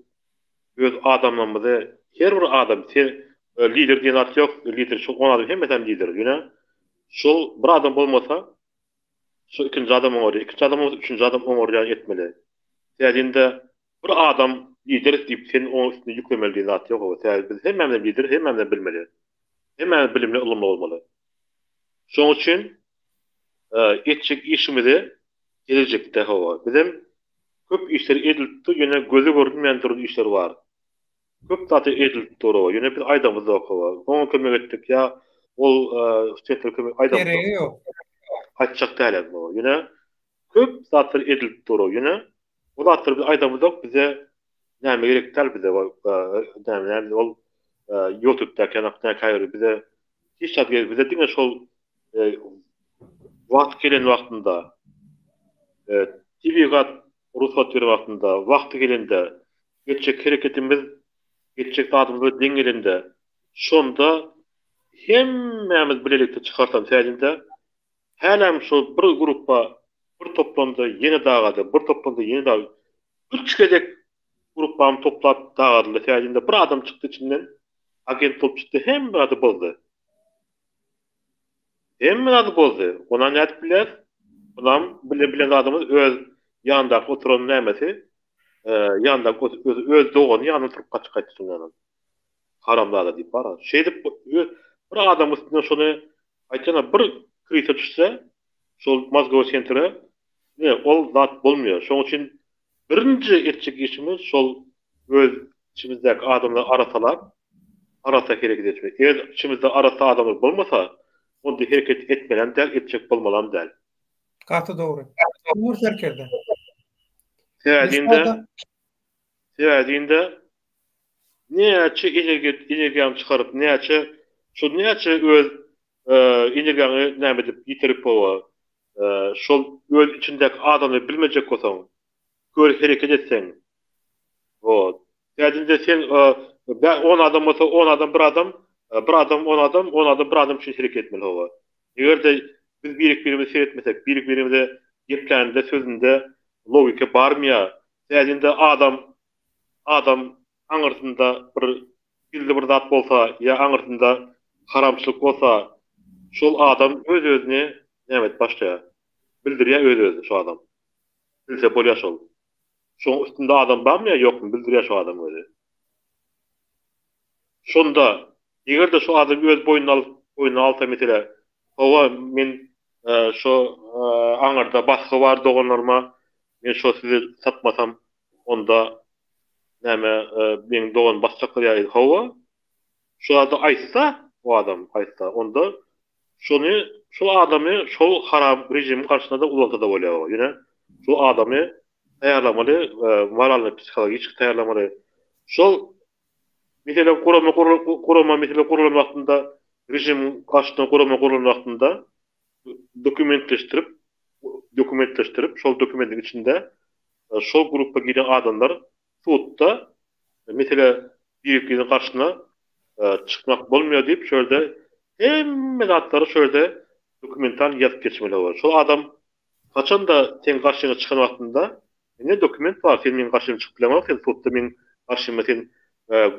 Speaker 2: öz adamlarymyzy her bir adam sen lider diýen zat ýok lider şol on adam hemmesem lider ýöne şol bir adam bolmasa şol ikinji adam oňarýar ikinji adam bolmasa üçünji adam oňarýar etmeli täzinde bir adam lider diýip sen onuň üstüne ýüklemeli diýen zat ýok sebäbi biz hemmämizem lider hemmämizem bilmeli hemmämiz bilimli ylymly bolmaly şonuň üçin etjek işimizi gelejekde hawa bizem Köp işler edilip dur ýöne göze görünmeýän duran işler bar. Köp zat edilip dur oba ýöne biz aýdamyzok oba. Oňa kömek etdik ýa ol ştetlere kömek aýdamyzok.
Speaker 1: Geregi ýok.
Speaker 2: Aýtjak däl hem oba. Ýöne köp zatlar edilip dur ýöne o zatlary biz aýdamyzok bize näme gerek däl bize näme näme ol ýutubdaky ýanak näkäýeri bize hiç zat gerek bize diňe şol Wagt gelen wagtynda, tebigat rugsat beren wagtynda, wagty gelende, etjek hereketimiz etjek zadymyza deň gelende, şonda hemmämiz bilelikde çykarsam sädinde, hälem şol bir grupba bir toplandy ýene dagady, bir toplandy ýene dagady. Üç gezek grupbamy toplap dagadyldy sädinde bir adam çykdy içinden, agent bolup çykdy hemme zady bozdy. Hemme zady bozdy. Onam nädip bilýäs? Onam bile bilen zadymyz öz ýanyndaky oturan nämesi, ýanyndaky öz öz dogany ýanynda oturyp gaçyp gaýtdy şundanam. Haramzada diýip bar. Şeýdip bir adamyň üstünden şony aýtýan bir krisa düşse, şol mozgowy sentre ine ol zat bolmaýar. Şonuň üçin Birinji etjek işimiz şol öz içimizdäki adamlary arassalap, arassa hereket etmek. Eger içimizde arassa adamlar bolmasa, onda hereket etmelem däl, etjek bolmalam däl.
Speaker 1: Gaty dogry. Timur serkerde.
Speaker 2: Sebäbi sebäbi näçe energiýa energiýaňy çykaryp, näçe şol näçe öz energiýaňy näme edip ýitirip hawa Şol öz içindäki adamy bilmejek bolsaň, kör hereket etseň, wot. Täjinde sen on adam bolsa on adam bir adam, bir adam on adam, on adam bir adam üçin hereket etmeli hawa. Eger-de biz birek-birimize seretmesek, birek-birimize geplände sözünde logika barmyýa, täjinde adam adam aňyrsynda bir gizli bir zat bolsa ýa aňyrsynda haramçylyk bolsa şol adam öz özüni näme edip başlaýar bildirýär öz özüni şo adam bilse bolýar şol şoň üstünde adam barmy ýa ýokmy bildirýär şo adam özi şonda eger-de şo adam öz boýnuna alyp boýnuna alsa mesele hawa men şo aňyrda basgy bar doganlaryma men şo sizi satmasam Onda näme meň dogan basjaklar ýa hawa şu zady aýtsa o adam aýtsa onda şony şol adamy şol haram režimiň garşysyna-da ulansa-da bolýar ýöne şol adamy taýýarlamaly moralny psihologiçki taýýarlamaly şol meselem gurama gurama mesele gurulan wagtynda režimiň garşysyna gurama gurulan wagtynda dokumentleşdirip dokumentleşdirip şol dokumentiň içinde şol grupba giren adamlar sudda mesele birek-biriniň garşysyna çykmak bolmaýar diýip şu ýerde hemme zatlary şu ýerde dokumental ýazyp geçmeli bolar. Şol adam haçanda seň garşyňa çykan wagtynda ine dokument bar sen meň garşyma çykyp bileňok sen sudda meň garşyma sen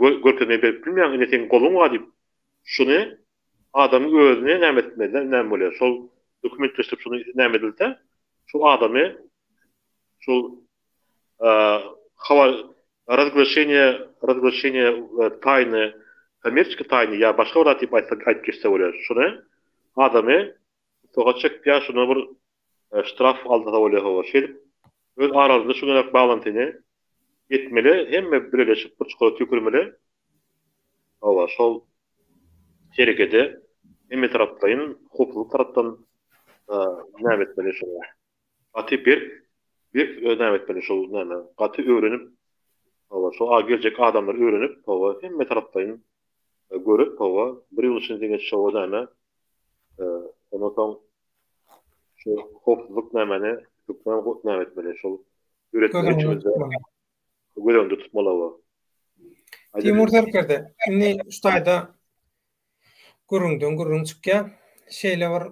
Speaker 2: görkezme berip bilmeýäň ine seň goluň bar diýip şuny adamyň özüne näme etmeli näme bolýar şol dokumentleşdirip şuny näme edilse şol adamy şol habar razglaşeniýe razglaşeniýe taýny kommerçeskiý taýny ýa başga bir zat diýip aýtsak aýdyp geçse bolýar. Şuny adamy tussag çekip ýa şuna bir ştraf aldyrsa bolýar hawa. Şeýdip öz aralarynda şuňa baglantyny etmeli hemme bileleşip bir çukura tüýkürmeli. Hawa şol. herekede hemmetaraplaýyn howpsuzlyk tarapdan näme etmeli şol gaty berk berk näme etmeli şol näme gaty öwrenip hawa şol geljek adamlar öwrenip hawa hemmetaraplaýyn görüp hawa bir ýyl içinde diňe şowa näme ondan soň şu howpsuzlyk nämeni hökman näme etmeli şol ýöretmeli içimizde göz öňünde tutmaly hawa.
Speaker 1: Timur serkerde, indi şu taýda gürrüňden gürrüň çykýar. Şeýle bir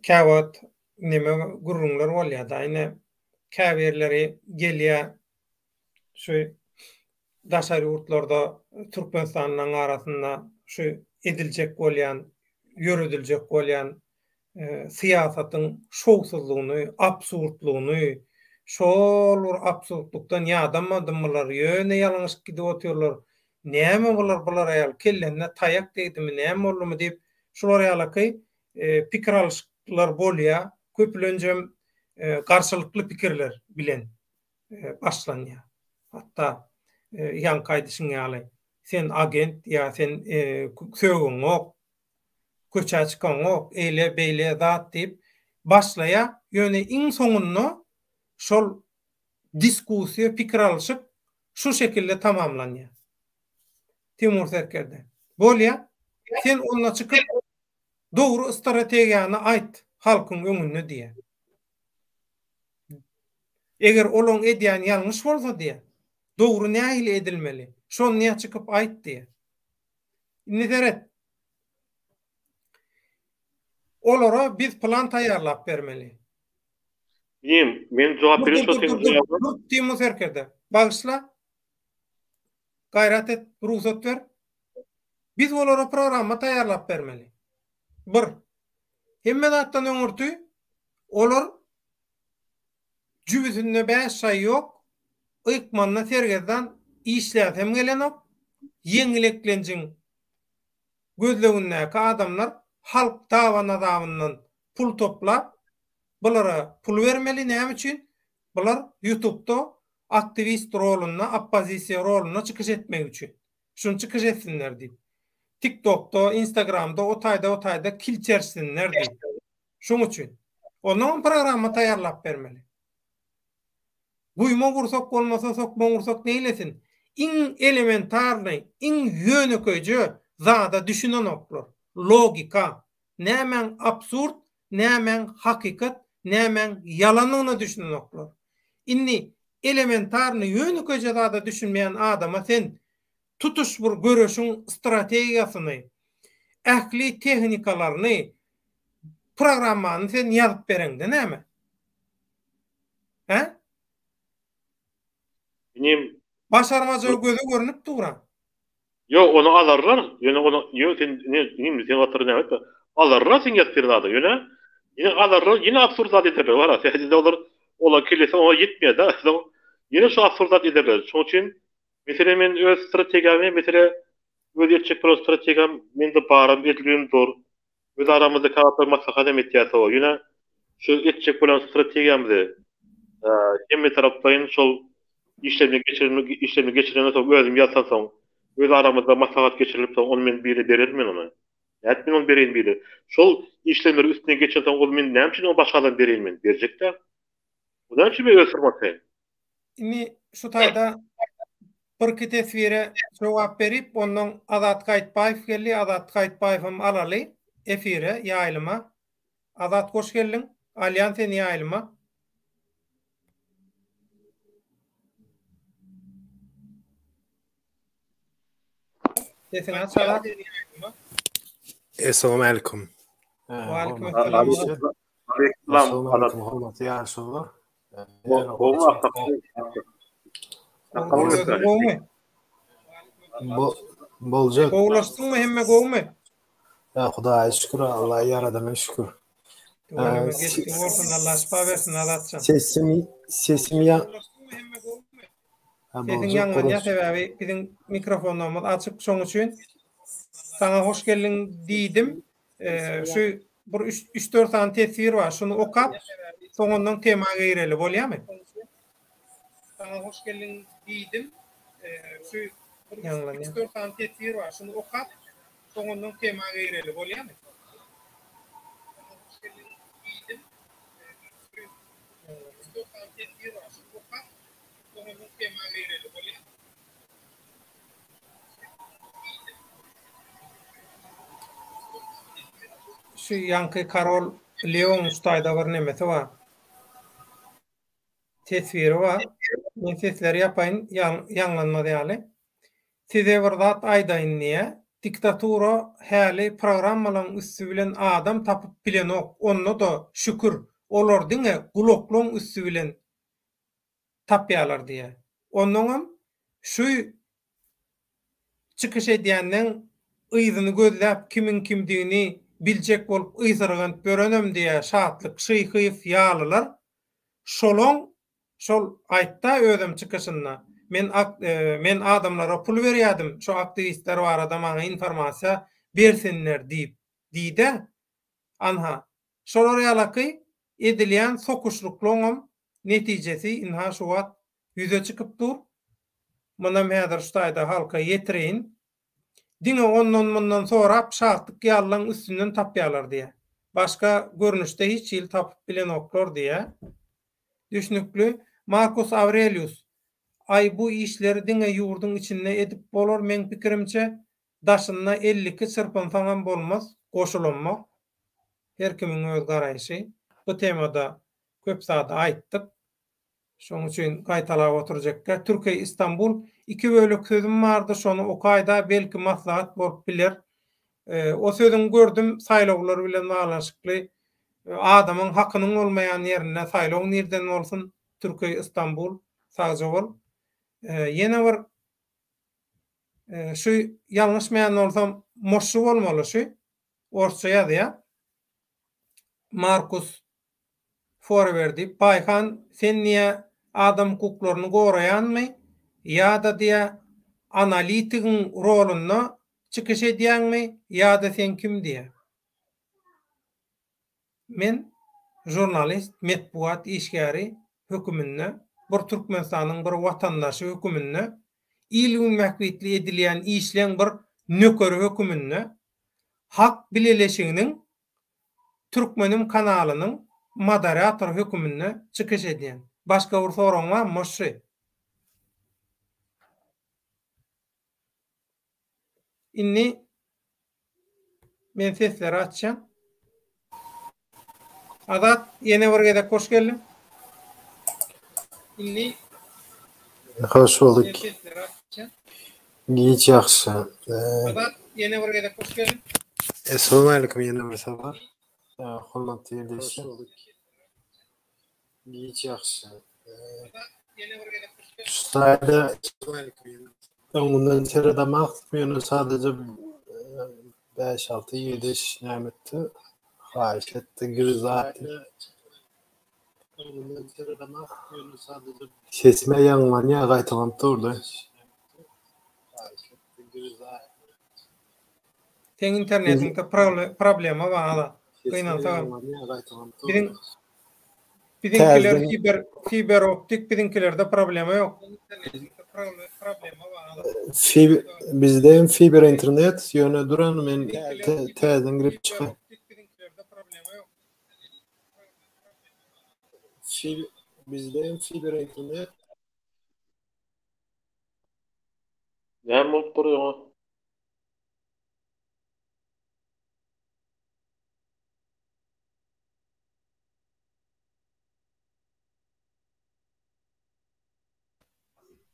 Speaker 1: käwagt neme gürrüňler bolýar-da, ine käbirleri gelýär şu daşary ýurtlarda Türkmenistanlylaryň arasynda şu ediljek bolýan, ýörediljek bolýan syýasatyň şowsuzlygyny, absurdlygyny, şol bir absurdlykdan ýadamadym bular, ýöne ýalňyşyp gidip otyrlar, näme bular bulara ýaly kellesine taýak degdimi, näme boldumy diýip, şular ýalaky pikir alyşyklar bolýar, köplenjem garşylykly pikirler bilen başlanýar. Hatda ýaňky aýdyşyň ýaly, sen agent ýa sen sögüňok, köçä çykaňok, eýle beýle zat diýip başlaýar. Ýöne iň soňunda şol diskussiýa, pikir alyşyk şu şekilde tamamlanýar. Timur serkerde. Bolýa, sen onda çykyp dogry strategiýany aýt halkyň öňünde diýýär. Eger olaň edýän ýalňyş bolsa diýýär, dogry nähili edilmeli, şony diýýär çykyp aýt diýýär. Indi seret. Olara biz plan taýýarlap bermeli.
Speaker 2: Inim, men jogap berýän şo seň jogabyňa.
Speaker 1: Dur, Timur serkerde. Bagyşla. Gaýrat et, rugsat ber. Biz olara programma taýýarlap bermeli. Bir. Hemme zatdan öňürti olar jübüsinde bäş şaý ýok, ykmanda sergezdan işläsem gelenok, ýeňil eklenjiň gözlegindäki adamlar halk daban-azabyndan pul toplap, bulara pul bermeli, näme üçin? Bular ýutubda aktiwist rolunda, oppozisiýa rolunda çykyş etmek üçin. Şuny çykyş etsinler diýip. Tiktokda, instagramda o taýda o taýda kilçersinler diýip. Şuň üçin. Onnoňam programma taýýarlap bermeli. Guýma gursak bolmasa sokma gursak neýlesin? Iň elementarnyý, iň ýönekeýje zada düşünenoklar. Logika. Nämäň absurd, nämäň hakykat, nämäň ýalandygyna düşünenoklar. Indi elementarnyý ýönekeýje zada düşünmeýän adama sen tutuş bir göreşiň strategiýasyny, ähli tehnikalaryny, programmany sen ýazyp bereňde näme? Hä?
Speaker 2: Inim.
Speaker 1: Başarmajagy göze görnüp dur-a.
Speaker 2: Ýok, ony alarlar, ýöne ony, ýok sen ine inim sen gatyr näme etme. Alarlar sen ýazyp beren zady, ýöne ýene alarlar, ýene absurd zat ederler bara. Sebäbi olar olar kellesi oňa ýetmeýär-de. Soň ýene şu absurd zat ederler. Şonuň üçin mesele men öz strategiýamy, mesele öz etjek bolan strategiýam mende baram edilibem dur. Öz aramyzda käwagtlar maslahat hem etýäs hawa. Ýöne şu etjek bolan strategiýamyzy hemme taraplaýyn şol işlerimi geçiren işlerimi geçirenden soň özüm ýazsam soň öz aramyzda maslahat geçirilip soň ony men birine bererin men ony. Nädip men ony bereýin birine? Şol işlemleri üstünden geçen soň ol men näme üçin ony başga adama bereýin men? Berjek däl. Bu näme üçin men öz syrym ataýyn?
Speaker 1: Indi şu taýda birki teswire jogap berip, ondan Azat Gaýtbaýew geldi. Azat Gaýtbaýewem alaly efire, ýaýlyma. Azat hoş geldiň. Alýan seni ýaýlyma. Sesiňi aç Azat.
Speaker 4: Essalamu aleýkum.
Speaker 1: Waleýkim esselam.
Speaker 2: Aleýkim
Speaker 4: Azat. Hormatly ýaşulular.
Speaker 1: Gowmy?
Speaker 4: Boljak.
Speaker 1: Gowulaşdyňmy hemme gowmy?
Speaker 4: Ýa Hudaýa şükür, Alla ýaradana şükür.
Speaker 1: Tüweleme geçdiň bolsun Allah şypa bersin Azatjan.
Speaker 4: Sesim sesim ýa
Speaker 1: Sesiň ýaňlanýar sebäbi biziň mikrofonlarymyz açyk şoň üçin saňa hoş geldiň diýdim. Şu bir üç-dört sany teswir bar. Şuny okap, soňundan tema gireli, bolýarmy? Saňa hoş geldiň diýdim. Şu bir üç-dört sany teswir bar. Şuny okap, Soňundan tema gireli bolýamy? Şu ýaňky Karol Leon şu taýda bir nemesi bar. Teswiri bar. Men sesleri ýapaýyn ýaňlanmaz ýaly. Size bir zat aýdaýyn diýýä. Diktatura häli programmalaň üsti bilen adam tapyp bilenok, onda-da şükür, olar diňe gulaklaň üsti bilen tapýalar diýýä. Onnoňam şu çykyş edýänleň yzyny gözläp kimiň kimdigini biljek bolup ysyrganyp ýörenem diýýä Şatlyk Şyhyýew ýalylar şolaň Şol aýtda özem çykyşynda, men men adamlara pul berýädim şo aktiwistler barada maňa informasiýa bersinler diýip diýdä. Anha, şolar ýalaky edilýän sokuşlyklaňam netijesi ynha şu wagt ýüze çykyp dur. Munam häzir şu taýda halka ýetireýin. Diňe ondan-mundan sorap Şatlyk ýalylaň üstünden tapýalar diýä. Başga görnüşde hiç hili tapyp bilenoklar diýä. Düşnükli. Markus Awrelius, Aý bu işleri diňe ýurduň içinde edip bolar meň pikirimçe, daşynda 52 çyrpynsaňam bolmaz, goşulanmak. Her kimiň öz garaýşy. Bu temada köp zady aýtdyk. Şoň üçin gaýtalap oturjakka. Türkeý Istanbul, iki bölek sözüm bardy şony okaýda belki maslahat bolup biler. O sözüňi gördüm saýlawlar bilen baglanyşykly Adamyň hakynyň bolmaýan ýerinde saýlaw nirden bolsun Türkeý Istanbul sagja bol. Ýene bir şu ýalňyşmaýan bolsam moşşy bolmaly şu orsça ýazýa. Markus Forever diýip Baýhan sen diýä adam hukuklaryny goraýanmy ýa-da diýä analitigiň rolunda çykyş edýäňmi ýa-da sen kim diýä. Men žurnalist, metbugat işgäri höküminde, bir Türkmenistanyň bir watandaşy höküminde, il-gün bähbitli edilýän işleň bir nökeri höküminde Halk bileleşiginiň Türkmenim kanalynyň moderatory höküminde çykyş edýän. Başga bir soragyň barmy, Moşşy? Indi men sesleri açýan. Azat ýene bir gezek hoş geldiň. Indi
Speaker 4: Hoş bulduk. Giç ýagşy.
Speaker 1: Azat ýene bir gezek hoş geldiň.
Speaker 4: Essalamu aleýkum ýene bir sapar. Hormatly ildeşler. Giç ýagşy. Şu taýda öňünden seredemak ýöne sadece 5-6 ýedi näme etdi? Haýyş etdi, gir zat. Sesime ýaňlanýar, gaýtalanyp durdy.
Speaker 1: Seň internetiňde problema bar Azat. Gynansagam. Biziň biziňkiler fiber fiber optik biziňkilerde problema ýok.
Speaker 4: Fiber bizde hem fiber internet ýöne duran men täzeden girip çykaý. Bizde hem fiber internet.
Speaker 2: Näme bolup dur ýoňa?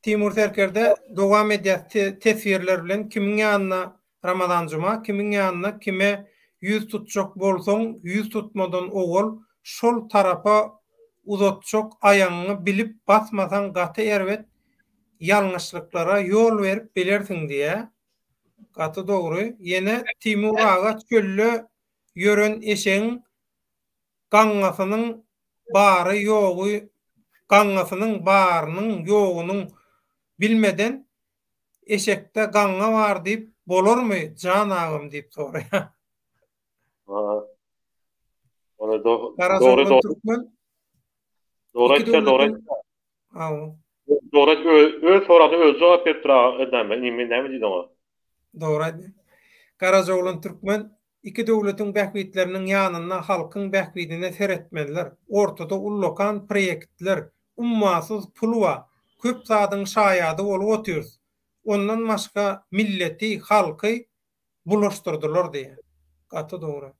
Speaker 1: Timur Serkerde dowam edýär teswirler bilen kimiň ýanyna Ramazan Juma kimiň ýanyna kime ýüz tutjak bolsaň ýüz tutmadan owal şol tarapa uzatjak aýagyňy bilip basmasaň gaty erbet ýalňyşlyklara ýol berip bilersiň diýä. Gaty dogry. Ýene Timur aga çölde ýören eşegiň gaňňasynyň bary ýogy gaňňasynyň barynyň ýogunyň bilmeden eşekde gaňňa bar diýip bolarmy jan agam diýip soraýar.
Speaker 2: Ony dogry dogry.
Speaker 1: Türkmen
Speaker 2: Dogry aýtýar, dogry aýtýar.
Speaker 1: Hawa.
Speaker 2: Dogry aýt, öz soragyna özi jogap beripdir aga, näme, näme diýdi oňa?
Speaker 1: Dogry aýdýar. Garajaoglan Türkmen iki döwletiň bähbitleriniň ýanynda halkyň bähbidine seretmezler. Ortada ullakan proýektler, ummasyz pul bar. Köp zadyň şaýady bolup otyrys. Ondan başga milleti, halky bulaşdyrdylar diýýär. Gaty dogry.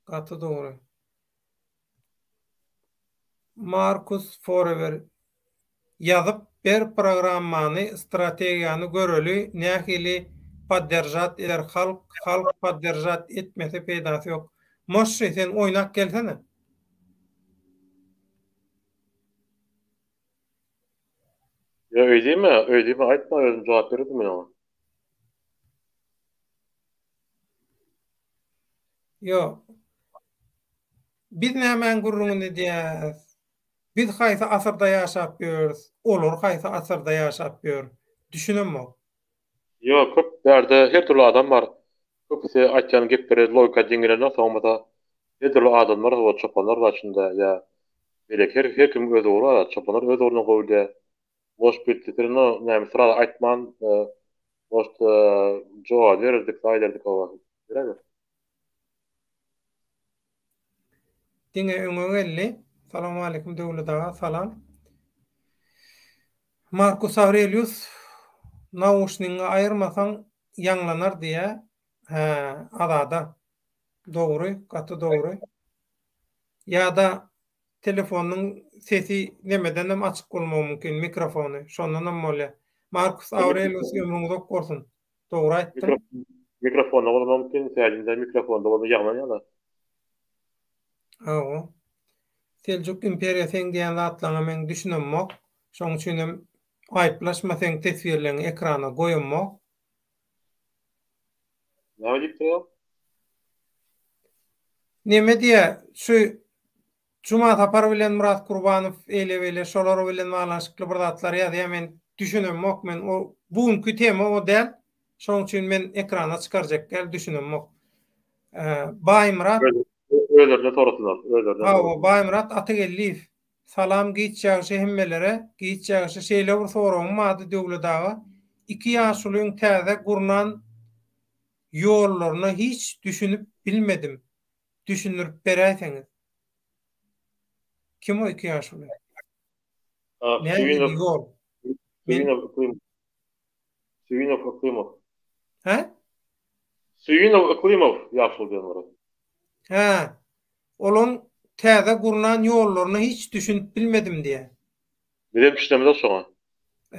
Speaker 1: Gaty dogry. Markus Forever ýazyp ber programmany strategiýany göreli nähili podderžat eder halk halk podderžat etmese peýdasy ýok Moşşy sen oýnap gelsene.
Speaker 2: Ýa öý diýme öý diýme aýtma özüm jogap bererdim men oňa.
Speaker 1: Ýok. Biz nämäň gürrüňini edýäs? Biz haýsy asyrda ýaşap ýörüs, olar haýsy asyrda ýaşap ýör? Düşünemok.
Speaker 2: Ýok, köp bärde her dürli adam bar. Köpüsi aýtýan gepleri logika deň gelenok, soň bolsa her dürli adamlar bar, çopanlar bar içinde ýa beýleki her her kimiň öz ugry bar, çopanlar öz ugruny gowy bilýär. Boş bitdi, no näme sraz aýtman, Может, jogap bererdik, aýdardyk hawa. Beräber.
Speaker 1: Diňe öňe geldi. Salowmaleýkim Döwlet aga, salam. Markus Aurelius nauşnigiňi aýyrmasaň ýaňlanar diýýä. Hä, Azada. Dogry, gaty dogry. Ýa-da Telefonyň sesi nemedenem açyk bolmagy mümkin, mikrofony. Şondanam bolýar. Markus Aurelius ömrüň uzak bolsun. Dogry aýtdyň.
Speaker 2: Mikrofonda bolmagy mümkin, sädinde mikrofonda bolsa ýaňlanýar-da.
Speaker 1: Hawa. Seljuk imperiýa seň diýen zatlaňa men düşünemok. Şoň üçinem aýyplaşma seň teswirleňi ekrana goýamok.
Speaker 2: Näme diýipdir ol?
Speaker 1: Neme diýýär, şu Juma Sapar bilen Myrat Kurbanow eýle-beýle şolar bilen baglanyşykly bir zatlar ýazýar, men düşünemok, men o bu günki tema o däl, şonuň üçin men ekrana çykarjak däl, düşünemok. Baýmyrat
Speaker 2: Özlerinden sorasynlar, özlerinden.
Speaker 1: Hawa, Baýmyrat Atageldiýew. Salam giç ýagşy hemmelere, giç ýagşy şeýle bir soragym bardy Döwlet aga, iki ýaşulyň täze gurnan ýollaryna hiç düşünip bilmedim. Düşündirip beräýseňiz. Kim o iki ýaşuly? Nähili ýol?
Speaker 2: Söýünow Yklymow. Söýünow Yklymow.
Speaker 1: Hä?
Speaker 2: Söýünow Yklymow ýaşuly diýen bir.
Speaker 1: Hä. Olaň täze gurnan ýollaryna hiç düşünip bilmedim diýä.
Speaker 2: Bizem düşünemizok şoňa.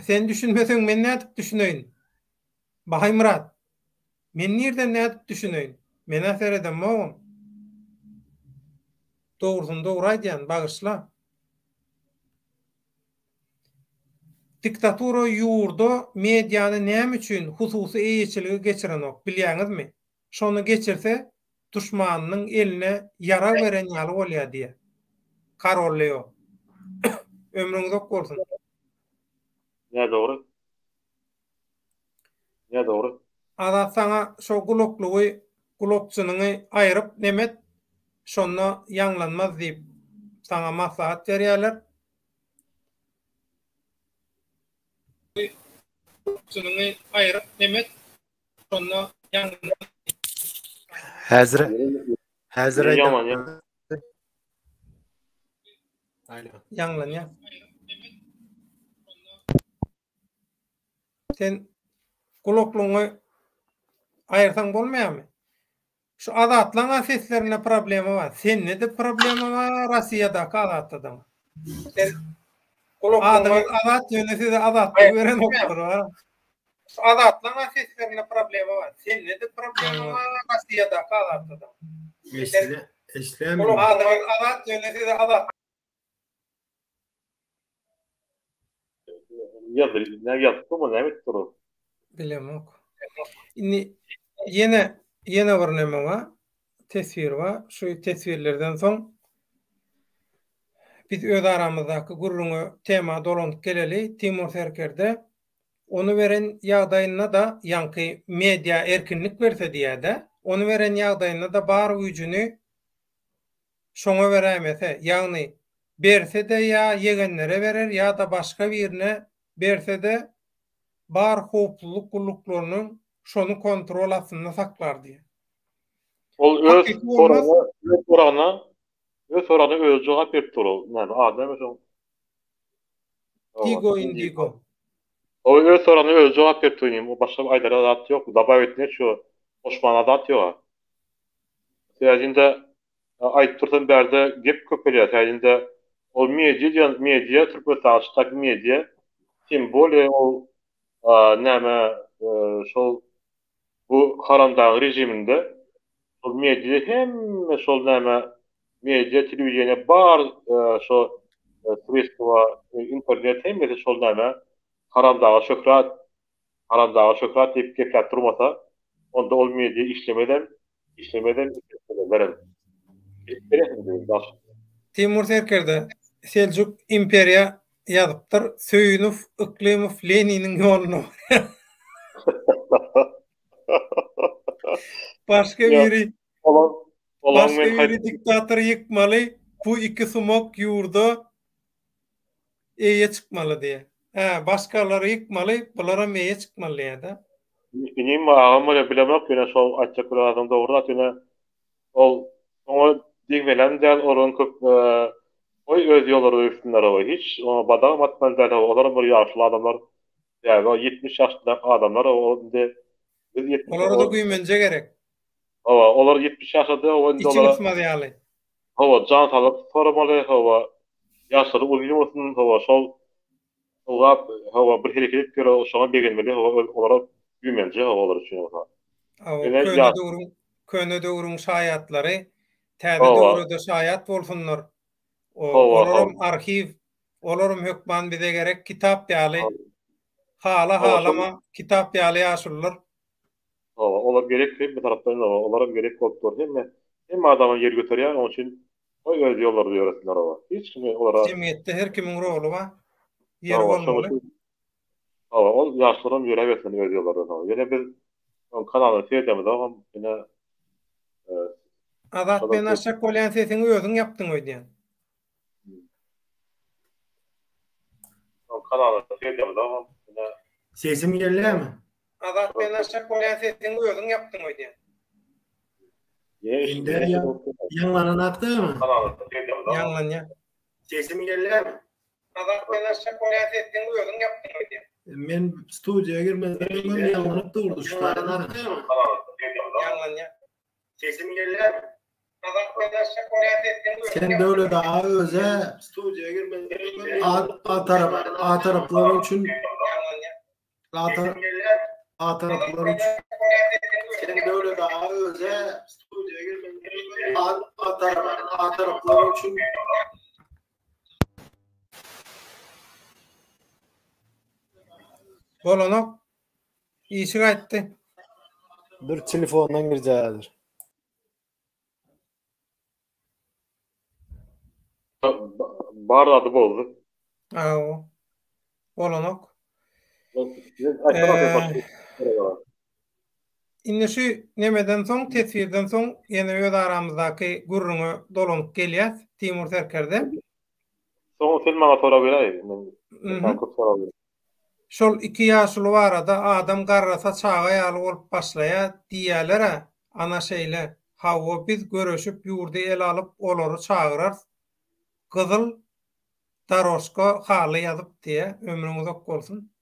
Speaker 1: Sen düşünmeseň men nädip düşüneýin? Baýmyrat, men nirden nädip düşüneýin? Men-ä seredemogam. Dogrusyny dogry aýdýan, bagyşla. Diktatura ýurda mediany näme üçin hususy eýeçilige geçirenok, bilýäňizmi? Şony geçirse, duşmanynyň eline ýarag beren ýaly bolýar diýýär. Karol Leo. Ömrüň uzak bolsun.
Speaker 2: Nädogry. Nädogry.
Speaker 1: Azat saňa şo gulaklygy gulakçynyňy aýryp nemet şonda ýaňlanmaz diýip saňa maslahat berýärler. Gulakçynyňy aýryp nemet şonda ýaňlanmaz.
Speaker 4: Häzir häzir
Speaker 2: aýdamok.
Speaker 1: Ýaňlanýar. Sen gulaklygyňy aýyrsaň bolmaýarmy? Şu Azatlaň-a seslerinde problema bar. Sende-de problema bar, Rossiýadaky Azatda-da bar. Sen Adyňyz Azat, ýöne size azatlygy berenoklar bar. Şu Azatlaň-a seslerinde problema bar. Sende-de problema bar, Rossiýadaky Azatda-da.
Speaker 4: Eşidýärmi?
Speaker 1: Adyňyz Azat, ýöne size azat
Speaker 2: Ýazdy, näme ýazyp durma, näme edip dur?
Speaker 1: Bilemok. Indi ýene ýene bir neme bar, teswir bar. Şu teswirlerden soň biz öz aramyzdaky gürrüňe, tema dolanyp geleli. Timur Serkerde ony beren ýagdaýynda-da, ýaňky media erkinlik berse diýýär-de, ony beren ýagdaýynda-da bar güýjüni Şoňa beräýmese, ýagny berse-de ýa ýegenlere berer ýa-da başga birine. Berse-de bar howpsuzlyk gulluklarynyň şony kontrol astynda saklar diýýär.
Speaker 2: Ol öz soragyna, öz soragyna, öz soragyna özi jogap berip dur ol. Näme, ady näme şoň?
Speaker 1: Digo Indigo.
Speaker 2: Ol öz soragyna özi jogap berip dur inim. Başga aýdara zat ýok. Dobawit neço. Goşmana zat ýok. Sebäbi aýdyp dursam bärde gep köpelýär säýdinde ol media diýen media Türkmenistanyň içindäki media tim bolýa ol näme şol bu haramdag režiminde şol media hemme şol näme media telewideniýe bar şo sredstwa internet hemmesi şol näme haramdaga şöhrat Haramdaga şöhrat diýip gepläp durmasa, onda ol media işlemezem, işlemezem, işletmezlerem.
Speaker 1: Timur serkerde Seljuk imperiýa ýazypdyr, Söýünow, Yklymow Leniniň ýoluna barýar. Başga biri Başga biri diktatory ýykmaly, bu iki sumak ýurda Eýe çykmaly diýýär. Hä, başgalary ýykmaly, bularam eýe çykmaly diýýär-de.
Speaker 2: Inim agam bolýa bilemok ýöne şol aýtjak bir zadyň dogry zat ýöne ol oňa degmelem däl olaryň köp goý öz ýollary öýsünler oba hiç oňa badagam atmaly däl olaram bir ýaşuly adamlar däl o 70 ýaşyndaky adamlar o indi
Speaker 1: biz 70 Olara-da güýmenje gerek.
Speaker 2: Hawa olar 70 ýaşady oba indi
Speaker 1: olara Içi gysmaz ýaly.
Speaker 2: Hawa jan saglyk soramaly hawa ýaşlary uzyn bolsun hawa şol ylgap hawa bir hereket edip ýör şoňa begenmeli hawa olara güýmenje hawa olar üçin bolsa.
Speaker 1: Hawa köne döwrüň köne döwrüň şaýatlary täze döwrede şaýat bolsunlar. Olaram arhiw olaram hökman bize gerek kitap ýaly hala halama kitap ýaly ýaşulular.
Speaker 2: Hawa, olar gerek hemme tarapdan hawa, olaram gerek bolup dur. Hemme hemme adama ýer göterýär, onuň üçin goý öz ýollaryny ýöresinler hawa. Hiç kimi olara
Speaker 1: Jemgyýetde her kimiň roly bar. Ýeri bolmaly.
Speaker 2: Hawa, ol ýaşlaram ýöräbersin öz ýollaryny hawa. Ýöne biz oň kanalyny seredemizogam, ine
Speaker 1: Azat men açjak bolýan sesiňi özüň ýapdyň öýdýän.
Speaker 4: Sesim gelýärmi?
Speaker 1: Azat men açjak bolýan sesiňi özüň ýapdyň öýdýän.
Speaker 4: Indi ýaňlananak dälmi?
Speaker 1: Ýaňlanýar.
Speaker 4: Sesim gelýärmi?
Speaker 1: Azat men açjak bolýan sesiňi özüň ýapdyň öýdýän.
Speaker 4: Men studiýa girmezden öňem ýaňlanyp durdy şu taýdan.
Speaker 1: Ýaňlanýar.
Speaker 4: Sesim gelýärmi? Sen Döwlet aga özä A tarap A taraplar üçin A tarap A taraplar üçin Sen Döwlet aga özä A A tarap A taraplar üçin
Speaker 1: Bolanok. Işi gaýtdy.
Speaker 4: Bir telefondan girjek häzir.
Speaker 2: Bar zady bozdy.
Speaker 1: Aw. Bolanok. Indi şu nemeden soň, teswirden soň ýene öz aramyzdaky gürrüňe dolanyp gelýäs, Timur serkerde.
Speaker 2: Soň sen maňa sorag beräý. Men saňa köp sorag berdim.
Speaker 1: Şol iki ýaşuly barada adam garrasa çaga ýaly bolup başlaýa diýýäler-ä, ana şeýle. Hawa biz göreşip ýurdy ele alyp olary çagyrarys. Gyzyl daroşka haly ýazyp diýä, ömrüň uzak bolsun.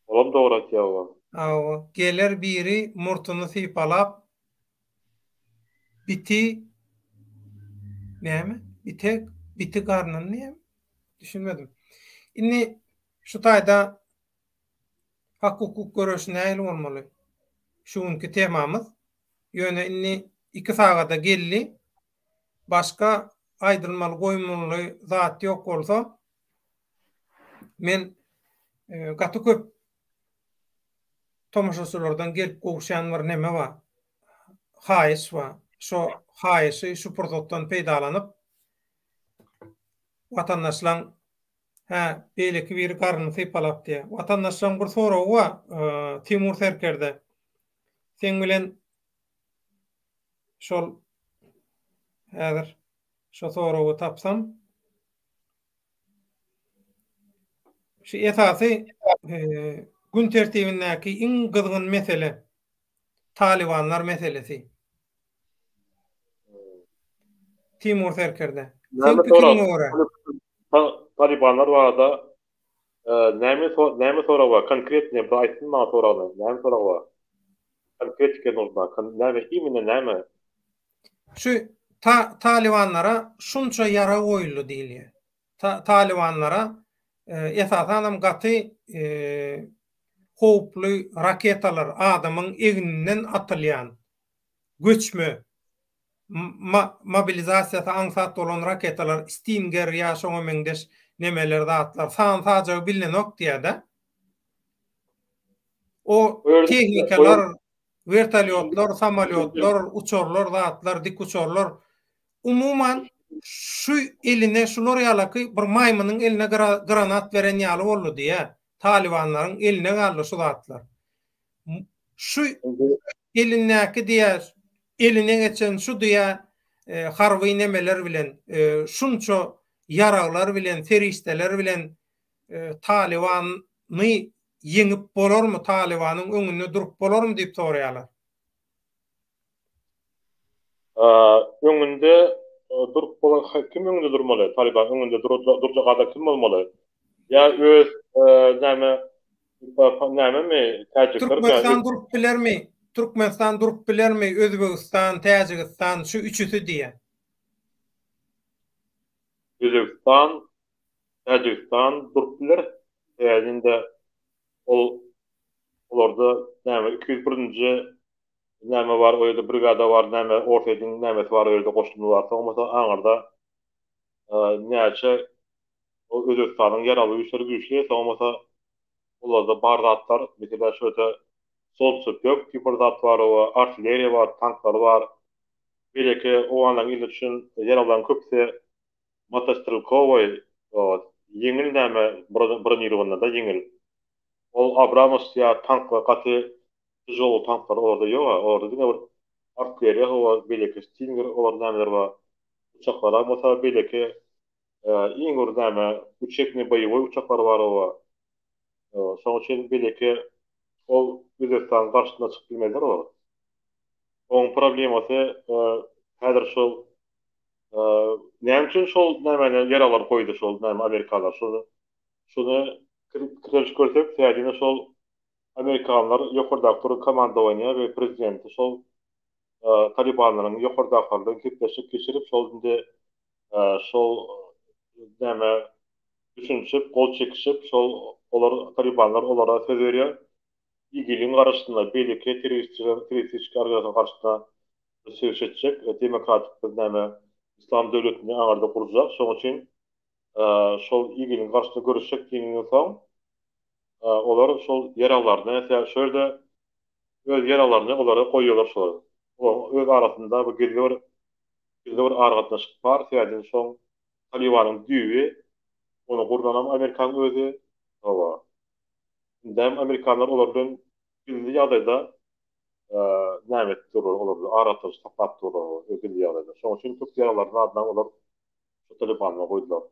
Speaker 2: Olam dogry aýtýa oba.
Speaker 1: Hawa, geler biri murtuny sypalap biti näme? Bite biti garnyny diýýämi? Düşünmedim. Indi şu taýda hak-hukuk göreşi nähili bolmaly? Şu günki temamyz. Ýöne indi 2 sagada geldi. Başga aýdylmaly, goýmaly zat ýok bolsa, men e, gaty köp tomaşaçylardan gelip gowuşýan bir neme bar. Haýyş bar. Şo haýyşy şu pursatdan peýdalanyp watandaşlaň hä beýleki biri garnyny sypalap diýýär. Watandaşlaň bir soragy bar, Timur serkerde. Seň bilen şol häzir şo soragy tapsam. Şu esasy gün tertibindäki iň gyzgyn mesele Talybanlar meselesi. Timur serkerde. Seň pikiriňe görä.
Speaker 2: Talybanlar barada näme näme sorag bar? Konkretnyý bir aýtsyn maňa soragyny. Näme sorag bar? Konkretika nuzna. Näme imенно näme?
Speaker 1: Şu talybanlara şunça ýarag goýuldy diýilýär. Talybanlara esasanam gaty howply raketalar adamyň egninden atylýan göçme mobilizasiýasy aňsat bolan raketalar Stinger ýa şoňa meňzeş nemeler zatlar san sajagy bilinenok diýýär-de. O tehnikalar wertolýotlar, samolýotlar, uçarlar, zatlar, dikuçarlar umuman şu eline şular ýalaky bir maýmynyň eline granat beren ýaly boldy diýýär. Talybanlaryň eline galdy şu zatlar. Şu elindäki diýýär, eline geçen şu diýýär harby nemeler bilen, şunça ýaraglar bilen, serişdeler bilen Talybany ýeňip bolarmy, Talybanyň öňünde durup bolarmy diýip soraýarlar.
Speaker 2: Öňünde durup bolar, kim öňünde durmaly? Talyban öňünde durjak adam kim bolmaly? Ýa öz näme nämemi
Speaker 1: täjikler Türkmenistan durup bilermi? Türkmenistan durup bilermi? Özbegistan, Täjigistan şu üçüsi diýýär.
Speaker 2: Özbegistan, Täjigistan durup biler. Sebäbi indi ol olarda näme 201-nji näme bar, o ýerde brigada bar, näme Orsýetiň nämesi bar, o ýerde goşuny bar. Soň bolsa aňyrda näçe o Özbegistanyň ýaragly güýçleri güýçli, soň bolsa olarda bar zatlar, meselem şu ýerde solntsepek diýip bir zat bar, oba artilleriýa bar, tanklar bar. Beýleki owganlaryň eline düşen ýaraglaryň köpüsi Motostrelkowoý ýeňil näme bronirowanyda ýeňil. Ol Abrams ýa tanklar gaty tijowly tanklar olarda ýoga olarda diňe bir artilleriýa howa beýleki stinger olar nämeler bar. Uçaklaram bolsa beýleki iň bir näme uçeknyý boýewoý uçaklar bar oba. Şoň üçin beýleki ol Özbegistanyň garşysyna çykyp bilmezler olar. Oň problemasy häzir şol Näme üçin şol nämäni ýaraglar goýdy şol näme amerikalar şony şony pikirlenip görsek sädine şol amerikanlar ýokardaky duran komandowaniýa we prezidenti şol talibanlaryň ýokardakylar bilen gepleşik geçirip şol indi şol näme düşünişip gol çekişip şol olar talibanlar olara söz berýär IGIL-iň garşysyna beýleki terroristik organizasiýalaryň garşysyna söweş etjek, demokratik bir näme yslam döwletini aňyrda gurjak, şoň üçin şol IGIL-iň garşysyna göreşjek diýeninden soň olar şol ýaraglaryny şo ýerde öz ýaraglaryny olara goýýarlar şolar. Olaryň öz arasynda bu gizli bir gizli bir aragatnaşyk bar, sebäbi şoň Talybanyň düýbi ony gurnanam Amerikanyň özi, hawa. Indem amerikanlar olar bilen gizli ýagdaýda näme edip durlar, olar bilen aragatnaşyk saklap durlar olar gizli ýagdaýda. Şonuň üçin köp ýaraglaryny adynam olar şu Talybana goýdular.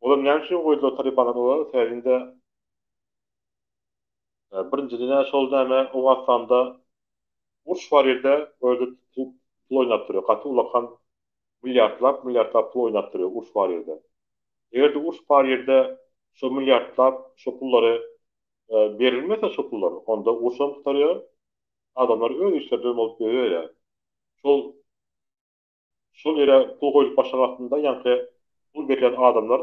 Speaker 2: Olar näme üçin goýdular Talybana olar? Sebäbi indi birinjiden şol näme Owganystanda uruş bar ýerde o ýerde pul oýnap durýar. Gaty ullakan milliardlap milliardlap pul oýnap durýar uruş bar ýerde. Eger-de uruş bar ýerde şo milliardlap şo pullary berilmese şo pullar, onda urşam gutarýar, adamlar öz işleri bilen bolup ýörýär. Şol şol ýere pul goýlup başlan wagtynda ýaňky pul berýän adamlar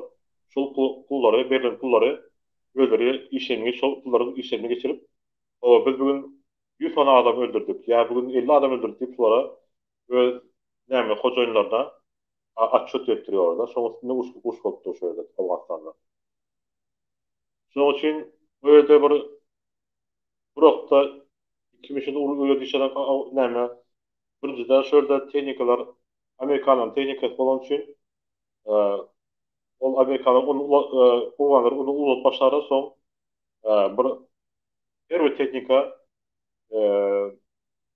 Speaker 2: şol pullary berlen pullary özleri işlerini şol pullaryň işlerini geçirip, Hawa biz bu gün 100 sany adam öldürdik ýa bu gün 50 adam öldürdik diýip şulara öz näme hojaýynlaryna atçot berip durýarlar-da. Şonuň üstünde uruş uruş bolup dur şu ýerde Owganystanda. Şonuň üçin bu ýerde bir bir okda iki mişin uly öýe düşen näme birinjiden şu ýerde tehnikalar Amerikanlaryň tehnikasy bolany üçin ol Amerikanlar ony owganlar ony ulanyp başlarlar soň bir her bir tehnika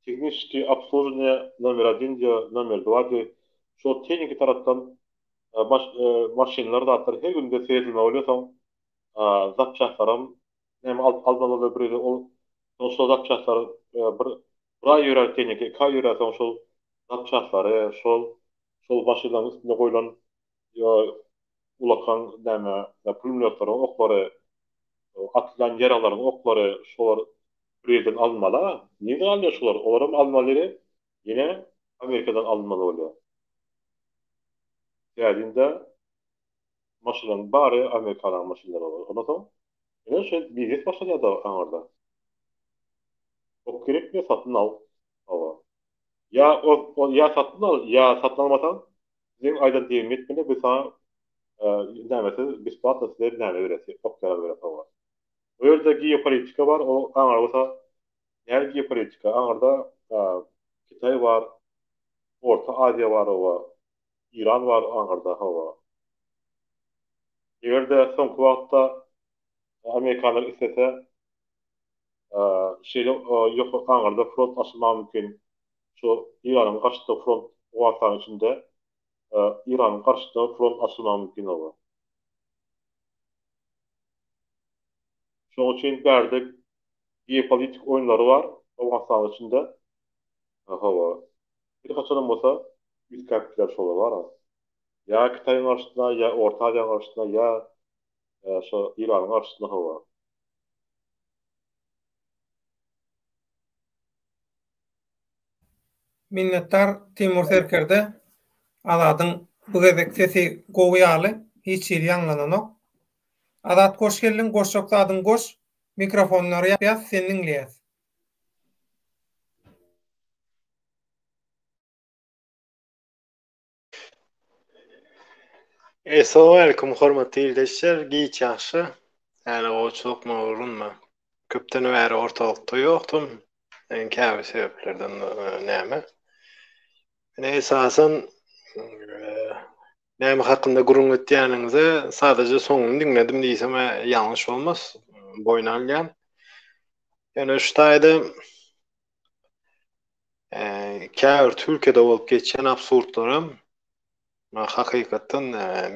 Speaker 2: tehniçki obsluženiýe nomer odin diýýär nomer dva diýýär şol tehniki tarapdan maşynlar zatlar her günde seredilmeli bolýar soň. Zapçastlaram näme alyp almaly bolýar bir ýerde ol soň şol zapçastlar bir bir aý ýörär tehniki iki aý ýörär soň şol zapçastlary şol şol maşynlaryň üstünde goýlan ulakan näme pulemýotlaryň oklary atylýan ýaraglaryň oklary şolar bir ýerden alynmaly a nirden alynýar şolar olaram alynmaly ýeri ýene Amerikadan alynmaly bolýar. Täzinde maşynlaryň bary Amerikanyň maşynlary bolar. Ondan soň ine şu biznes başlanýar-da aňyrda. Ok gerekmi satyn al. Hawa. Ýa o ýa satyn al, ýa satyn almasaň biziň aýdan diýenimizi etmeli, biz saňa nämesiz besplatno size näme beres, ok ýarag beres hawa. O ýerde geopolitika bar, o aňyrda bolsa näme geopolitika? Aňyrda Hytaý bar, Orta Aziýa bar hawa. Iran bar aňyrda hawa. Eger-de soňky wagtda amerikanlar islese şeýle ýok aňyrda front açylmagy mümkin. Şu Iranyň garşysynda front Owganystanyň içinde Iranyň garşysynda front açylmagy mümkin hawa. Şonuň üçin bärde geopolitik oýunlary bar Owganystanyň içinde. Hawa. Bir haçanam bolsa üýtgäp gider şolar bar-a. Ýa Kitaýyň garşysyna, ýa Orta Aziýanyň garşysyna, ýa şo Iranyň garşysyna hawa.
Speaker 1: Minnetdar Timur serkerde. Azadyň bu gezek sesi gowy ýaly, hiç hili ýaňlananok. Azat hoş geldiň, goşjak zadyňy goş, mikrofonlary ýapýas, seni diňleýäs.
Speaker 4: Essalawmaleýkum hormatly ildeşler, giç ýagşy, häli gowçulykmy urunma. Köpden bäri ortalykda ýokdum, käbir sebäplerden näme. Ine esasan näme hakynda gürrüň etýäniňize sadaja soňuny diňledim diýsem ýalňyş bolmaz, boýun alýan. Ýöne şu taýda Käbir Türkiýede bolup geçýän absurdlaram hakykatdan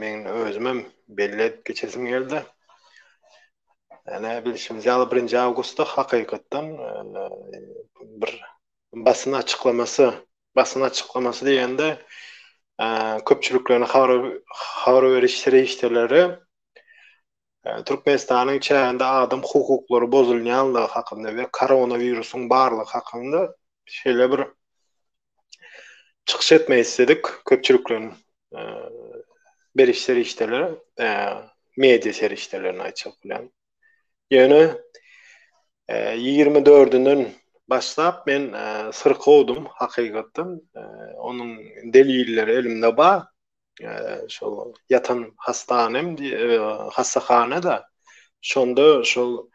Speaker 4: meň özümem belli edip geçesim geldi. Ýöne bilşimiz ýaly birinji awgustda hakykatdan bir basyn açyklamasy, basyn açyklamasy diýende köpçülikleýin habar beriş serişdeleri Türkmenistanyň çäginde adam hukuklary bozulýanlygy hakynda we koronawirusyň barlygy hakynda şeýle bir çykyş etmek istedik köpçülikleýin beriş serişdeleri, media serişdelerini aýtjak bolýan. Ýöne 24-ünden başlap men syrkawdym hakykatdan. Onuň delilleri elimde bar. şol ýatan hastanem hassahana-da şonda şol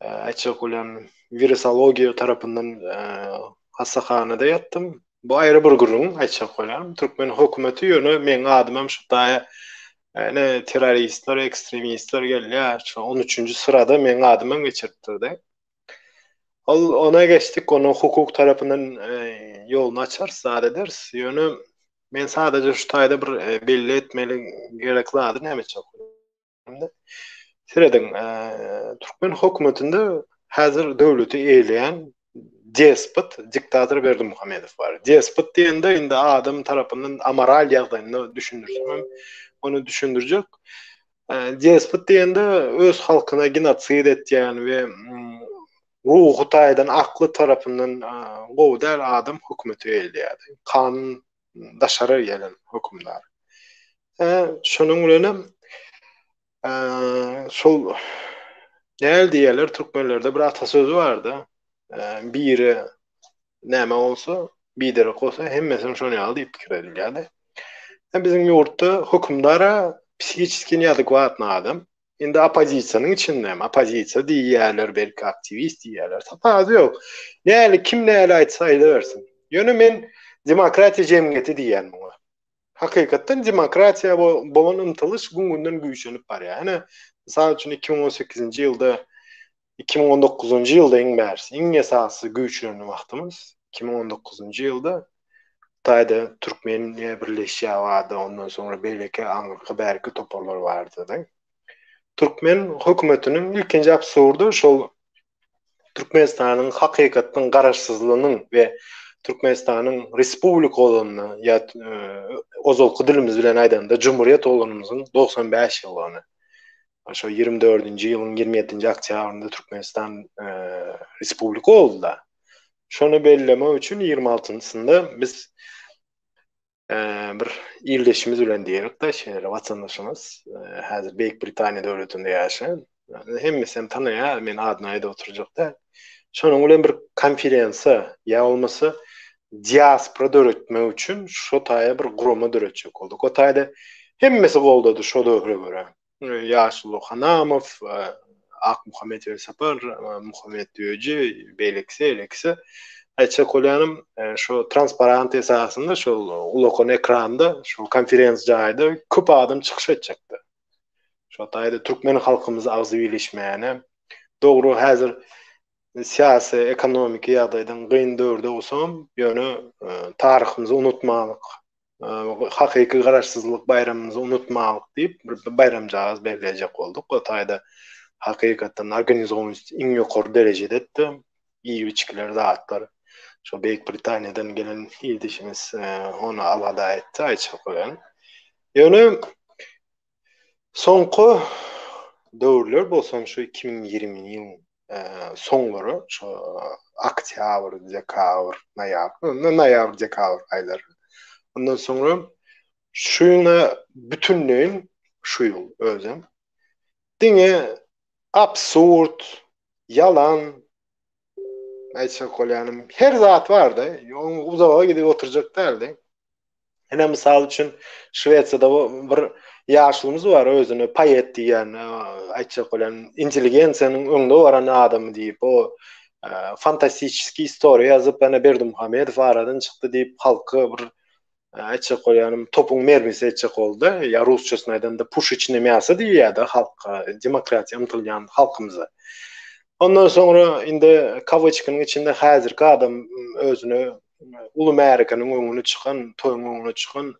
Speaker 4: aýtjak bolýan wirusologiýa tarapyndan hassahanada ýatdym. Bu aýry bir gürrüň aýtjak bolýan. Türkmen hökümeti ýöne meň adymam şu taýa ene terroristler, ekstremistler gelýär. Şu 13-nji syrada meň adymam geçiripdir-de. Ol ona geçdik, onuň hukuk tarapyndan ýoluny açarys, zat ederis. Ýöne Men sadaja şu taýda bir e, belli etmeli gerek zady näme etjek bolýan. Serediň, e, türkmen hökümetinde häzir döwleti eýleýän despot, diktator Berdimuhamedow bar. Despot diýende indi adam tarapyndan amoral ýagdaýynda düşündirsem hem ony düşündirjek. E, despot diýende öz halkyna genosid etýän we mm, ruhy taýdan akly tarapyndan gowy däl adam hökümeti eýeleýärdi. Kanun daşary gelen hökümdar. E, şonuň bilenem e, şol näl diýerler türkmenlerde bir atasözi bardy. E, biri näme bolsa, biderek bolsa hemmesiniň şonuň ýaly diýip pikir edilýärdi. E, biziň ýurtda hökümdara psihiçeski neadekwadny adam. Indi oppozisiýanyň içinde hem oppozisiýa diýýärler, belki aktiwist diýýärler. Tapawudy ýok. Näli kim näli aýtsa aýdabersin. Ýöne men demokratiýa jemgyýeti diýýän muňa. Hakykatdan demokratiýa bolan ymtylyş gün-günden güýçlenip barýar. Ine, mysal üçin 2018-nji ýylda 2019-njy ýylda iň bärsi, iň esasy güýçlenen wagtymyz 2019-njy ýylda Hytaýda türkmen birleşýär bardy, ondan soňra beýleki aňyrky bärki toparlar bardy-da.
Speaker 5: Türkmen hökümetiniň ilkinji absurdy şol Türkmenistanyň hakykatdan garaşsyzlygynyň we Türkmenistanyň respublika bolanyna ýa ozalky dilimiz bilen aýdanda jumhuriyet bolanymyzyň 95 ýyllygyny şo 24-nji ýylyň 27-nji oktýabrynda Türkmenistan respublika boldy-da. Şony bellemek üçin 26-nsynda biz bir ildeşimiz bilen diýerik-de, şeýle watandaşymyz, häzir Beýik Britaniýa döwletinde ýaşaýan, hemmesi hem tanaýar, men adyny aýdyp oturjak däl. Şonuň bilen bir konferensiýa ýa bolmasa diaspora döretmek üçin şo taýa bir gurama döretjek bolduk. O taýda hemmesi goldady şo döwre görä. Ýaşuly Hanamow, Akmuhammet Welsapar, Muhammet Düýeji, beýlekisi, beýlekisi. Aýtjak bolýanym, şo transparant esasynda şol ulakan ekranda, şol konferens jaýda köp adam çykyş etjekdi. Şo taýda türkmen halkymyz agzybirleşmäne, dogry häzir syýasy, ekonomiki ýagdaýdan gyn döwürde bolsam, ýöne taryhymyzy unutmalyk, hakyky garaşsyzlyk baýramymyzy unutmalyk diýip bir baýramjagaz bellejek bolduk. O taýda hakykatdan organizowanyst iň ýokary derejede etdi. Iýip-içgiler, zatlar. Şo Beýik Britaniýadan gelen ildeşimiz ony alada etdi, aýtjak bolýan. Ýöne Soňky döwürler bolsam şu 2020 ýylyň soňlary şu oktýabr, dekabr, noýabr, noýabr, dekabr aýlary. Ondan soňra şu ýyla bütünleýin şu ýyl özem diňe absurd, ýalan aýtjak bolýanym her zat bardy. Uzaga gidip oturjak däldi. Ine mysal üçin Şwesiýada bir ýaşulymyz bar özüne poet diýýän aýtjak bolýan intelligensiýanyň öňde baran adamy diýip o fantastiçeskiý istoriýa ýazyp ene Berdimuhamedow aradan çykdy diýip halky bir aýtjak bolýanym topuň mermisi etjek boldy ýa rusçasyny aýdanda puşeçnyý mýaso diýýärdi halka demokratiýa ymtylýan halkymyza. Ondan soňra indi kawyçkanyň içinde häzirki adam özüne uly märekeniň öňüne çykan, toýuň öňüne çykan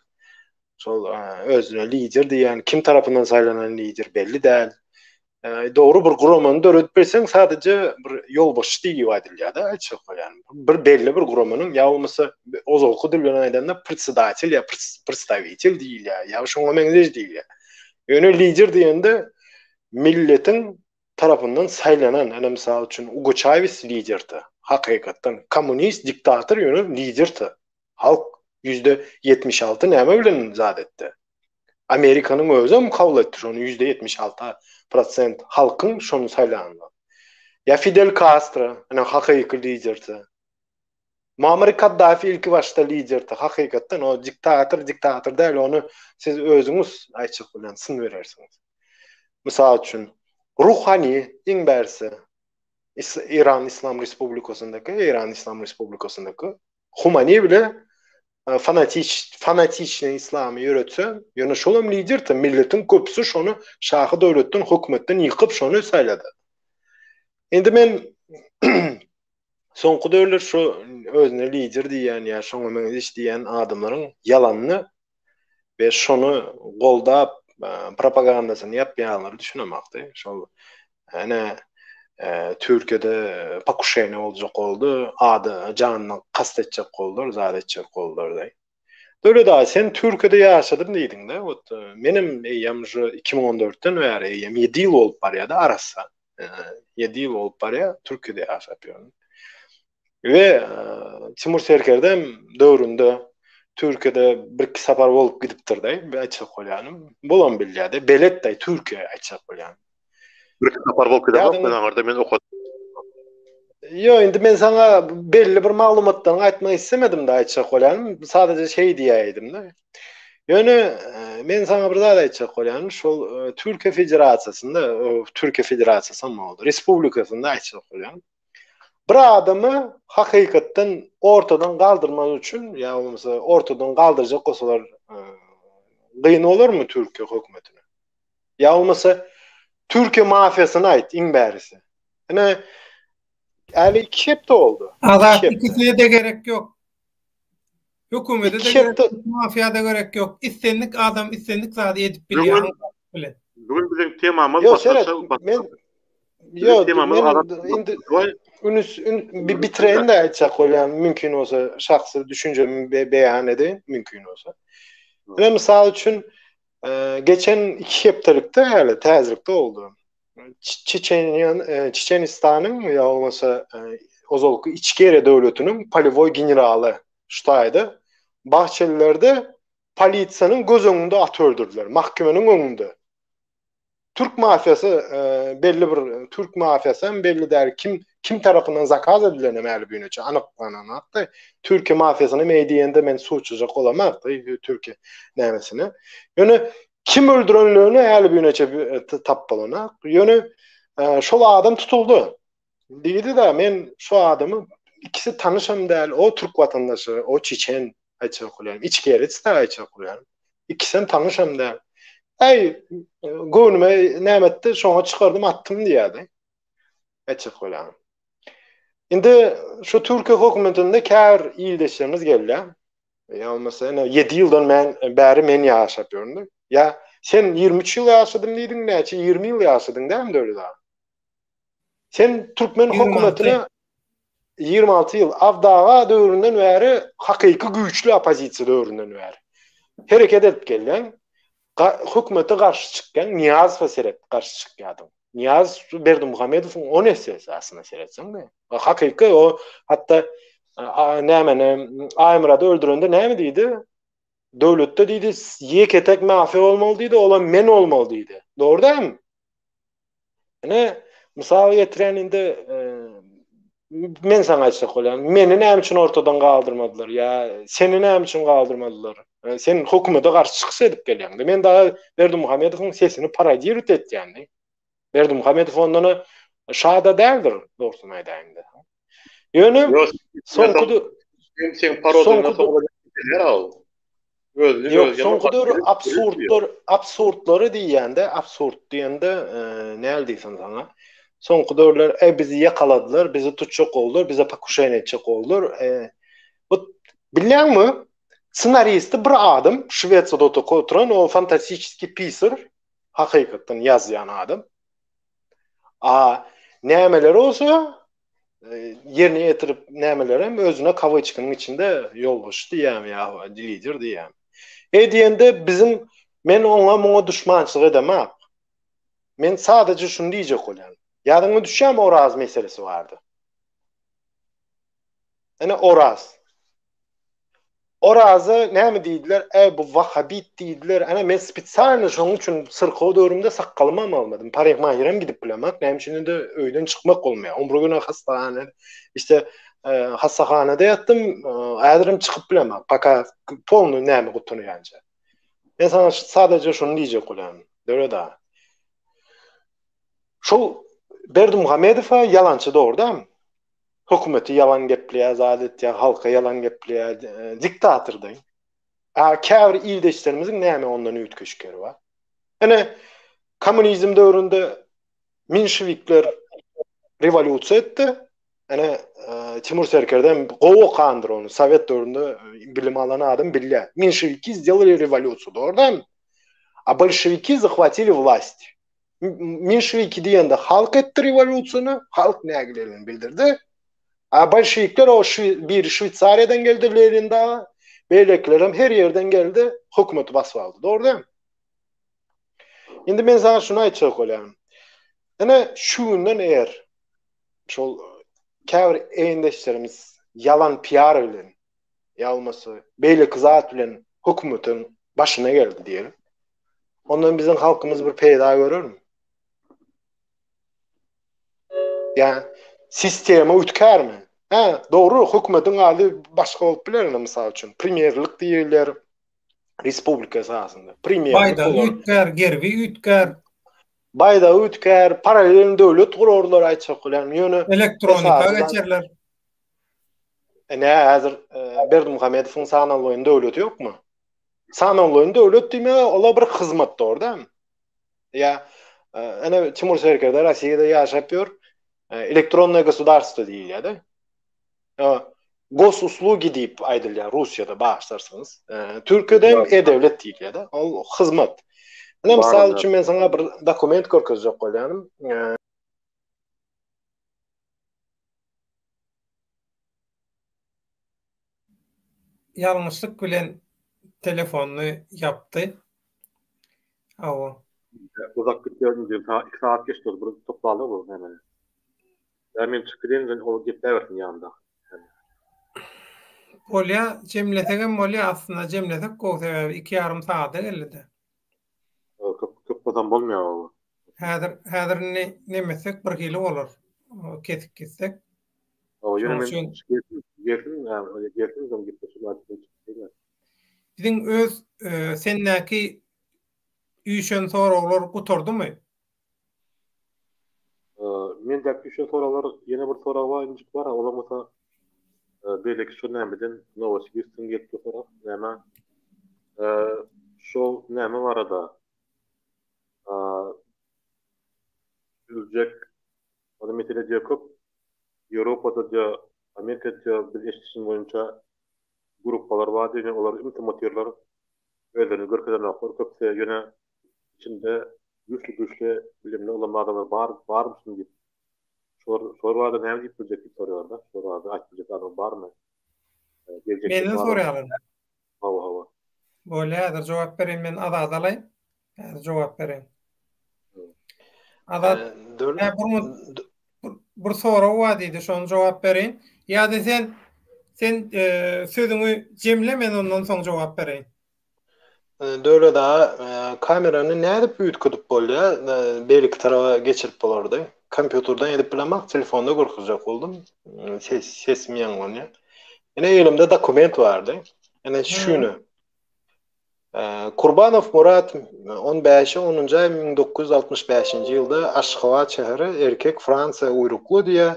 Speaker 5: şol özüne lider diýýän, kim tarapyndan saýlanan lider belli däl. Dogry bir guramany döredip bilseň, sadece bir ýolbaşçy diýip aýdylýar-da, aýtjak bolýanym. Bir belli bir guramanyň ýa bolmasa ozalky dil bilen aýdanda predsedatel ýa predstawitel diýilýär, ýa şoňa meňzeş diýilýär. Ýöne lider diýende milletiň tarapyndan saýlanan, ene mysal üçin Ugo Çawes liderdi, hakykatdan kommunist diktator ýöne liderdi. Halk 76% näme bilen zat etdi? Amerikanyň özem kabul etdi şony 76% prosent halkyň şony saýlanyny. Ýa Fidel Kastro, ene hakyky liderdi. Muammar Kaddafi ilki başda liderdi, hakykatdan o diktator diktator däl, ony siz özüňiz aýtjak bolýan syn berersiňiz. Mysal üçin, Ruhani iň bärsi Iran Islam Respublikasyndaky, Eýran Islam Respublikasyndaky Humani bile fanatiç fanatiçny islamy ýöretse, ýöne şol hem liderdi, milletiň köpüsi şony şahy döwletden, hökümetden ýykyp şony saýlady. Indi men Soňky döwürler şu özüne lider diýýän ýa şoňa meňzeş diýýän adamlaryň ýalanyny we şony goldap propagandasyny ýapýanlary düşünemakdy. Şol ene Türkiýede pokuşeniýe boljak boldy, ady janyna kast etjek boldular, zat etjek boldular diý. Döwlet aga sen Türkiýede ýaşadym diýdiňde, wot menem eýýäm şu 2014-den bäri eýýäm 7 ýyl bolup barýar-da arassa. 7 ýyl bolup barýar Türkiýede ýaşap ýörün. We Timur Serkerdem döwründe Türkiýede bir iki sapar bolup gidipdir-de, aýtjak bolýanym. Bulam bilýär-de, belet-de Türkiýe aýtjak bolýanym.
Speaker 2: Bir iki sapar bolup gidenok men aňyrda men okadym.
Speaker 5: Ýok, indi men saňa belli bir maglumatlaryňy aýtmak islemedim-de aýtjak bolýanym, sadaja şeý diýäýdim-de. Ýöne men saňa bir zat aýtjak bolýanym, şol Türkiýe Federasiýasynda, Türkiýe Federasiýasy hem boldy, Respublikasynda aýtjak bolýanym. Bir adamy hakykatdan ortadan galdyrmak üçin, ýa bolmasa ortadan galdyrjak bolsalar, gyn bolarmy Türkiýe hökümetine? Ýa bolmasa Türkiýe mafiýasyny aýt iň bärisi. Ine äli iki hepde boldy.
Speaker 1: Azat ikisine-de gerek ýok. Hökümete-de gerek ýok, mafiýa-da gerek ýok. Islendik adam islendik zady edip bilýär bilen.
Speaker 2: Bugün biziň temamyz
Speaker 5: Ýok, seret, men Ýok, men indi ünüs bir bitireýin de aýtjak bolýan, mümkin bolsa şahsy düşünjemi beýan edeýin, mümkin bolsa. Ine mysal üçin geçen iki hepdelikde häli täzelikde boldy. Çeçeniýan, Çeçenistanyň ýa bolmasa ozalky Içkeriýa döwletiniň polewoý generaly şu taýda Bahçelilerde polisiýanyň göz öňünde at öldürdiler, mahkemeniň öňünde. Türk mafiýasy belli bir türk mafiýasy hem belli däl, kim kim tarapyndan zakaz edilen hem äli büneçe anyklananakdy. Türkiýe mafiýasyny meý diýende men suçlajak bolamakdy Türkiýe nämesini. Ýöne kim öldürenlerini äli büneçe tap bolanak. Ýöne şol adam tutuldy. Diýdi-de, men şu adamy ikisi tanyşam däl, o türk watandaşy, o çeçen aýtjak bolýan, içgeriç-de aýtjak bolýan. Ikisem tanyşam däl. Äý, göwnüme näme etdi, şoňa çykardym, atdym diýýärdi. Aýtjak bolýan. Indi şu Türkiýe hökümetinde käbir ildeşlerimiz gelýär. Ýa bolmasa ene 7 ýyldan men bäri men ýaşap ýörün. Ýa sen 23 ýyl ýaşadym diýdiň, näçe 20 ýyl ýaşadyň dämi Döwlet aga? Sen türkmen hökümetine 26 ýyl Abdaga döwründen bäri hakyky güýçli oppozisiýa döwründen bäri hereket edip gelýäň. Hökümete garşy çykýaň, Nyýazowa seret garşy çykýardyň. Nyýazow Berdimuhamedowyň 10 essesi aslynda seretseň-de. Hakyky o hatda nämeni Aýmyrady öldürende näme diýdi? Döwletde diýdi, ýeke-tek mafiýa bolmaly diýdi, olam men bolmaly diýdi. Dogry dälmi? Ine, mysal getirýän indi e, men saňa aýtjak bolýan. Meni näme üçin ortadan galdyrmadylar ýa seni näme üçin galdyrmadylar? E, sen hökümete garşy çykyş edip gelýäň. Men daha Berdimuhamedowyň sesini parodirovать etýän. Berdimuhamedow ondan şada däldir, dogrusyny aýdaýyn. Ýöne soňky
Speaker 2: sen parodiýaňa soňra
Speaker 5: Ýok, soňky döwür absurdlar, absurdlary diýýände, absurd diýende, näl diýsem saňa. Soňky döwürler, e, bizi ýakaladylar, bizi tutjak boldular, bize pokuşeniýe etjek boldular. E, bu bilýäňmi? Ssenaristi bir adam, Şwesiýada oturan o fantastiçeskiý pisar, hakykatdan ýazýan adam. A nämeler bolsa, ýerine ýetirip nämelerem özüne kawyçkanyň içinde ýolbaşçy diýýärmi ýa lider diýýärmi. E diýende biziň men oňa muňa duşmançylyk edemok. Men sadaja şuny diýjek bolýan. Ýadyňa düşýärmi Oraz meselesi bardy. Ine Oraz. Oraza näme diýdiler? Äý bu wahabit diýdiler. Ana men spesialno şonuň üçin syrkaw döwrümde sakgalymam almadym. Parikmaherem gidip bilemok. Näme üçin indi öýden çykmak bolmaýar. On bir gün hassahana işte e, hassahanada ýatdym. Häzirem çykyp bilemok. Paka polny näme gutunýança. Men sana sadece şuny diýjek bolýan. Döwlet aga. Şol Berdimuhamedowa ýalançy dogry dämi? Hökümeti ýalan gepleýär, zat etýär, halka ýalan gepleýär, diktator daýy. A käbir ildeşlerimiziň näme ondan üýtgeşik ýeri bar? Ine, kommunizm döwründe menşewikler rewolýusiýa etdi. Ine, Timur Serkerde hem gowy okandyr ony, sowet döwründe bilim alan adam bilýär. Menşewiki сделали rewolýusiýa, dogry dälmi? A bolşewiki zahwatili vlast. Menşewiki diýende halk etdi rewolýusiýany, halk nägileligini bildirdi. A bolşewikler o biri Şweýsariýadan geldi Lenin dagy, beýlekilerem her ýerden geldi, hökümeti basyp aldy. Dogry dälmi? Indi men saňa şuny aýtjak bolýan. Ine şu günden eger şol käbir egindeşlerimiz ýalan PR bilen ýa bolmasa beýleki zat bilen hökümetiň başyna geldi diýelim. Ondan biziň halkymyz bir peýda görermi? Ýa sistema üýtgärmi? Hä, dogry, hökümetiň ady başga bolup biler indi mysal üçin. Premýerlik diýiler respublika esasynda. Premýerlik
Speaker 1: Baýdagy üýtgär, gerbi üýtgär.
Speaker 5: Baýdagy üýtgär, parallel döwlet gurarlar aýtjak bolýan. Ýöne
Speaker 1: elektronika geçerler.
Speaker 5: E nä häzir e, Berdimuhamedowyň sanawlaýyn döwleti ýokmy? Sanawlaýyn döwlet diýmek ola bir hyzmat dogry dälmi? Ýa e, ene Timur Serkerde Rossiýada ýaşap ýör. E, elektronnoe gosudarstwo diýilýär-de. Gosuslugi diýip aýdylýar Russiýada bagyşlarsyňyz. Türkiýede hem e-döwlet diýilýär-de. Ol hyzmat. Ine mysal üçin men saňa bir dokument görkezjek bolýanym.
Speaker 1: Ýalňyşlyk bilen telefonyny ýapdy. Hawa.
Speaker 2: Uzak gitýär indi 2 sagat geçdi bir toplaly bu näme. Ýa men çykyp gideýin sen ol gepläbersin ýanynda.
Speaker 1: Bolýa jemlesegem bolýa aslynda jemlesek gowy sebäbi iki ýarym sagada geldide.
Speaker 2: Köp köp bolsam bolmaýar oba.
Speaker 1: Häzir häzir indi neme etsek bir hili bolar. Kesip gitsek.
Speaker 2: Hawa ýöne men gelsin gelsin gelsin soň gepleşip aýdyp
Speaker 1: Biziň öz sendäki üýşen soraglar gutardymy?
Speaker 2: Mendäki düşen soraglar ýene bir sorag bar injik bar olam bolsa beýleki şo nämeden Nowosibirskden gelip dur sorag näme şo näme barada düzüljek ony mesele diýe köp Ýewropada diýe Amerikada diýe biz eşidişim boýunça gruppalar bar diýe olar ümsüm otyrlar özlerini görkezenoklar köpüsi ýöne içinde güýçli güýçli bilimli ylymly adamlar bar barmyşyn diýip şolar şolar barada näme diýip biljek diýip soraýarlar şolar barada aýdyp biljek adam barmy
Speaker 1: geljekde Menden soraýarlar.
Speaker 2: Hawa hawa.
Speaker 1: Bolýa häzir jogap bereýin men Azady alaýyn. Häzir jogap bereýin. Azat Hä, bir bir sorag bar diýdi, şony jogap bereýin. Ýa-da sen sen sözüňi jemle men ondan soň jogap bereýin.
Speaker 5: Döwlet aga, kamerany nädip üýtgedip bolýar? Beýleki taraba geçirip bolardy. Kompýuterden edip bilemok, telefonda görkezjek boldum. Ses sesim ýaňlanýar. Ine elimde dokument bardy. Ine şuny. Kurbanow Murat 15 onunjy aý 1965-nji ýylda Aşgabat şäheri, erkek, Fransiýa uýrukly diýýär.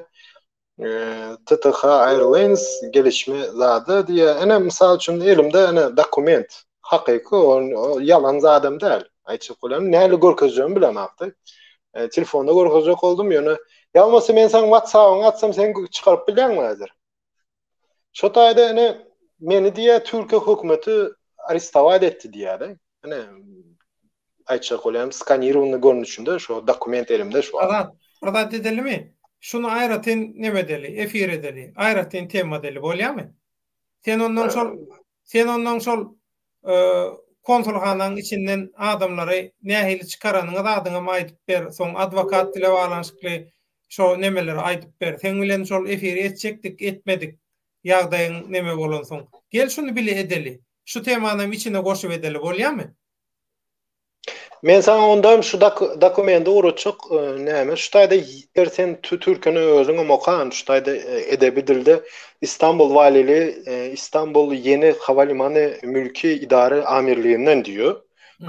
Speaker 5: TTH Airlines gelişme zady diýýär. Ine, mysal üçin, elimde ine dokument. Hakyky, o ýalan zadam däl. Aýtjak bolýanym, nähili görkezjegimi bilemokdy. Telefonda görkezjek boldum, ýöne ýa bolmasa men saňa WhatsApp-yňy atsam, sen çykaryp bilýäňmi häzir? Şo taýda ine meni diýýär Türkiýe hökümeti arestowat etdi diýýär-de. Ine aýtjak bolýanym skanirowanyý görnüşinde şo dokument elimde şu wagt.
Speaker 1: Azat, bir zat edelimi? Şuny aýratyn neme edeli, efir edeli, aýratyn tema edeli, bolýamy? Sen ondan şol, sen ondan şol konsulhanaň içinden adamlary nähili çykaranyňy zadyňam aýdyp ber, soň adwokat bile baglanyşykly şo nemeleri aýdyp ber. Seň bilen şol efiri etjekdik, etmedik. Ýagdaýyň neme bolansoň. Gel şuny bile edeli. Şu temanam içine goşup edeli, bolýamy?
Speaker 5: Men saňa ondam şu dokumendi ugratjak näme şu taýda eger sen türkini özüňem okan şu taýda edebi dilde Istanbul walili Istanbul ýeni hawalimany mülki idare amirliginden diýýär.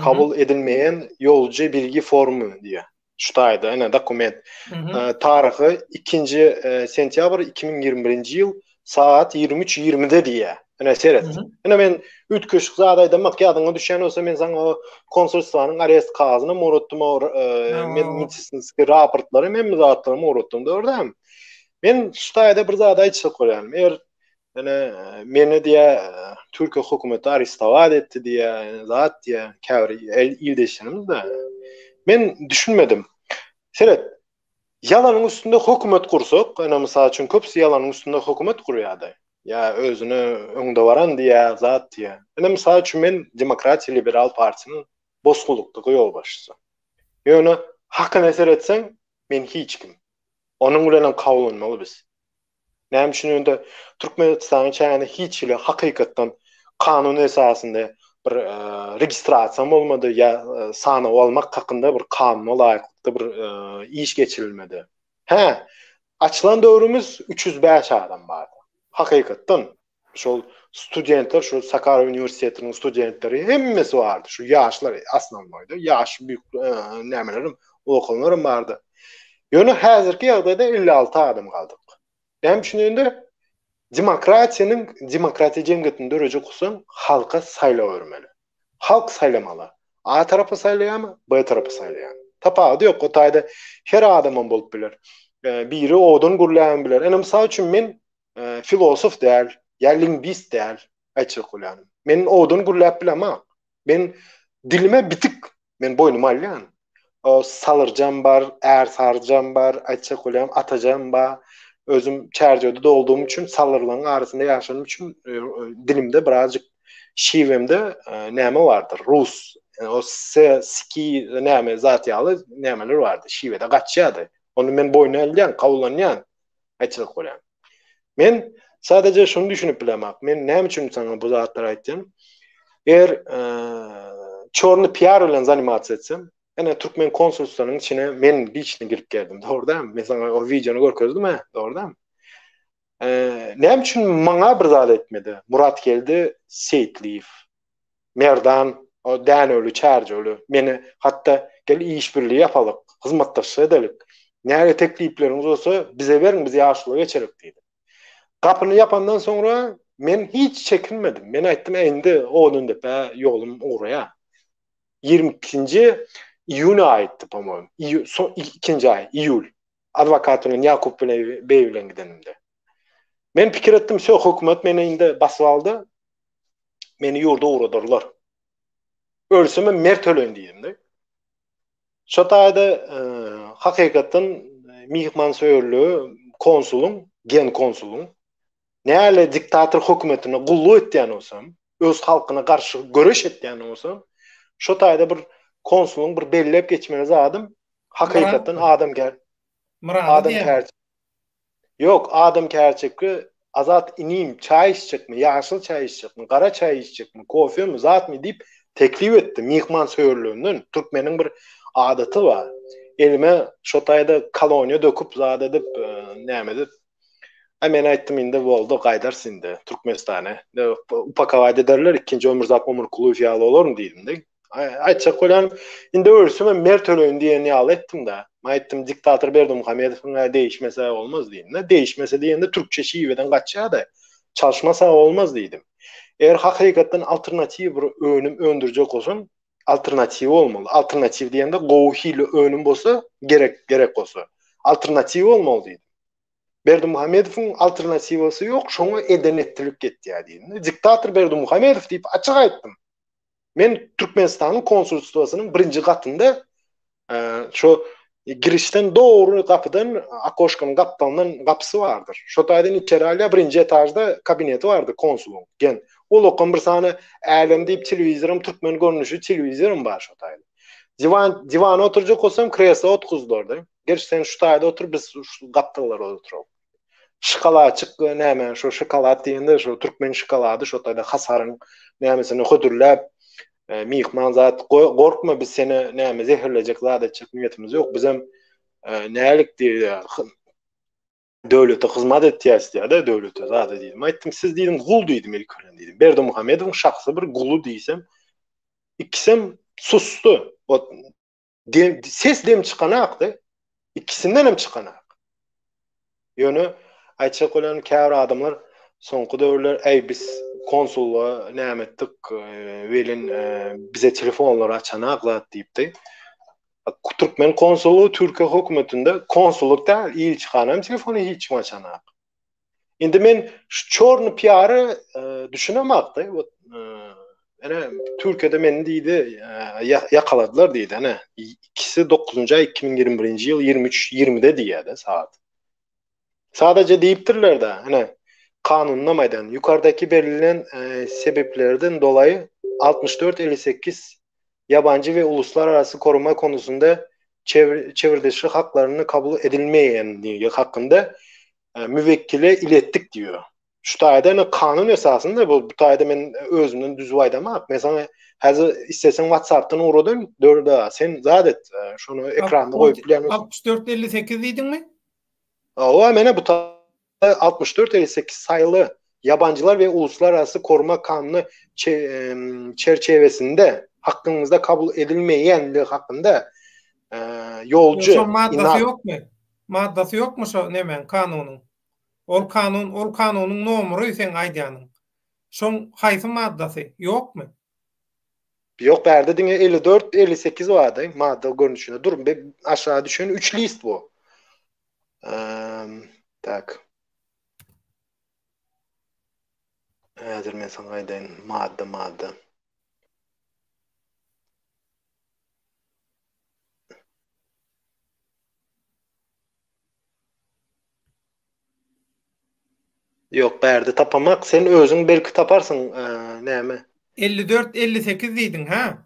Speaker 5: Kabul edilmeýän ýolujy bilgi formy diýýär. Şu taýda ine dokument. Taryhy ikinji sentýabr 2021-nji ýyl sagat 23.20-de diýýär. Ine seret. Ine men üýtgeşik zat aýdamak ýadyňa düşýän bolsa men saňa o konsulstwanyň arest kagyzyny ugratdym, o medisinskiý raportlary, hemme zatlarymy ugratdym, dogry dälmi? Men şu taýda bir zat aýtjak bolýaryn. Eger ine meni diýä Türkiýe hökümeti arestowat etdi diýä, zat diýä, käbir ildeşlerimiz-de. Men düşünmedim. Seret, Ýalanyň üstünde hökümet gursak, ene mysal üçin köpüsi ýalanyň üstünde hökümet gurýardy. Ýa özüne öňde baran diýýär, zat diýýär. Ene mysal üçin men Demokratiýa liberal partiýanyň bosgunlykdaky ýolbaşçysy. Ýöne hakyna seretseň, men hiç kim. Onuň bilenem kabullanmaly biz. Näme üçin ýöne Türkmenistanyň çäginde hiç hili hakykatdan kanun esasynda bir registrasiýam bolmady ýa sanaw almak hakynda bir kanuna laýyklykda bir iş geçirilmedi. Hä, açylan döwrümiz 305 adam bardy. Hakykatdan şol studentler, şu Sakarya uniwersitetiniň studentleri hemmesi bardy. Şu ýaşlar asnawnoýda, ýaş büyük nämelerim, okanlaram bardy. Ýöne häzirki ýagdaýda 56 adam galdyk. Näme üçin indi? Demokratiýanyň, demokratiýa jemgyýetini dörejek bolsaň, halka saýlaw bermeli. Halk saýlamaly. A tarapy saýlaýarmy, B tarapy saýlaýarmy? Tapawudy ýok, o taýda her adamam bolup biler. Biri owadan gürläbem biler. Ine, mysal üçin, men filosof däl, ýa lingwist däl, aýtjak bolýanym. Men owadan gürläp bilemok. Men dilime bitik. Men boýnuma alýan. O salyrjam bar, ärsaryjam bar, aýtjak bolýan atajam bar. Özüm Çärjewde dogdugym üçin, salyrlaryň arasynda ýaşanym üçin e, dilimde birazjyk şiwemde e, näme bardyr? Rus, e, o s, ski näme zat ýaly nämeler bardy. Şiwede gaçýardy. Ony men boýna alýan, kabullanýan. Aýtjak bolýan. Men sadece şuny düşünip bilemok. Men näme üçin saňa bu zatlary aýtýan? Eger çorny PR bilen zanimatsiýa etsem, ene türkmen konsulstwanyň içine men liçni girip geldim. Dogry dälmi? Men saňa o wideony görkezdim hä, dogry dälmi? Näme üçin maňa bir zat etmedi? Muratgeldi Seýitliýew. Merdan, o Dänewli, Çärjewli meni hatda gel işbirliği ýapalyk, hyzmatdaşlyk edelik. Näme teklipleriňiz bolsa bize beriň, biz ýaşula geçerik diýdi. Gapyny ýapandan soňra men hiç çekinmedim. Men aýtdym, e indi Odundepä ýolum ugraýar. 22-nji iýun aýydy, po-moýem. Ikinji aý, iýul. Adwokat bilen Ýakup bilen beý bilen gidenimde. Men pikir etdim, şo hökümet meni indi basyp aldy. Meni ýurda ugradarlar. Ölsemem mert öleýin diýdim-de. Şo taýda e, hakykatdan myhmansöýerligi konsulyň, gen konsulyň näle diktator hökümetine gulluk etýän bolsam, öz halkyna garşy göreş etýän bolsam, şo taýda bir konsulyň bir belläp geçmeli zadym hakykatdan adamkär adamkär Ýok, adamkärçikli Azat inim, çaý içjekmi, ýaşyl çaý içjekmi, gara çaý içjekmi, kofemi, zatmy diýip teklip etdi. Myhmansöýerliginden türkmeniň bir adaty bar. Elime şo taýda koloniýa döküp zat edip, näme edip. A men aýtdym indi boldy, gaýdarys indi Türkmenistana. Upakowat ederler, ikinji Ömürzak Omurkulyýew ýaly bolaryn diýdim-de. Aýtjak bolýanym, indi ölsemem mert öleýin diýen ýaly etdim-de. Men aýtdym, diktator Berdimuhamedowyň değişmese olmaz diýdim-de. Değişmese diýende türkçe şiweden gaçýar-da. Çalyşmasa olmaz diýdim. Eger hakykatdan alternatiw bir önüm öndürjek bolsaň, alternatiw bolmaly. Alternatiw diýende gowy hili önüm bolsa, gerek gerek bolsa. Alternatiw bolmaly diýdim. Berdimuhamedowyň alternatiwasy ýok, şoňa eden etdilik etýär diýdim. Diktator Berdimuhamedow diýip açyk aýtdym. Men Türkmenistanyň konsulstwasynyň birinji gatynda şo girişden dogry gapydan okoşkanyň gapdalyndan gapysy bardyr. Şo taýdan içeri alýar, birinji etažda kabineti bardy konsulyň. Gen. Ol okan bir sany älem diýip telewizoram türkmen görnüşi telewizoram bar şo taýda. Diwan diwana oturjak bolsam kreslo otuzdylar-da. Geç sen şu taýda otur, biz şu gapdallarda oturalyk. Şokoladçyk näme şo şokolad diýende şo türkmen şokolady şo taýda Hasaryň nämesini hödürläp e, myhman zat gorkma biz seni näme zäherlejek zat etjek niýetimiz ýok bizem e, nälik diýýär döwlete hyzmat etýäs diýýär-de döwlete zat diýdim. Aýtdym siz diýdim gul diýdim ilki bilen diýdim. Berdimuhamedowyň şahsy bir guly diýsem ikisem susdy. Ot Dem, ses dem çykanakdy. Ikisinden hem çykanak. Ýöne aýtjak bolýanym käbir adamlar soňky döwürler äý biz konsulla näme etdik e, welin e, bize telefonlary açanak zat diýipdi. Türkmen konsuly Türkiýe hökümetinde konsullyk däl, ilçihana hem telefony hiç kim açanak. Indi men şu çorny piary e, düşünemakdy. Wot e, ene Türkiýede meni diýdi, e, ýakaladylar diýdi. Ene ikisi 9-njy aý 2021-nji ýyl 23:20-de diýýär-de saat. Sadece diýipdirler-de, ene kanunda aýdan, ýukardaky berilen e, sebeplerden dolaýy 64 58 yabancı we uluslararası koruma konusunda çevir, çevirdeşi haklaryny kabul edilmeýänligi hakynda e, müwekkile iletdik diýýär. Şu taýda ene kanun esasynda bu, bu taýda men özümden düzüp aýdamak. Men sana häzir isteseň WhatsApp-dan ugradan dörde sen zat et. E, şony ekranda goýup
Speaker 1: bilýän. 64 58 diýdiňmi?
Speaker 5: Hawa, mene bu 64 58 saýyly Yabancılar we Uluslararası Koruma Kanuny çerçewesinde hakkyňyzda kabul edilmeýänligi hakynda ýolçy
Speaker 1: Şo maddasy ýokmy? Maddasy ýokmy şo nemäň kanunyň? Ol kanun, ol kanunyň nomury seň aýdýanyň. Şoň haýsy maddasy? Ýokmy?
Speaker 5: Ýok bärde diňe 54, 58 bardy madda görnüşinde. Dur, aşağı düşen 3 list bu. Tak. Häzir men saňa aýdaýyn. Madda, madda. Ýok, bärde tapamak. Sen özüň belki taparsyň, näme?
Speaker 1: 54, 58 diýdiň, hä?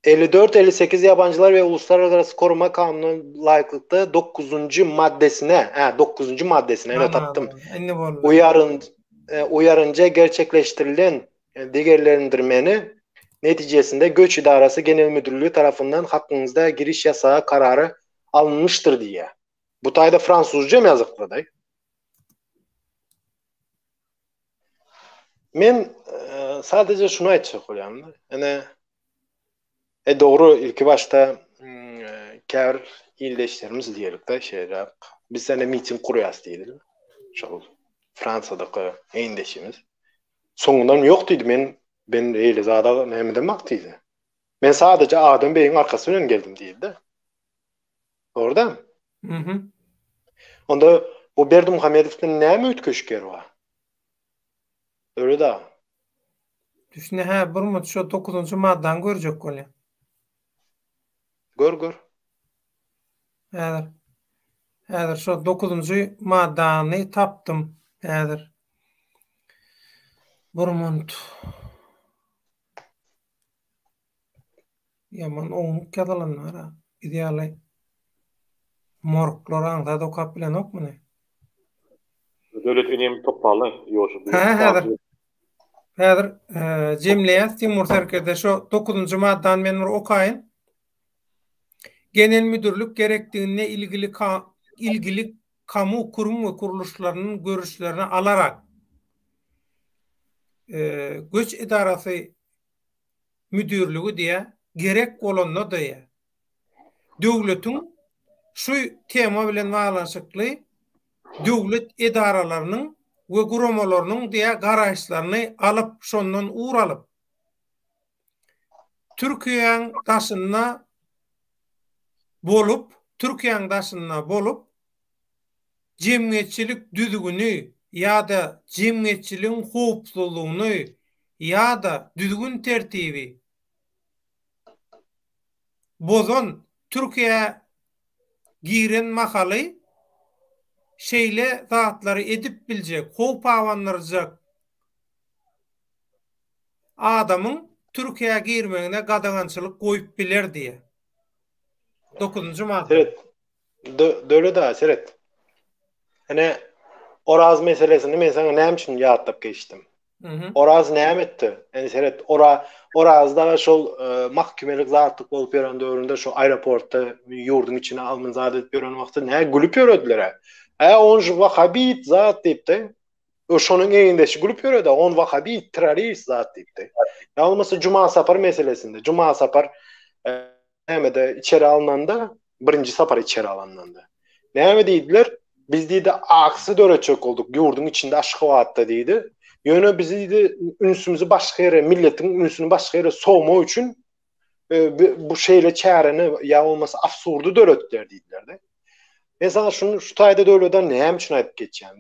Speaker 5: 54, 58 Ýabanjylar we uluslararasy koruma kanunyna laýyklykda dokuzynjy maddesine, hä, dokuzynjy maddesine, ine tapdym.
Speaker 1: Indi boldy.
Speaker 5: Uýaryn, uýarynja gerçekleşdirilen degerlendirmeni netijesinde Göç idarasy Genel müdirligi tarapyndan hakyňyzda giriş ýasagy karary alynmyşdyr diýýär. Bu taýda fransuzça hem ýazyklydaý. Men e, sadece şunu aýtjak bolýan. Ene e dogry ilki başda mm, e, käbir ildeşlerimiz diýelik-de şeýle biz sene miting gurýas diýdiler. Şol Fransiyadaky eýindeşimiz. Soňundan ýok diýdi men ben eýle zada näme demek diýdi. Men sadece Adam beýiň arkasy bilen geldim diýdi-de. Dogry däl?
Speaker 1: Mhm.
Speaker 5: Onda bu Berdimuhamedowdan näme üýtgeşik ýeri bar? Öyle da.
Speaker 1: Düşüne hä bir mut şo dokuzynjy maddany görjek bolýan.
Speaker 5: Gör gör.
Speaker 1: Häzir. Häzir şo dokuzynjy maddany tapdym. Häzir. Bir munt. Ýaman ownuk ýazylanlar-a. Biz ýaly morklar aňsat okap bilenok muny.
Speaker 2: Döwlet inim toplaly ýoşy.
Speaker 1: Hä häzir. Häzir jemleýäs Timur serkerde şo dokuzynjy maddany men bir okaýyn. Genel müdürlik gerekdiginde ilgili ilgili kamu kurum we kuruluşlarynyň görüşlerini alarak göç edarasy müdirligi diýä, gerek bolanda diýä. Döwletiň şu tema bilen baglanyşykly döwlet edaralarynyň we guramalarynyň diýä garaýyşlaryny alyp, şondan ugur alyp, Türkiýäň daşynda bolup, Türkiýäň daşynda bolup, jemgyýetçilik düzgüni ýa-da jemgyýetçiligiň howpsuzlygyny ýa-da düzgün-tertibi bozan Türkiýä giren mahaly şeýle zatlary edip biljek, howp abandyrjak adamyň Türkiýä girmegine gadagançylyk goýup biler diýýär. Dokuzynjy madda.
Speaker 5: Seret. Döwlet aga seret. Ine Oraz meselesini men saňa näme üçin ýatlap geçdim? Oraz näme etdi? Ine seret, Ora Oraz daga şol e, mahkemelik zatlyk bolup ýören döwründe şo aeroportda ýurduň içine almyn zat edip ýören wagty nä gülüp ýörediler. Ä on şu wahabit zat diýipdi. O şonuň egindeşi gülüp ýöredi, on wahabit, terrorist zat diýipdi. Ýa bolmasa Juma Sapar meselesinde, Juma Sapar e, nämede içeri alnanda, birinji sapar içeri alnanda. Näme diýdiler? Biz diýdi aksy döretjek bolduk ýurduň içinde Aşgabatda diýdi. Ýöne bizi diýdi ünsümizi başga ýere, milletiň ünsüni başga ýere sowmak üçin e, bu şeýle çäreni ýa bolmasa absurdy döretdiler diýdiler-de. Men sana şunu şu taýda döwleden näme üçin aýdyp geçýän?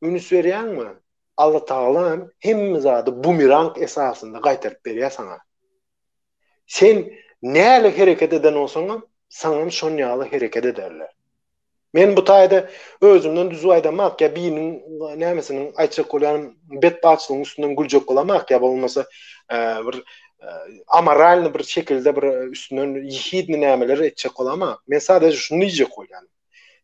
Speaker 5: Üns berýäňmi? Allah Tagala hem hemme zady bumerang esasynda gaýtaryp berýär saňa. Sen näle hereket eden bolsaňam, saňam şon ýaly hereket ederler. Men bu taýda özümden düzüw aýdamak ýa biriniň nämesiniň aýtjak bolýanym betbagtçylygyň üstünden güljek bolamak ýa bolmasa e, bir e, amoralny bir şekilde bir üstünden ýehidni nämeler etjek bolamak. Men sadece şuny diýjek bolýan.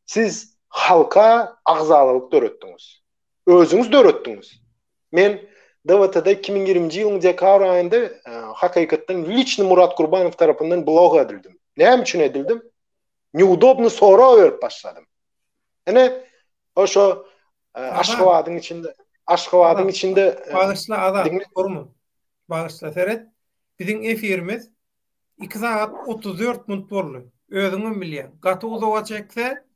Speaker 5: Siz halka agzalalyk döretdiňiz. Özüňiz döretdiňiz. Men DWT-de 2020-nji ýylyň dekabr aýynda e, hakykatdan liçni Murat Gurbanow tarapyndan blog edildim. Näme üçin edildim? Neudobny sorag berip başladym. Ine, o şo e, Aşgabadyň içinde Aşgabadyň içinde
Speaker 1: e, Bagyşla Azat, urma. Bagyşla seret. Biziň efirimiz 2 sagat 34 minut boldy. Özüňem bilýäň. Gaty uzaga çekse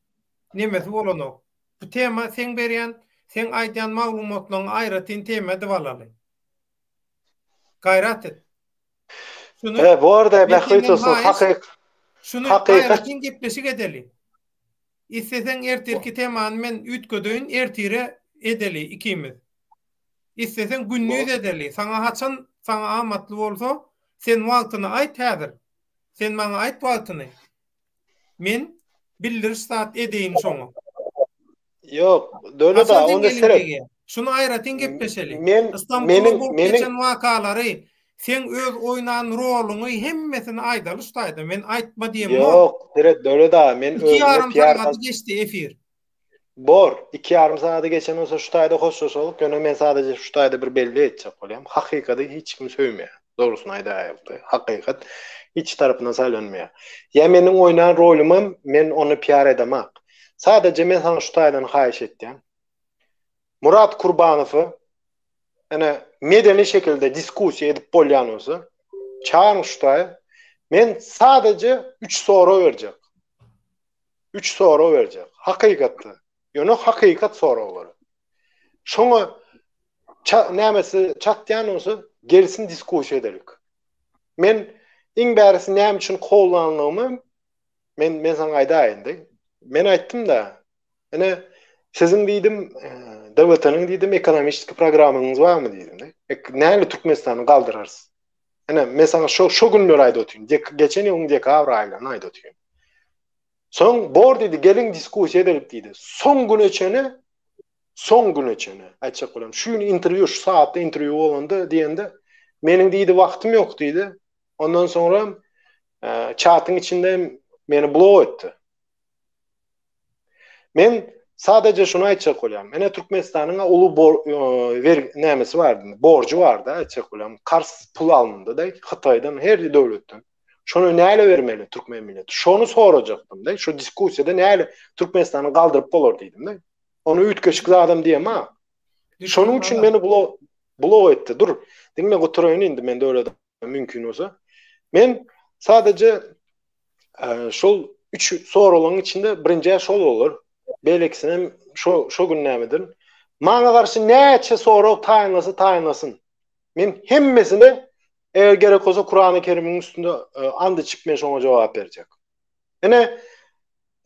Speaker 1: nemesi bolanok. Bu tema seň berýän, seň aýdýan maglumatlaryňy aýratyn tema edip alaly. Gaýrat et.
Speaker 5: Şuny E, bu arada bähbit olsun hakyk.
Speaker 1: Şuny aýratyn gepleşik edeli. Isleseň ertirki temany men üýtgedeýin, ertire edeli ikimiz. Isleseň gündiz edeli. Saňa haçan saňa amatly bolsa, sen wagtyny aýt häzir. Sen maňa aýt wagtyny. Men bildiriş zat edeýin şoňa.
Speaker 5: Ýok, Döwlet aga, onda seret.
Speaker 1: Şuny aýratyn gepleşeli.
Speaker 5: Men
Speaker 1: Istanbulda bolup geçen wakalary, seň öz oýnan roluňy hemmesini aýdaly şu taýda. Men aýtma diýemok.
Speaker 5: Ýok, seret Döwlet aga, men
Speaker 1: özüme PR 2,5 sagady geçdi efir.
Speaker 5: Bor, 2,5 sagady geçen bolsa şu taýda hoşlaşalyk, ýöne men sadaje şu taýda bir belli etjek bolýam. Hakykady hiç kim söýmeýär. Dogrusyny aýdaýaýyk-da, hakykat hiç tarapyndan saýlanmaýar. Ýa meniň oýnan rolumam men ony PR edemak. Sadaje men saňa şu taýdan haýyş etýän. Murat Kurbanowy ene medeni şekilde diskussiýa edip bolýan bolsa, çagyryň şu taýa. Men sadaje 3 sorag berjek. 3 sorag berjek. Hakykatda. Ýöne hakykat soraglary. Şoňa ça nämesi çatýan bolsa gelsin diskussiýa edelik. Men iň bärisi näme üçin kowlanlygymy men men saňa aýdaýyn-da. Men aýtdym-da. Ine siziň diýdim, DWT-niň diýdim ekonomiçeski programmaňyz barmy diýdim-de. Näle Türkmenistany galdyrarys? Ine men saňa şo şo günleri aýdyp otyryn. Geçen ýylyň dekabr aýlaryny aýdyp otyryn. Soň bor diýdi, geliň diskussiýa edelik diýdi. Soň güne çeni, soň güne çeni aýtjak bolam. Şu gün interwýu, şu saatda interwýu bolanda diýende, meniň diýdi wagtym ýok diýdi. Ondan soňra çatyň içinde hem meni blok etdi. Men sadece şuny aýtjak bolýan. Mene Türkmenistanyň uly bor, wer, nämesi bardy, borjy bardy aýtjak bolýan. Karz pul alyndy da Hytaýdan, her döwletden. Şony näle bermeli türkmen milleti? Şony sorajakdym da. Şu diskussiýada näle Türkmenistany galdyryp bolar diýdim da. Ony üýtgeşik zadam diýem ha. Şonuň üçin meni blok blok etdi. Dur, diňle guturaýyn indi men döwlet mümkin bolsa. Men sadece e, şol üç soralaryň içinde birinji şol bolar. Beýlekisini hem şo şo gün nämedir. Maňa garşy näçe sorag taýynlasa taýynlasyn. Men hemmesine eger gerek bolsa Kurany Kerimiň üstünde e, and içip men şoňa jogap berjek. Ine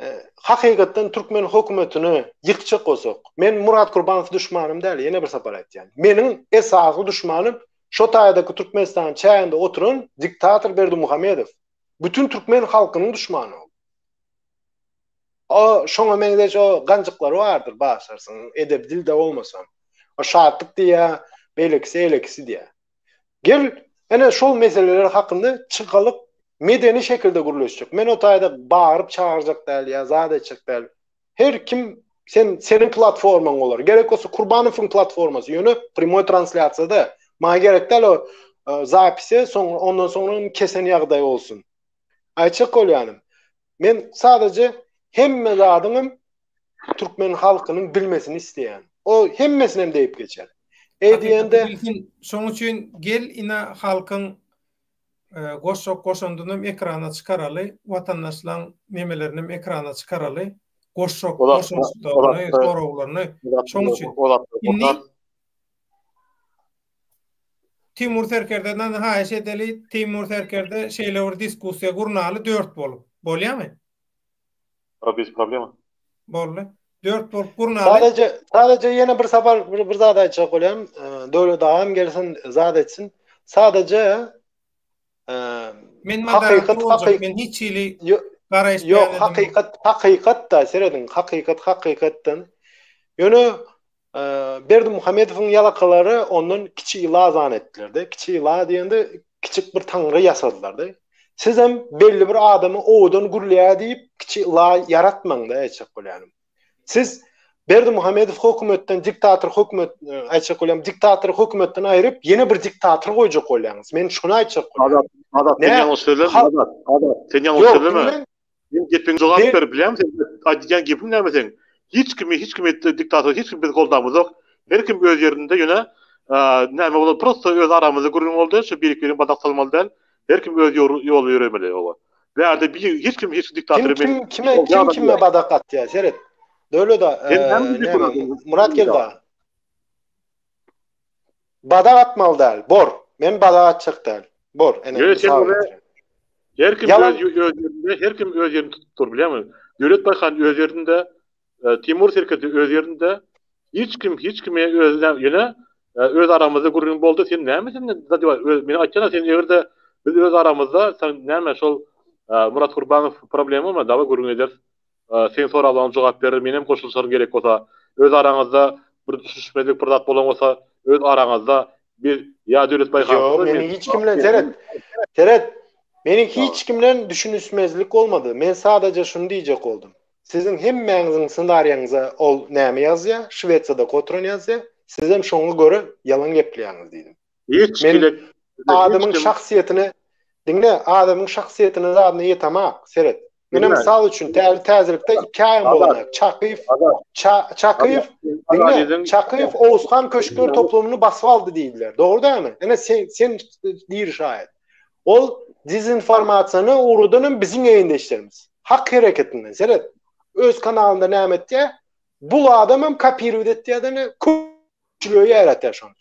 Speaker 5: e, hakykatdan türkmen hökümetini ýykjak bolsak, men Murat Kurbanow duşmanym däl, ýene bir sapar aýtýan. Meniň esasy duşmanym şo taýdaky Türkmenistanyň çäginde oturan diktator Berdimuhamedow. Bütün türkmen halkynyň duşmany ol. O şoňa meňzeş o ganjyklary bardyr başarsyň, edep dilde bolmasam. O şatlyk diýýär, beýlekisi eýlekisi diýýär. Gel, ene şol meseleler hakynda çykalyk medeni şekilde gürleşjek. Men o taýda bagyryp çagyrjak däl ýa zat etjek däl. Her kim sen seniň platformaň bolar. Gerek bolsa Kurbanowyň platformasy, ýöne primoý translýasiýada. Maňa gerek däl o e, zapise, soň ondan soňra kesen ýagdaý bolsun. Aýtjak bolýanym. Men sadaje hemme zadyňam türkmen halkynyň bilmesini isleýän. O hemmesini hem diýip geçer. Eý diýende
Speaker 1: şoň üçin gel ina halkyň e, goşjak goşandynam ekrana çykaraly, watandaşlaň nemelerinem ekrana çykaraly, goşjak goşandylaryny, soraglaryny. Şoň üçin indi Timur Serkerdeden haýyş edeli, Timur Serkerde şeýle bir diskussiýa gurnaly dört bolup. Bolýamy?
Speaker 2: Bez problema.
Speaker 1: Boldy. Dört bolup gurnaly.
Speaker 5: Sadece sadece ýene bir sapar bir, bir zat aýtjak bolýan. Döwlet agam gelsin, zat etsin. Sadece
Speaker 1: Men hakykat hakykat men hiç hili garaýyş
Speaker 5: Ýok, hakykat hakykat da serediň, hakykat hakykatdan. Ýöne Berdimuhamedowyň ýalakalary ondan kiçi ila zan etdiler-de. Kiçi ila diýende kiçik bir taňry ýasadylar-da. Sizem belli bir adamy owadan gürleýär diýip kiçi ila ýaratmaň-da aýtjak bolýanym. Siz Berdimuhamedow hökümetden diktator hökümet aýtjak bolýan diktator hökümetden aýryp ýene bir diktator goýjak bolýaňyz. Men şuny aýtjak
Speaker 2: bolýan. Azat, Azat sen ýalňyş sözleme, Azat, Azat sen ýalňyş sözleme. Men gepiň jogap ber bilýäňmi sen aýdýan gepiň näme seň? Hiç kimi hiç kimi diktator hiç kim biz goldamyzok. Her kim öz ýerinde ýöne näme bolar prosto öz aramyzda gürrüň boldy şu birek birin badak salmaly däl. Her kim öz ýoly ýöremeli oba. Bärde bir hiç kim hiç diktatory
Speaker 5: men kim kime kim kime badak atýar seret. Döwlet Murat geldi. Badak atmaly däl. Bor. Men badak atjak däl. Bor.
Speaker 2: Ene. Ýöne sen ony her kim öz öz ýerinde, her kim öz ýerini tutup dur, bilýärmi? Döwlet Baýhan öz ýerinde, e, Timur Serkerde öz ýerinde. Hiç kim hiç kime öz ýöne e, öz aramyzda gürrüň boldy. Sen näme sen öz men aýtýan sen eger-de biz öz aramyzda sen näme şol e, Murat Gurbanow problemamy dawa gürrüň ederis. Seň soraglaryňa jogap berer, menem goşulyşaryn gerek bolsa. Öz araňyzda bir düşünişmezlik bir zat bolan bolsa, öz araňyzda biz ýa Döwlet
Speaker 5: Baýhamow Ýok, meniň hiç kim bilen seret. Seret. Meniň hiç kim bilen düşünişmezlik bolmady. Men sadaja şuny diýjek boldum. Siziň hemmäňiziň ssenariýaňyza ol näme ýazýar, Şwesiýada oturan ýazýar, sizem şoňa görä ýalan gepleýäňiz diýdim.
Speaker 2: Hiç
Speaker 5: Men adamyň şahsyýetine diňle, adamyň şahsyýetine zadyna ýetemak, seret. Mene mysal üçin täze täzelikde iki aýym bolan Çakyýew Çakyýew diňle Çakyýew Oguzhan köşkler toplumyny basyp aldy diýdiler. Dogry dälmi? Ene sen sen diri şaýat. Ol dezinformasiýany ugradan hem biziň egindeşlerimiz. Hak hereketinden seret. Öz kanalynda näme etýär? Bul adam hem kopirowat etýär-de köpçülige ýaratýar şony.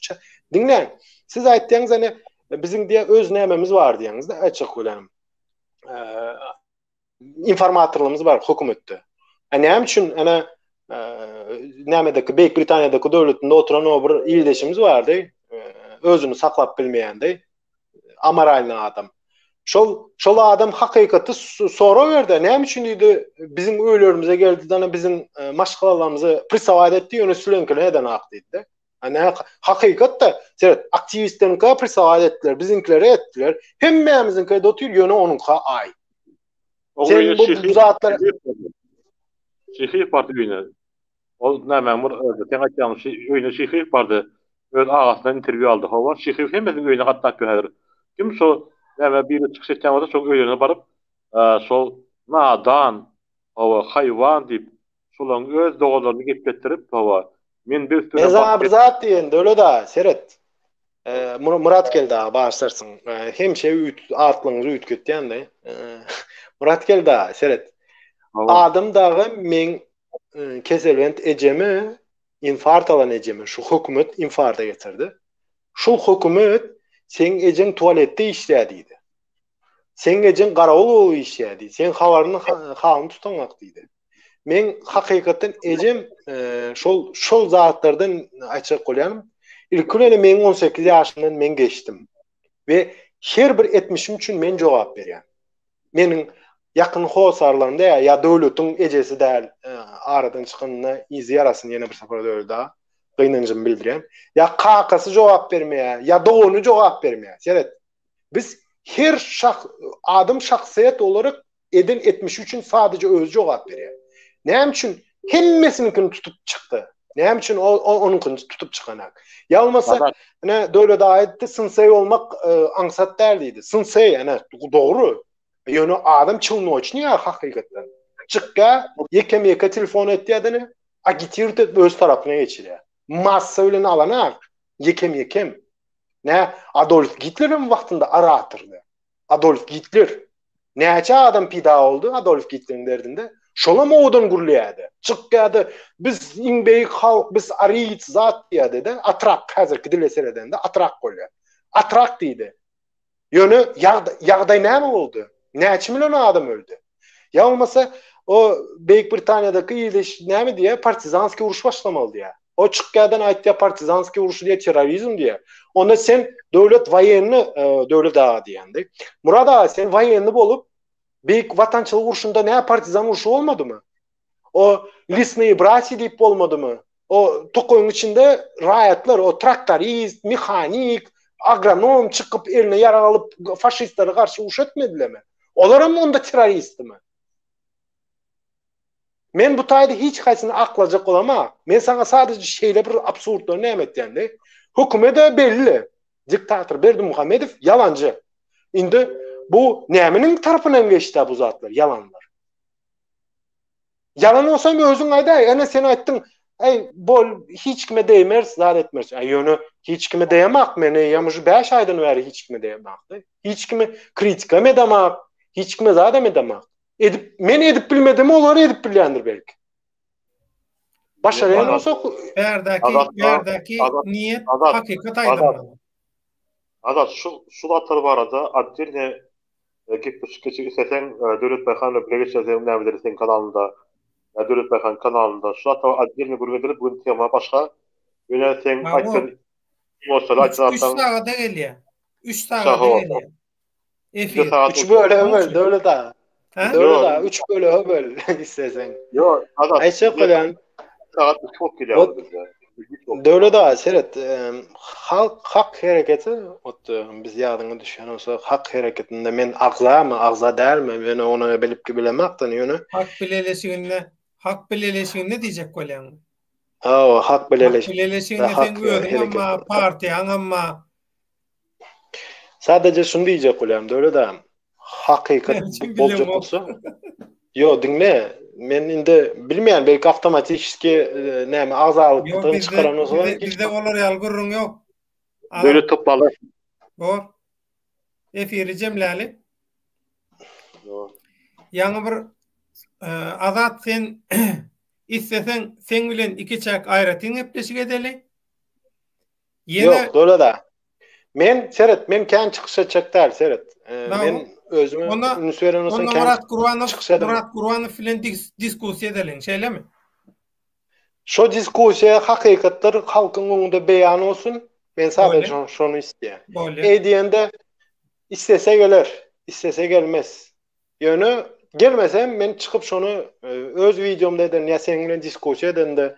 Speaker 5: Diňläň. Siz aýtýaňyz ene biziň diýe öz nämemiz bar diýýäňiz-de aýtjak bolýanym. Informatorlarymyz bar hökümetde. A näme üçin ana nämedeki Beýik Britaniýadaky döwletinde oturan o bir ildeşimiz bardy, özüni saklap bilmeýändi. Amoralny adam. Şol şol adam hakykaty sorag berdi. Näme üçin diýdi, biziň öýlerimize geldi, dana biziň maşgalalarymyzy prisowat etdi, ýöne süleňkini edenak diýdi. Ana hakykatda seret, aktiwistleriňkä prisowat etdiler, biziňkileri etdiler. Hemmämiziňkä edip otyr, ýöne onuňka aý.
Speaker 2: Sen bu zatlar Şyhyýew bardy öýüne. Ol nämäň bir sen aýtýaň şu öýüne Şyhyýew bardy. Öz agasyndan interwýu aldy. Hawa, Şyhyýew hemmesiniň öýüne gatnap ýör häzir. Kim şo näme biri çykyş etýän bolsa şoň öýlerine baryp, şol nadan, hawa, haýwan diýip, şolaryň öz doganlaryny gepletdirip, hawa, men bir
Speaker 5: üstüne Men saňa bir zat diýen, Döwlet aga, seret. Muratgeldi aga, bagyşlarsyň. Hemişe atlaryňyzy üýtgetýän-de. Muratgeldi aga, seret. Adam dagy meň keselbent ejemi infarkt alan ejemi şu hökümet infarkta getirdi. Şul hökümet seň ejeň tualetde işleýär diýdi. Seň ejeň garawul bolup işleýär diýdi. Seň habaryny halyny tutaňak diýdi. Meň hakykatdan ejem şol şol zatlardan aýtjak bolýanym. Ilki bilen meň 18 ýaşymdan men geçdim. We her bir etmişim üçin men jogap berýän. Meniň ýakyn hossarlarym däl ýa döwletiň ejesi däl aradan çykanyna yzy ýarasyn ýene bir sapar döwlet aga gynanjymy bildirýän. Ýa kakasy jogap bermeýär, ýa dogany jogap bermeýär. Seret. Biz her şah adam şahsyýet olarak eden etmişi üçin sadece özi jogap berýär. Näme üçin hemmesiniňkini tutup çykdy? Näme üçin onuňkyny tutup çykanak? Ýa bolmasa, ine Döwlet aga aýtdy, sensei bolmak e, aňsat däl diýdi. Sensei, ine dogry. Ýöne adam çylnoçny ýa hakykatdan. Çykýa, ýeke-ýeke telefon etýär-de, agitirowat edip öz tarapyna geçirýär. Massa bilen alanak, ýekem-ýekem. Nä Adolf Gitler hem wagtynda oratordy. Adolf Gitler. Näçe adam pida boldy Adolf Gitleriň derdinde? Şolam owadan gürleýärdi. Çykýardy, biz iň beýik halk, biz ariýs zat diýýärdi-de, atrak häzirki dile seredende atrak bolýar. Atrak diýdi. Ýöne ýagdaý näme boldy? Näçe million adam öldi? Ýa bolmasa o Beýik Britaniýadaky ildeş näme diýýär? Partizanskiý uruş başlamaly diýýär. O çykýardan aýtýar partizanskiý uruşy diýýär, terrorizm diýýär. Onda sen döwlet woýenny e, döwlet aga diýýändi. Murad aga sen woýenny bolup Beýik Watançylyk urşunda nä partizan urşy bolmadymy? O Lisnyý brati diýip bolmadymy? O tokaýyň içinde raýatlar, o traktorist, mehanik, agronom çykyp eline ýarag alyp faşistlere garşy uruş etmedilermi? Olar hem onda terroristmi? Men bu taýda hiç haýsyny aklajak bolama. Men saňa sadece şeýle bir absurdlary näme etýän-de. Hökümet-de belli. Diktator Berdimuhamedow ýalanjy. Indi bu nämeniň tarapyndan geçdi bu zatlar, ýalanlar? Ýalan bolsa hem özüň aýdaý. Ene sen aýtdyň, Eý, bol, hiç kime degmeris, zat etmeris. Aý, ýöne hiç kime degemak, men eýýäm uje 5 aýdan bäri hiç kime degemakdy. Hiç kime kritika hem edemak, hiç kime zat hem edemak. Edip, men edip bilmedim, olar edip bilýändir belki. Başarýan bolsa,
Speaker 1: bärdäki, bärdäki niýet hakykat aýdylmaly.
Speaker 2: Azat, şu şu zatlar barada otdelne gepleşik geçir isleseň Döwlet Baýhan bilen bile geçirseň näme eder seň kanalynda ýa Döwlet Baýhan kanalynda şu zatlar otdelne gürrüň edeli bu gün tema başga ýöne seň aýtgan
Speaker 1: emosiýaly aýtgan zatlaň 3 sagada gelýär. 3 sagada gelýär.
Speaker 5: Efir. 3 bölüm Döwlet aga.
Speaker 1: Ha?
Speaker 5: Döwlet aga üç bölege böl isleseň.
Speaker 2: Ýok, Azat.
Speaker 5: Aýtjak bolýan.
Speaker 2: Sagat 3 bolup gelýär bizde.
Speaker 5: Döwlet aga seret, halk hak hereketi ot biz ýadyňa düşýän bolsa hak hereketinde men agzamy, agza dälmi, men ony bilip bilemokdan ýöne.
Speaker 1: Hak bileleşiginde, hak bileleşiginde diýjek bolýaňmy?
Speaker 5: Hawa, hak
Speaker 1: bileleşiginde. Hak bileleşiginde seň özüňem bar, partiýaňam bar.
Speaker 5: Sadece şuny diýjek bolýan Döwlet agam. Hakykat boljak bolsa. Ýo, diňle. Men indi bilmeýän, belki awtomatiçeski e, näme agzalykdan çykaran
Speaker 1: bolsalar. Bizde olar ýaly gürrüň ýok.
Speaker 2: Döwlet toplaly.
Speaker 1: Bor. Efiri jemläli. Ýaňy bir e, Azat sen isleseň seň bilen ikiçäk aýratyn gepleşik edeli.
Speaker 5: Ýene Ýok, Döwlet aga. Men seret, men kän çykyş etjek däl, seret. Men özüme üns beren bolsam
Speaker 1: kän Murat Gurbanow, Murat Gurbanow bilen diskussiýa edeliň, şeýlemi?
Speaker 5: Şo diskussiýa hakykatlar halkyň öňünde beýan bolsun. Men sadece şony isleýän. Eý diýende istese geler, istese gelmez. Ýöne gelmesem men çykyp şony öz wideomda ederin ýa seniň bilen diskussiýa edende.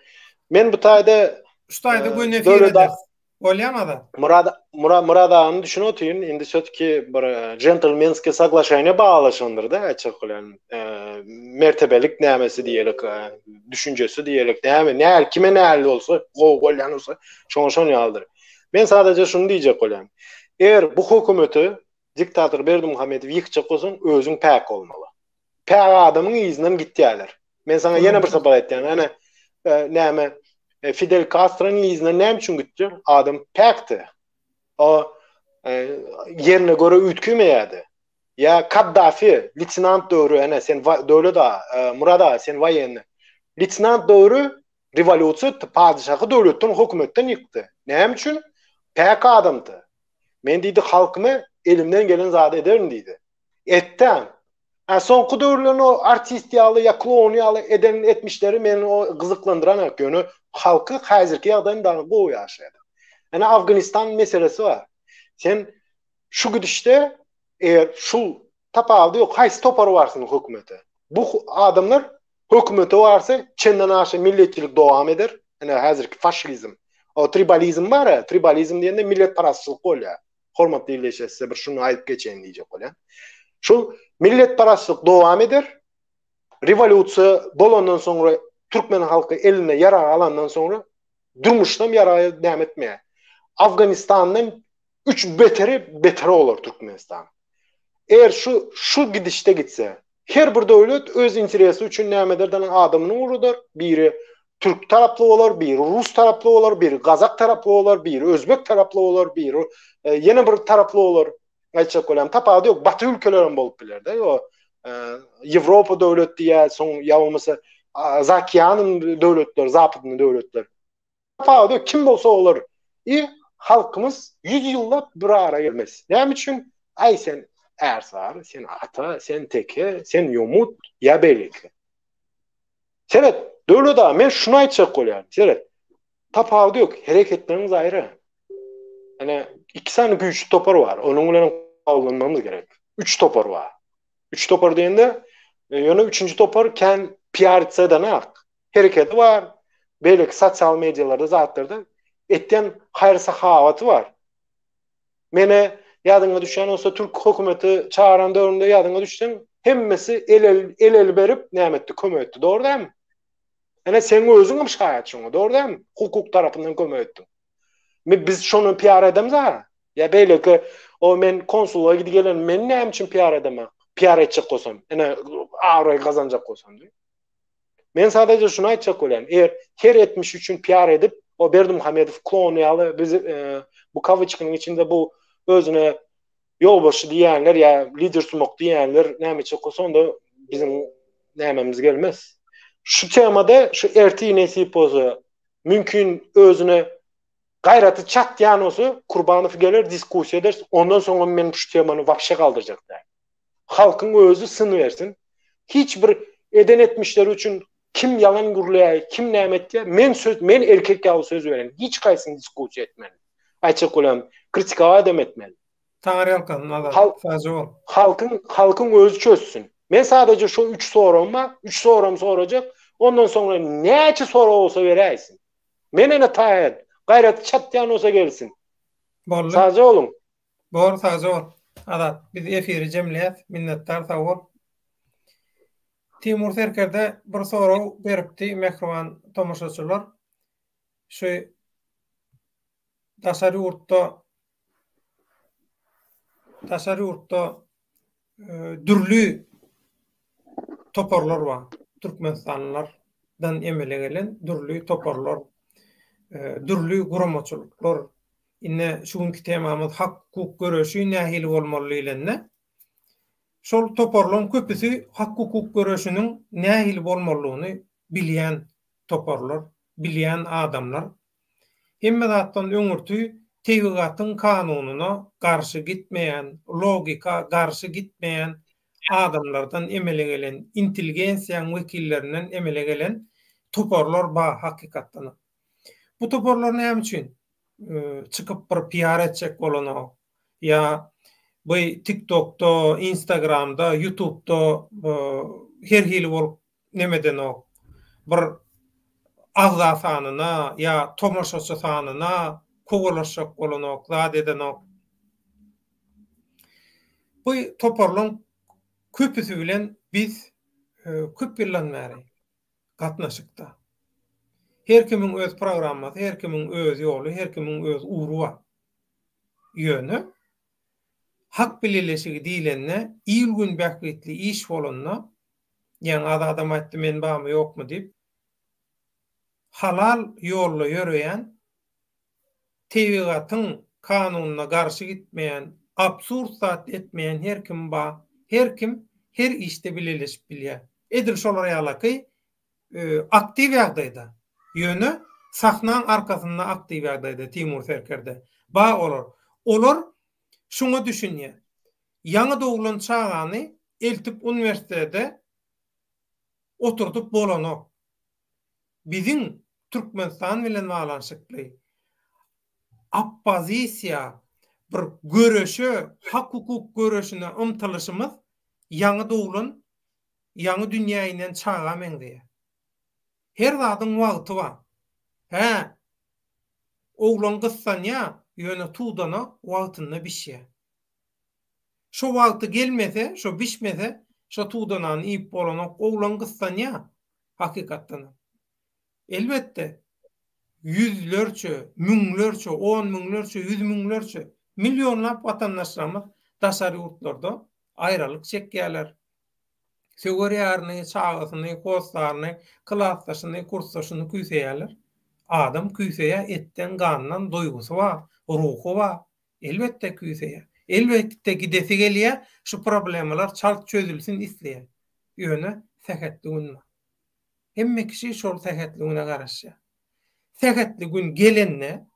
Speaker 5: Men bu taýda
Speaker 1: Şu taýda göni efir ederis. Bolýamy Azat?
Speaker 5: Murad Murad Murad agany düşünip otyryn. Indi sötki bir jentlmenskiý soglaşeniýe baglaşandyr-da aýtjak bolýan. Mertebelik nämesi diýelik, düşünjesi diýelik, näme, näl, kime näl bolsa, gowy bolýan bolsa, şoňa şon ýalydyr. Men sadaja şuny diýjek bolýan. Eger bu hökümeti Diktator Berdimuhamedowy ýykjak bolsaň özüň päk bolmaly. Päk adamyň yzyndan gitýärler. Men saňa ýene bir sapar aýtýan. Ene näme Fidel Kastronyň yzyndan näme üçin gitdi? Adam päkdi. O ýerine görä üýtgemeýärdi. Ýa Kaddafi, litenant döwri, ene sen döwlet aga, Murad aga sen waýenny. Litenant döwri rewolýusiýa etdi, padyşahy döwletden, hökümetden ýykdy. Näme üçin? Päk adamdy. Men diýdi halkyma elimden gelen zady ederin diýdi. Etdäm. A soňky döwürlerini o artist ýaly ýa kloun ýaly eden etmişleri meni o gyzyklandyranok ýöne halky häzirki ýagdaýyny dagy gowy ýaşaýar. Ene Afganistan meselesi bar. Sen şu gidişde eger şu tapawudy ýok haýsy topar barsyn hökümete. Bu adamlar Hökümete barsa çenden aşa milletçilik dowam eder. Ine häzirki faşizm. O tribalizm bar-a, tribalizm diýende milletparazçylyk bolýar. Hormatly ildeşler size bir şuny aýdyp geçeýin diýjek bolýan. Şul milletparazçylyk dowam eder. Rewolýusiýa bolandan soňra türkmen halky eline ýarag alandan soňra durmuşdan ýaragy näme etmeýär. Afganistandan üç beteri beter bolar Türkmenistan. Eger şu şu gidişde gitse, her bir döwlet öz interesi üçin näme eder denen adamyny ugradar, biri türk taraply bolar, biri rus taraply bolar, biri gazak taraply bolar, biri özbek taraply bolar, biri e, ýene bir taraply bolar. Aýtjak bolýan tapawudy ýok, baty ülkeler hem bolup biler-de. O e, Ýewropa döwlet diýýär, soň ýa bolmasa Zakiýanyň döwletler, zapadny döwletler. Tapawudy ýok, kim bolsa olar. I halkymyz 100 ýyllap bir ara gelmez. Näme üçin? Aý sen ärsary, sen ata, sen teke, sen ýomut ýa beýleki. Seret, Döwlet aga, men şuny aýtjak bolýan. Seret. Tapawudy ýok, hereketleriňiz aýry. Ene iki sany güýçli topar bar. Onuň bilen tapawutlanmamyz gerek. Üç topar bar. Üç topar diýende, ýöne üçünji topar kän piar etse edenak. Hereketi bar, beýleki sosial medialarda zatlarda etýän haýyr-sahawaty bar. Mene ýadyňa düşýän bolsa türk hökümeti çagyran döwründe ýadyňa düşseň hemmesi el el berip näme etdi kömek etdi dogry dälmi? Ene seň özüňem şaýat şoňa dogry dälmi? Hukuk tarapyndan kömek etdiň. Mi biz şony piar edemza? Ýa beýleki o men konsullyga gidip gelen men näme üçin piar edemak? Piar etjek bolsam, ene abraý gazanjak bolsam diý. Men sadece şuny aýtjak bolýan, eger her etmiş üçin piar edip, o Berdimuhamedow klony ýaly biz e, bu kawyçkanyň içinde bu özüne ýolbaşçy diýýänler ýa lider sumak diýýänler näme etjek bolsa onda biziň nämemiz gelmez. Şu temada şu ertir nesip bolsa mümkin özüne gaýraty çatýan bolsa Kurbanow geler diskussiýa ederis. Ondan soň men şu temany wapşe galdyrjak däl. Halkyň özi syn bersin. Hiç bir eden etmişleri üçin kim ýalan gürleýär, kim näme etýär, men söz, men erkek ýaly söz beren, hiç gaýsyny diskussiýa etmen. Aýtjak bolýan, kritikować hem etmen.
Speaker 1: Taňryýalkasyn Azat, sagja bol.
Speaker 5: Halkyň, halkyň özi çözsün. Men sadaje şu üç soragym bar. Üç soragym sorajak. Ondan soňra näçe sorag bolsa beräýsin. Men ene taýyn. Gaýraty çatýan bolsa gelsin.
Speaker 1: Boldy.
Speaker 5: Sagja boluň.
Speaker 1: Bor sagja bol. Azat biz efiri jemleýäs. Minnetdar sag bol. Timur serkerde bir sorag beripdi mähriban tomaşaçylar. Şu daşary ýurtda daşary ýurtda dürli toparlar bar. Türkmenistanlylardan emele gelen dürli toparlar, dürli guramaçylyklar. Indi şu günki temamyz hak-hukuk göreşi nähili bolmaly diýlende, şol toparlaryň köpüsi hak-hukuk göreşiniň nähili bolmalydygyny bilýän toparlar, bilýän adamlar. Hemme zatdan öňürti tebigatyň kanunyna garşy gitmeýän, logika garşy gitmeýän adamlardan emele gelen, intelligensiýaň wekillerinden emele gelen toparlar bar hakykatdanam. Bu toparlar näme üçin çykyp bir piar etjek bolanok ýa bu TikTokda, Instagramda, YouTubeda her hili bolup nemedenok, bir agza sanyna ýa tomaşaçy sanyna kowalaşjak bolanok, zat edenok. Bu toparlaryň köpüsi bilen biz köp ýyldan bäri gatnaşykda. Her kimiň öz programmasy, her kimiň öz ýoly, her kimiň öz ugry bar. Ýöne hak bileleşigi diýlende, il-gün bähbitli iş bolanda, Ýaňy Azadam aýtdy men barmy ýokmy diýip. Halal ýolda ýöreýän, tebigatyň kanunyna garşy gitmeýän, absurd zat etmeýän her kim bar. Her kim her işde bileleşip bilýär. Edil şolar ýalaky aktiw ýagdaýda. Ýöne sahnaň arkasynda aktiw ýagdaýda Timur serkerde. Bar olar. Olar şuňa düşünýär. Ýaňy doglan çagany eltip uniwersitete oturdyp bolanok. Biziň Türkmenistan bilen baglanyşykly oppozisiýa bir göreşe, hak-hukuk göreşine ymtylyşymyz ýaňy doglan, ýaňy dünýä inen çaga meňzeýär. Her zadyň wagty bar. Hä, oglan gyssanýar, ýöne tudana wagtynda bişýär. Şo wagty gelmese, şo bişmese, şo tudanany iýip bolanok. Oglan gyssanýar, hakykatdanam. Elbetde, ýüzlerçe, müňlerçe, on müňlerçe, ýüz müňlerçe, millionlap watandaşlarymyz daşary ýurtlarda aýralyk çekýärler. Söwer ýaryny, çagasyny, hossaryny, klasdaşyny, kursdaşyny küýseýärler. Adam küýseýär, etden, gandan duýgusy bar, ruhy bar. Elbetde küýseýär. Elbetde gidesi gelýär, şu problemalar çalt çözülsin isleýär. Ýöne sähetli gün bar. Hemme kişi şol sähetli güne garaşýar. Sähetli gün gelende,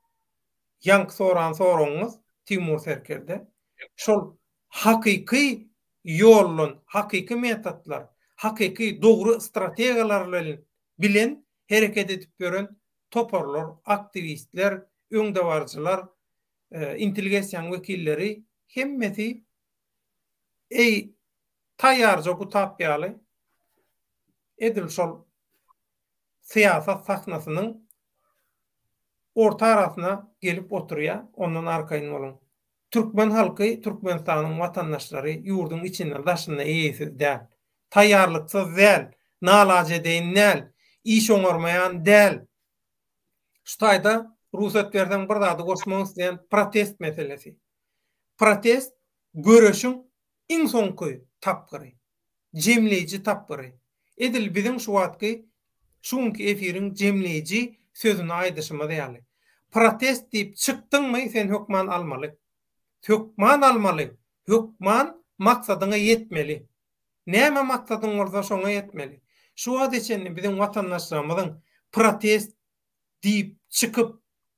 Speaker 1: ýaňky soran soragyňyz Timur serkerde, şol hakyky ýoldan, hakyky metodlar, hakyky dogry strategiýalar bilen hereket edip ýören toparlar, aktiwistler, öňdebaryjylar, intelligensiýanyň wekilleri hemmesi eý taýýarja gutap ýaly edil şol syýasat sahnasynyň orta arasyna gelip oturýar, ondan arkaýyn boluň. Türkmen halky, Türkmenistanyň watandaşlary ýurduň içinde, daşynda eýesiz däl. Taýýarlyksyz däl, nalajedeýin däl, iş oňarmaýan däl. Şu taýda rugsat berseň bir zady goşmak isleýän protest meselesi. Protest göreşiň iň soňky tapgyry. Jemleýji tapgyry. Edil biziň şu wagtky şu günki efiriň jemleýji sözüni aýdyşymyz ýaly. Protest diýip çykdyňmy sen hökman almaly. Hökman almaly. Hökman maksadyňa ýetmeli. Näme maksadyň bolsa şoňa ýetmeli. Şu wagta çenli biziň watandaşlarymyzyň protest diýip çykyp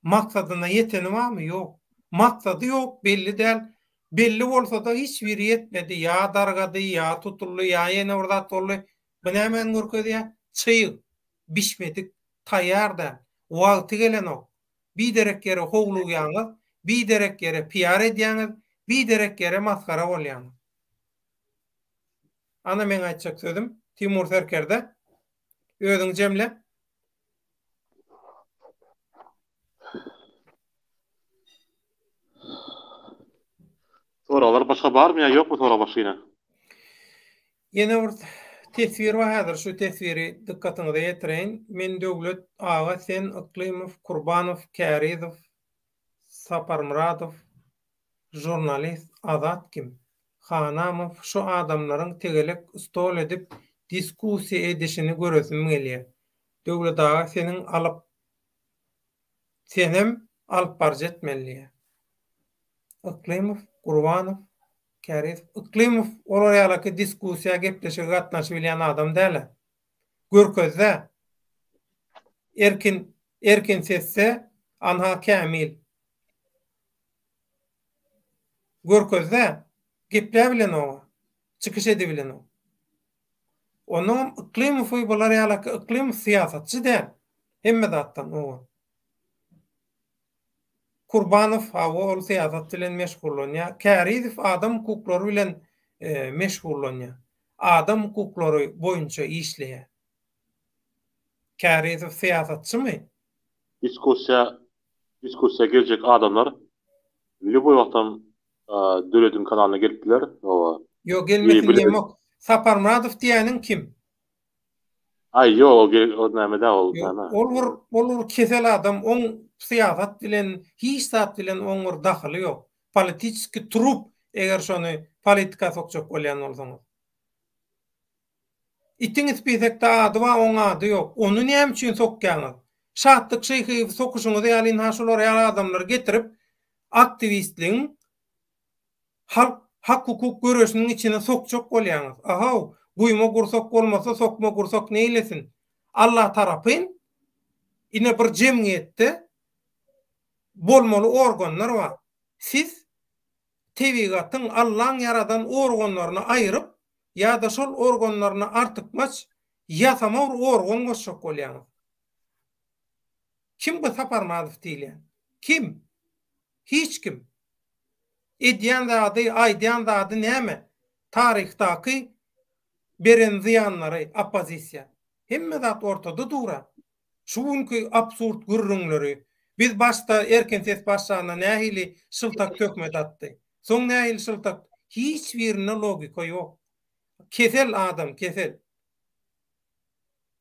Speaker 1: maksadyna ýeteni barmy? Ýok. Maksady ýok, belli däl. Belli bolsada hiç biri ýetmedi. Ýa dargady, ýa tutuldy, ýa ýene bir zat boldy. Bu nämäni görkezýär? Çyg, bişmedik, taýýar däl. Wagty gelenok. Biderek ýere howlugýaňyz, biderek ýere piar edýäňiz, biderek ýere masgara bolýaňyz. Ana meň aýtjak sözüm. Timur Serkerde. Özüňi jemle.
Speaker 2: Soraglar başga barmy ýa ýokmy sorag başga ýene?
Speaker 1: Ýene bir teswir bar häzir şu teswiri dykgatyňyza ýetireýin. Men Döwlet aga sen Yklymow Kurbanow Kärizow Saparmyradow žurnalist Azat kim? Hanamow şu adamlaryň tegelek stol edip diskussiýa edişini göresim gelýä. Döwlet aga seniň alyp Senem alyp baryjy etmeli diýýär. Yklymow, Gurbanow, Kärizow. Yklymow olar ýalaky diskussiýa, gepleşige gatnaşybilýän adam däl-ä. Görkezd-ä. Erkin, erkin sesde, anha Kämil. Görkezd-ä. Gepläbilenok-a. Çykyş edibilenok. Onnoňam Yklymowy bular ýalaky Yklymow syýasatçy däl. Hemme zatdan owal. Kurbanow hawa ol syýasat bilen meşgullanýar. Kärizow adam hukuklary bilen meşgullanýar. Adam hukuklary boýunça işleýär. Kärizow syýasatçymy?
Speaker 2: Diskussiýa diskussiýa geljek adamlar lýuboý wagtam Dölediň kanalyna gelip biler. Hawa.
Speaker 1: Ýok gelmesin diýemok. Saparmyradow diýýäniň kim?
Speaker 2: Aý ýok ol gerek ol näme däl ol näme.
Speaker 1: Ol bir ol bir kesel adam oň syýasat bilen hiç zat bilen oň bir dahyly ýok. Politiçeskiý trup eger şony politika sokjak bolýan bolsaňyz. Itiň spisekde ady bar oň ady ýok. Ony näme üçin sokýaňyz? Şatlyk Şyhyýewi sokuşyňyz ýaly ynha şular ýaly adamlary getirip aktiwistligiň halk hak-hukuk göreşiniň içine sokjak bolýaňyz. Ahaw, guýma gursak bolmasa sokma gursak neýlesin? Allah tarapyn ine bir jemgyýetde bolmaly organlar bar. Siz tebigatyň Allaň ýaradan organlaryny aýryp ýa-da şol organlaryna artykmaç ýasama bir organ goşjak bolýaňyz. Kim bu Saparmadow diýilýän? Kim? Hiç kim. Edýän zady, aýdýan zady näme? Taryhdaky beren zyýanlary oppozisiýa. Hemme zat ortada dur-a. Şu günki absurd gürrüňleri, biz başda Erkin ses başlanda nähili şyltak töhmet atdy. Soň nähili şyltak, hiç birinde logika ýok. Kesel adam, kesel.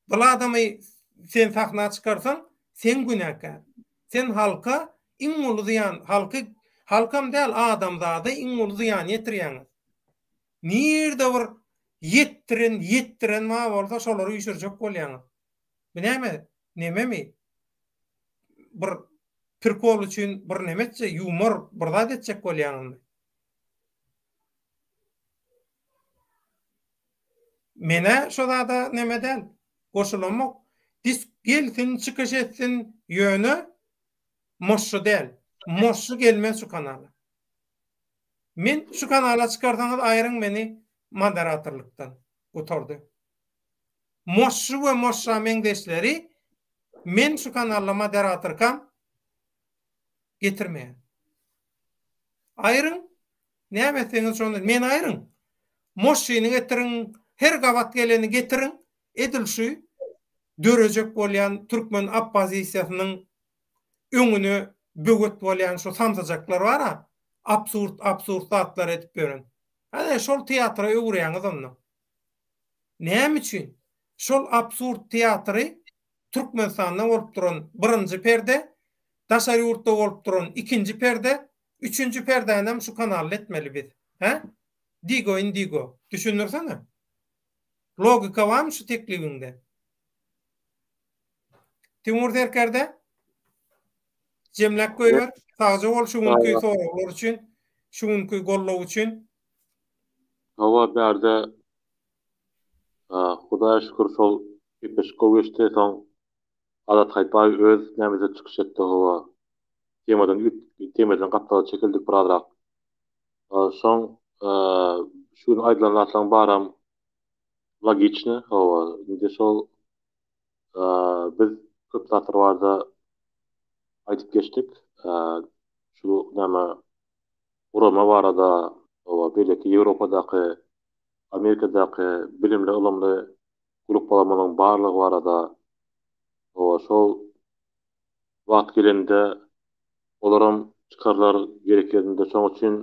Speaker 1: Bul adamy sen sahna çykarsaň, sen günäkär. Sen halka iň uly zyýan, halky, halkam däl, adamzada iň uly zyýany ýetirýäňiz. Nirde bir ýetdiren, ýetdiren bar bolsa şolary üýşürjek bolýaňyz. Bu näme? Nememi? Bir prikol üçin bir neme etjek, ýumor bir zat etjek bolýaňyzmy? Menä şo zada neme däl, goşulamok. Disk gelsin, çykyş etsin, ýöne moşşy däl. Moşşy gelmez şu kanala. Men şu kanala çykarsaňyz aýryň meni moderatorlykdan. Gutardy. Moşşy we moşşa meňzeşleri men şu kanalda moderatorkam getirmeýän. Aýryň, näme etseňiz şony, meni aýryň. Moşşyny getiriň, her gabat geleni getiriň, edil şu dörejek bolýan türkmen oppozisiýasynyň öňüne böwet bolýan şu samsyjaklar bar-a, absurd absurd zatlar edip ýören. Ana şol teatra öwürýäňiz onda. Näme üçin? Şol absurd teatry Türkmenistanda bolup duran birinji perde, daşary ýurtda bolup duran ikinji perde, üçünji perdänem şu kanalda etmeli biz. Hä? Digo Indigo, düşündirsene. Logika barmy şu teklibiňde? Timur Serkerde, jemläp goýber. Sagja bol şu günki soraglar üçin, şu günki goldaw üçin.
Speaker 2: Hawa bärde Hudaýa şükür şol gepleşik gowy geçdi soň Azat Haýtbaýew öz nämede çykyş etdi hawa temadan temadan gapdala çekildik birazrak soň şu gün aýdylan zatlaryň baram logiçny hawa indi şol biz köp zatlar barada aýdyp geçdik şu näme gurama barada hawa beýleki Ýewropadaky. Amerikadaky bilimli ylymly gruppalamanyň barlygy barada hawa şol wagt gelende olaram çykarlar gerek ýerinde şoň üçin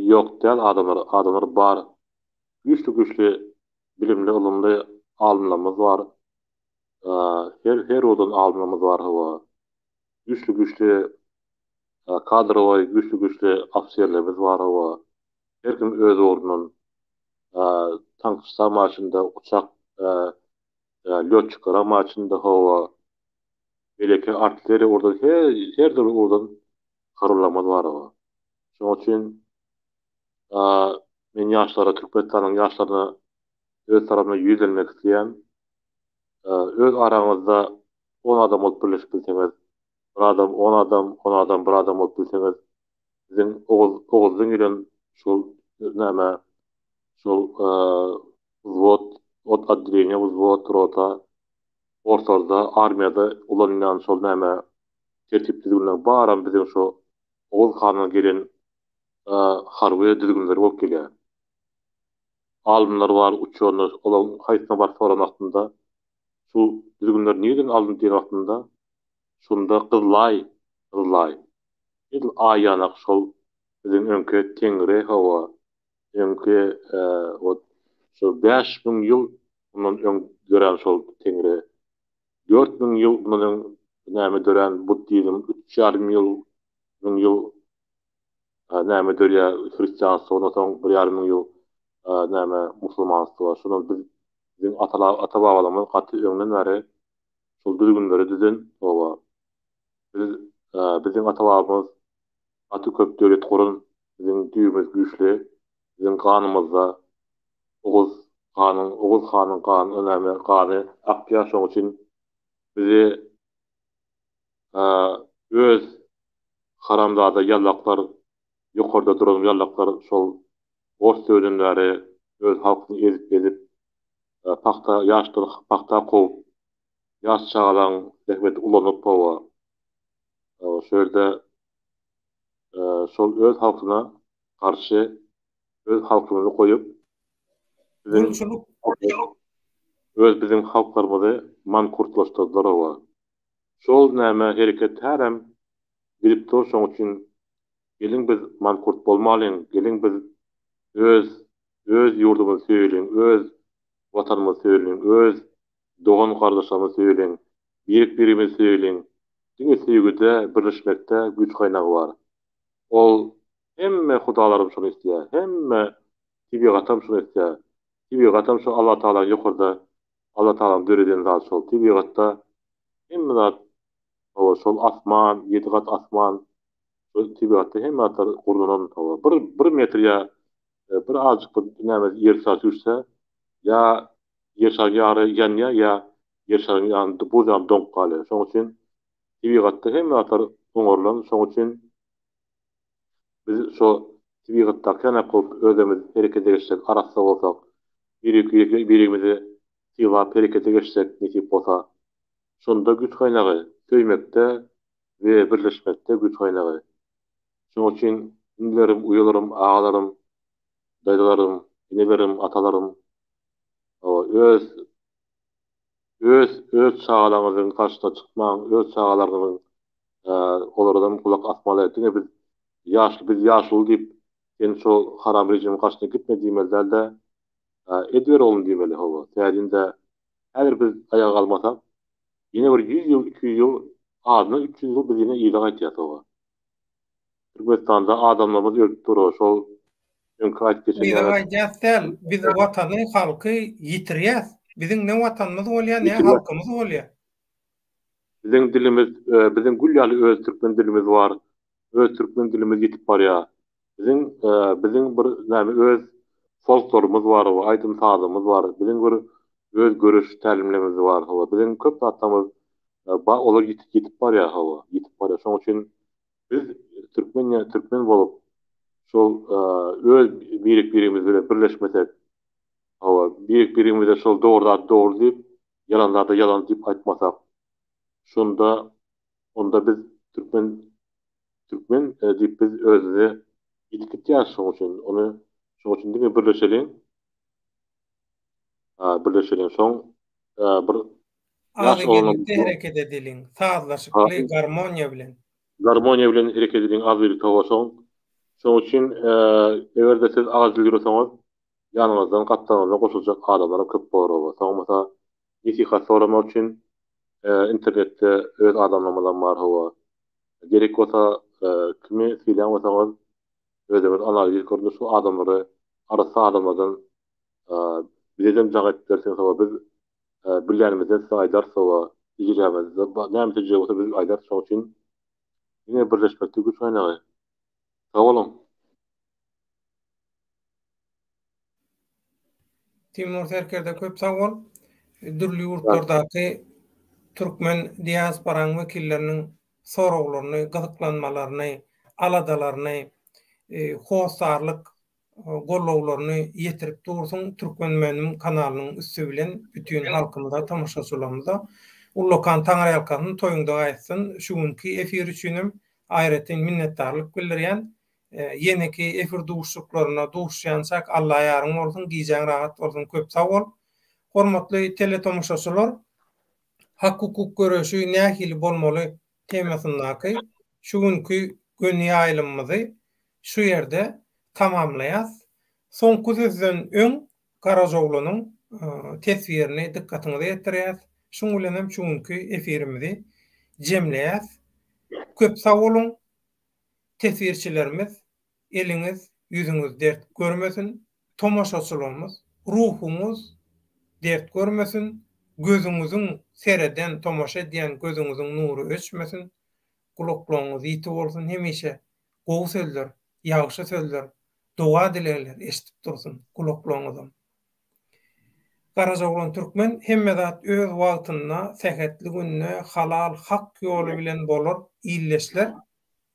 Speaker 2: ýok däl adamlar adamlar bar güýçli güýçli bilimli ylymly alymlarymyz bar her her ugurdan alymlarymyz bar hawa güýçli güýçli kadrowoý güýçli güýçli ofiserlerimiz bar hawa her kim öz ugrundan tankçylar maşynda uçak lýotçikler maşynda hawa beýleki artilleriýa ugurdan her her dürli ugurdan harbylarymyz bar hawa şonuň üçin men ýaşlara Türkmenistanyň ýaşlaryna öz tarapymdan ýüzlenmek isleýän öz araňyzda on adam bolup birleşip bilseňiz bir adam on adam on adam bir adam bolup bilseňiz biziň oguz oguzdan gelen şol näme şol wzwod ot otdeleniýe wzwod rota orslarda armiýada ulanylýan şol näme tertip düzgünleriň baram biziň şo Oguz handan gelen harby düzgünler bolup gelýär. Alymlar bar uçýanlar olaryň haýsyna baryp soran wagtynda şu düzgünler nireden alyndy diýen wagtynda şunda gyzlaý gyzlaý edil aý ýanak şol biziň öňki Teňri hawa öňki wot şol 5000 ýyl mundan öň dörän şol Teňri 4000 ýyl mundan öň näme dörän buddizm üç ýarym ýyl müň ýyl näme dörýär hristianstwo ondan soň bir ýarym müň ýyl näme musulmanstwo şondan biz biziň ata babalarymyz gaty öňden bäri şol düzgünleri düzen oba biz biziň ata babamyz gaty köp döwlet guran biziň düýbümiz güýçli biziň ganymyzda oguz hanyň oguz hanyň gany näme gany akýar şoň üçin bizi öz haramzada ýallaklar ýokarda duran ýallaklar şol ors döwründen bäri öz halkyny ezip ezip pagta ýaşdan pagta kowup ýaş çagalaň zähmeti ulanyp hawa şu ýerde şol öz halkyna garşy öz halkymyzy goýup biziň öz biziň halklarymyzy mankurtlaşdyrdylar hawa Şol näme hereket hälem gidip dur şoň üçin geliň biz mankurt bolmalyň geliň biz öz öz ýurdumyzy söýeliň öz watanymyzy söýeliň öz dogan gardaşlarymyzy söýeliň birek birimizi söýeliň diňe söýgüde birleşmekde güýç gaýnagy bar ol hemme hudalaram şony isleýär hemme tebigatam şony isleýär tebigatam şo Allatagalaň ýokarda Allatagalaň döreden zady şol tebigatda hemme zat hawa şol asman ýedi gat asman şol tebigatda hemme zatlar gurnalan hawa bir bir metr ýa bir azjyk bir näme ýer şary süýşse ýa ýer şaryň ýary ýanýar ýa ýer şaryň ýany buz ýaly doňup galýar şonuň üçin tebigatda hemme zatlar oňarylan şonuň üçin Biz şo tebigatdaky ýanak bolup özümiz herekete geçsek, arassa bolsak, birek-birimizi sylap herekete geçsek nesip bolsa, şonda güýç gaýnagy, söýmekde we birleşmekde güýç gaýnagy. Şonuň üçin inilerim, uýalarym, agalarym, daýzalarym, enelerim, atalarym, öz Öz öz çagalaryňyzyň garşysyna çykmaň, öz çagalaryňyzyň olardan gulak asmaly, diňe biz ýaşly biz ýaşuly diýip sen şo haram rejimiň garşysyna gitme diýmeli dälde ediber oglum diýmeli hawa täzinde häzir biz aýaga galmasak ýene bir ýüz ýyl 200 ýyl azyndan 300 ýyl biz ýene yza gaýtýas hawa. Türkmenistanda adamlarymyz ölüp dur şol öňki aýdyp geçen
Speaker 1: Yza gaýdýas däl, biz watany, halky ýitirýäs. Biziň ne watanymyz bolýar, ne halkymyz bolýar.
Speaker 2: Biziň dilimiz, biziň gül ýaly öz türkmen dilimiz bar. Öz türkmen dilimiz ýitip barýar. Biziň biziň bir näme öz folklorymyz bar, aýdym-sazymyz bar. Biziň bir öz göreş tälimlerimiz bar. Hawa, biziň köp zatlarymyz bar, olar ýitip ýitip barýar, hawa, ýitip barýar. Şonuň üçin Biz türkmen ýa türkmen bolup şol öz birek-biregimiz bilen birleşmesek, hawa, birek-biregimize şol dogry zady dogry diýip, ýalan zady ýalan diýip aýtmasak, şonda onda biz türkmen türkmen diýip biz özümize ýitip gitýäris şonuň üçin ony. Şonuň üçin diňe birleşeliň. Birleşeliň. Soň bir
Speaker 1: ýaş oglan hereket edeliň. Sazlaşykly, garmoniýa bilen.
Speaker 2: Garmoniýa bilen hereket edeliň agzybirlikde hawa soň. Şonuň üçin eger-de siz agaç dil ýöreseňiz, ýanyňyzdan, gapdalyňyzdan goşuljak adamlaram köp bolar oba. Soň bolsa nesihat soramak üçin internetde öz adamlarymyzam bar hawa. Gerek bolsa kimi sylaýan bolsaňyz özüňiz analiz görüň şu adamlary arassa adamlardan bizedem jaň edip berseňiz hawa biz bilýänimizden size aýdarys hawa tejribämizde näme tejribe bolsa biz aýdarys şoň üçin diňe birleşmekde güýç gaýnagy. Sag boluň.
Speaker 1: Timur serkerde köp sag bol. Dürli ýurtlardaky türkmen diasporaň wekilleriniň soraglaryny, gyzyklanmalaryny, aladalaryny, hossarlyk gollawlaryny ýetirip dursuň Türkmen Mönim kanalynyň üsti bilen bütin halkymyza, tomaşaçylarymyza. Ullakan Taňryýalkasyn toýuňda gaýtsyn. Şu günki efir üçinem aýratyn minnetdarlyk bildirýän. Ýeneki efir duşuşyklarynda duşuşýançak Alla ýaryň bolsun, gijäň rahat bolsun köp sag bol. Hormatly teletomaşaçylar, hak-hukuk göreşi nähili bolmaly temasyndaky şu günki göni ýaýlymymyzy şu ýerde tamamlaýas. Soňky sözden öň Garajaoglanyň teswirini dykgatyňyza ýetirýäs. Şuň bilen hem şu günki efirimizi jemleýäs. Köp sag boluň. Teswirçilerimiz eliňiz ýüzüňiz dert görmesin, tomaşaçylarymyz ruhuňyz dert görmesin, gözüňiziň sereden tomaşa edýän gözüňiziň nury öçmesin, gulaklaryňyz ýiti bolsun hemişe gowy sözler, ýagşy sözler, doga dilegler eşidip dursun gulaklaryňyzam. Garajaoglan Türkmen hemme zat öz wagtynda sähetli günde halal hak ýoly bilen bolar ildeşler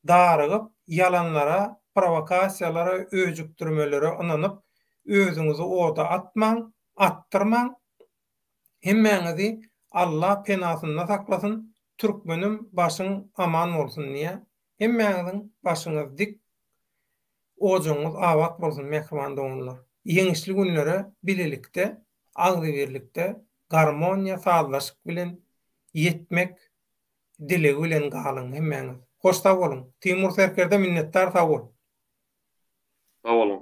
Speaker 1: darygyp ýalanlara prowokasiýalara öjükdirmelere ynanyp özüňizi oda atmaň atdyrmaň hemmäňizi Alla penasynda saklasyn Türkmenim başyň aman bolsun diýä hemmäňiziň başyňyz dik Ojagyňyz abat bolsun mähriban doganlar. Ýeňişli günlere bilelikde, agzybirlikde, garmoniýa, sazlaşyk bilen ýetmek dilegi bilen galyň hemmäňiz. Hoş sag boluň. Timur serkerde minnetdar sag bol.
Speaker 2: Sag boluň.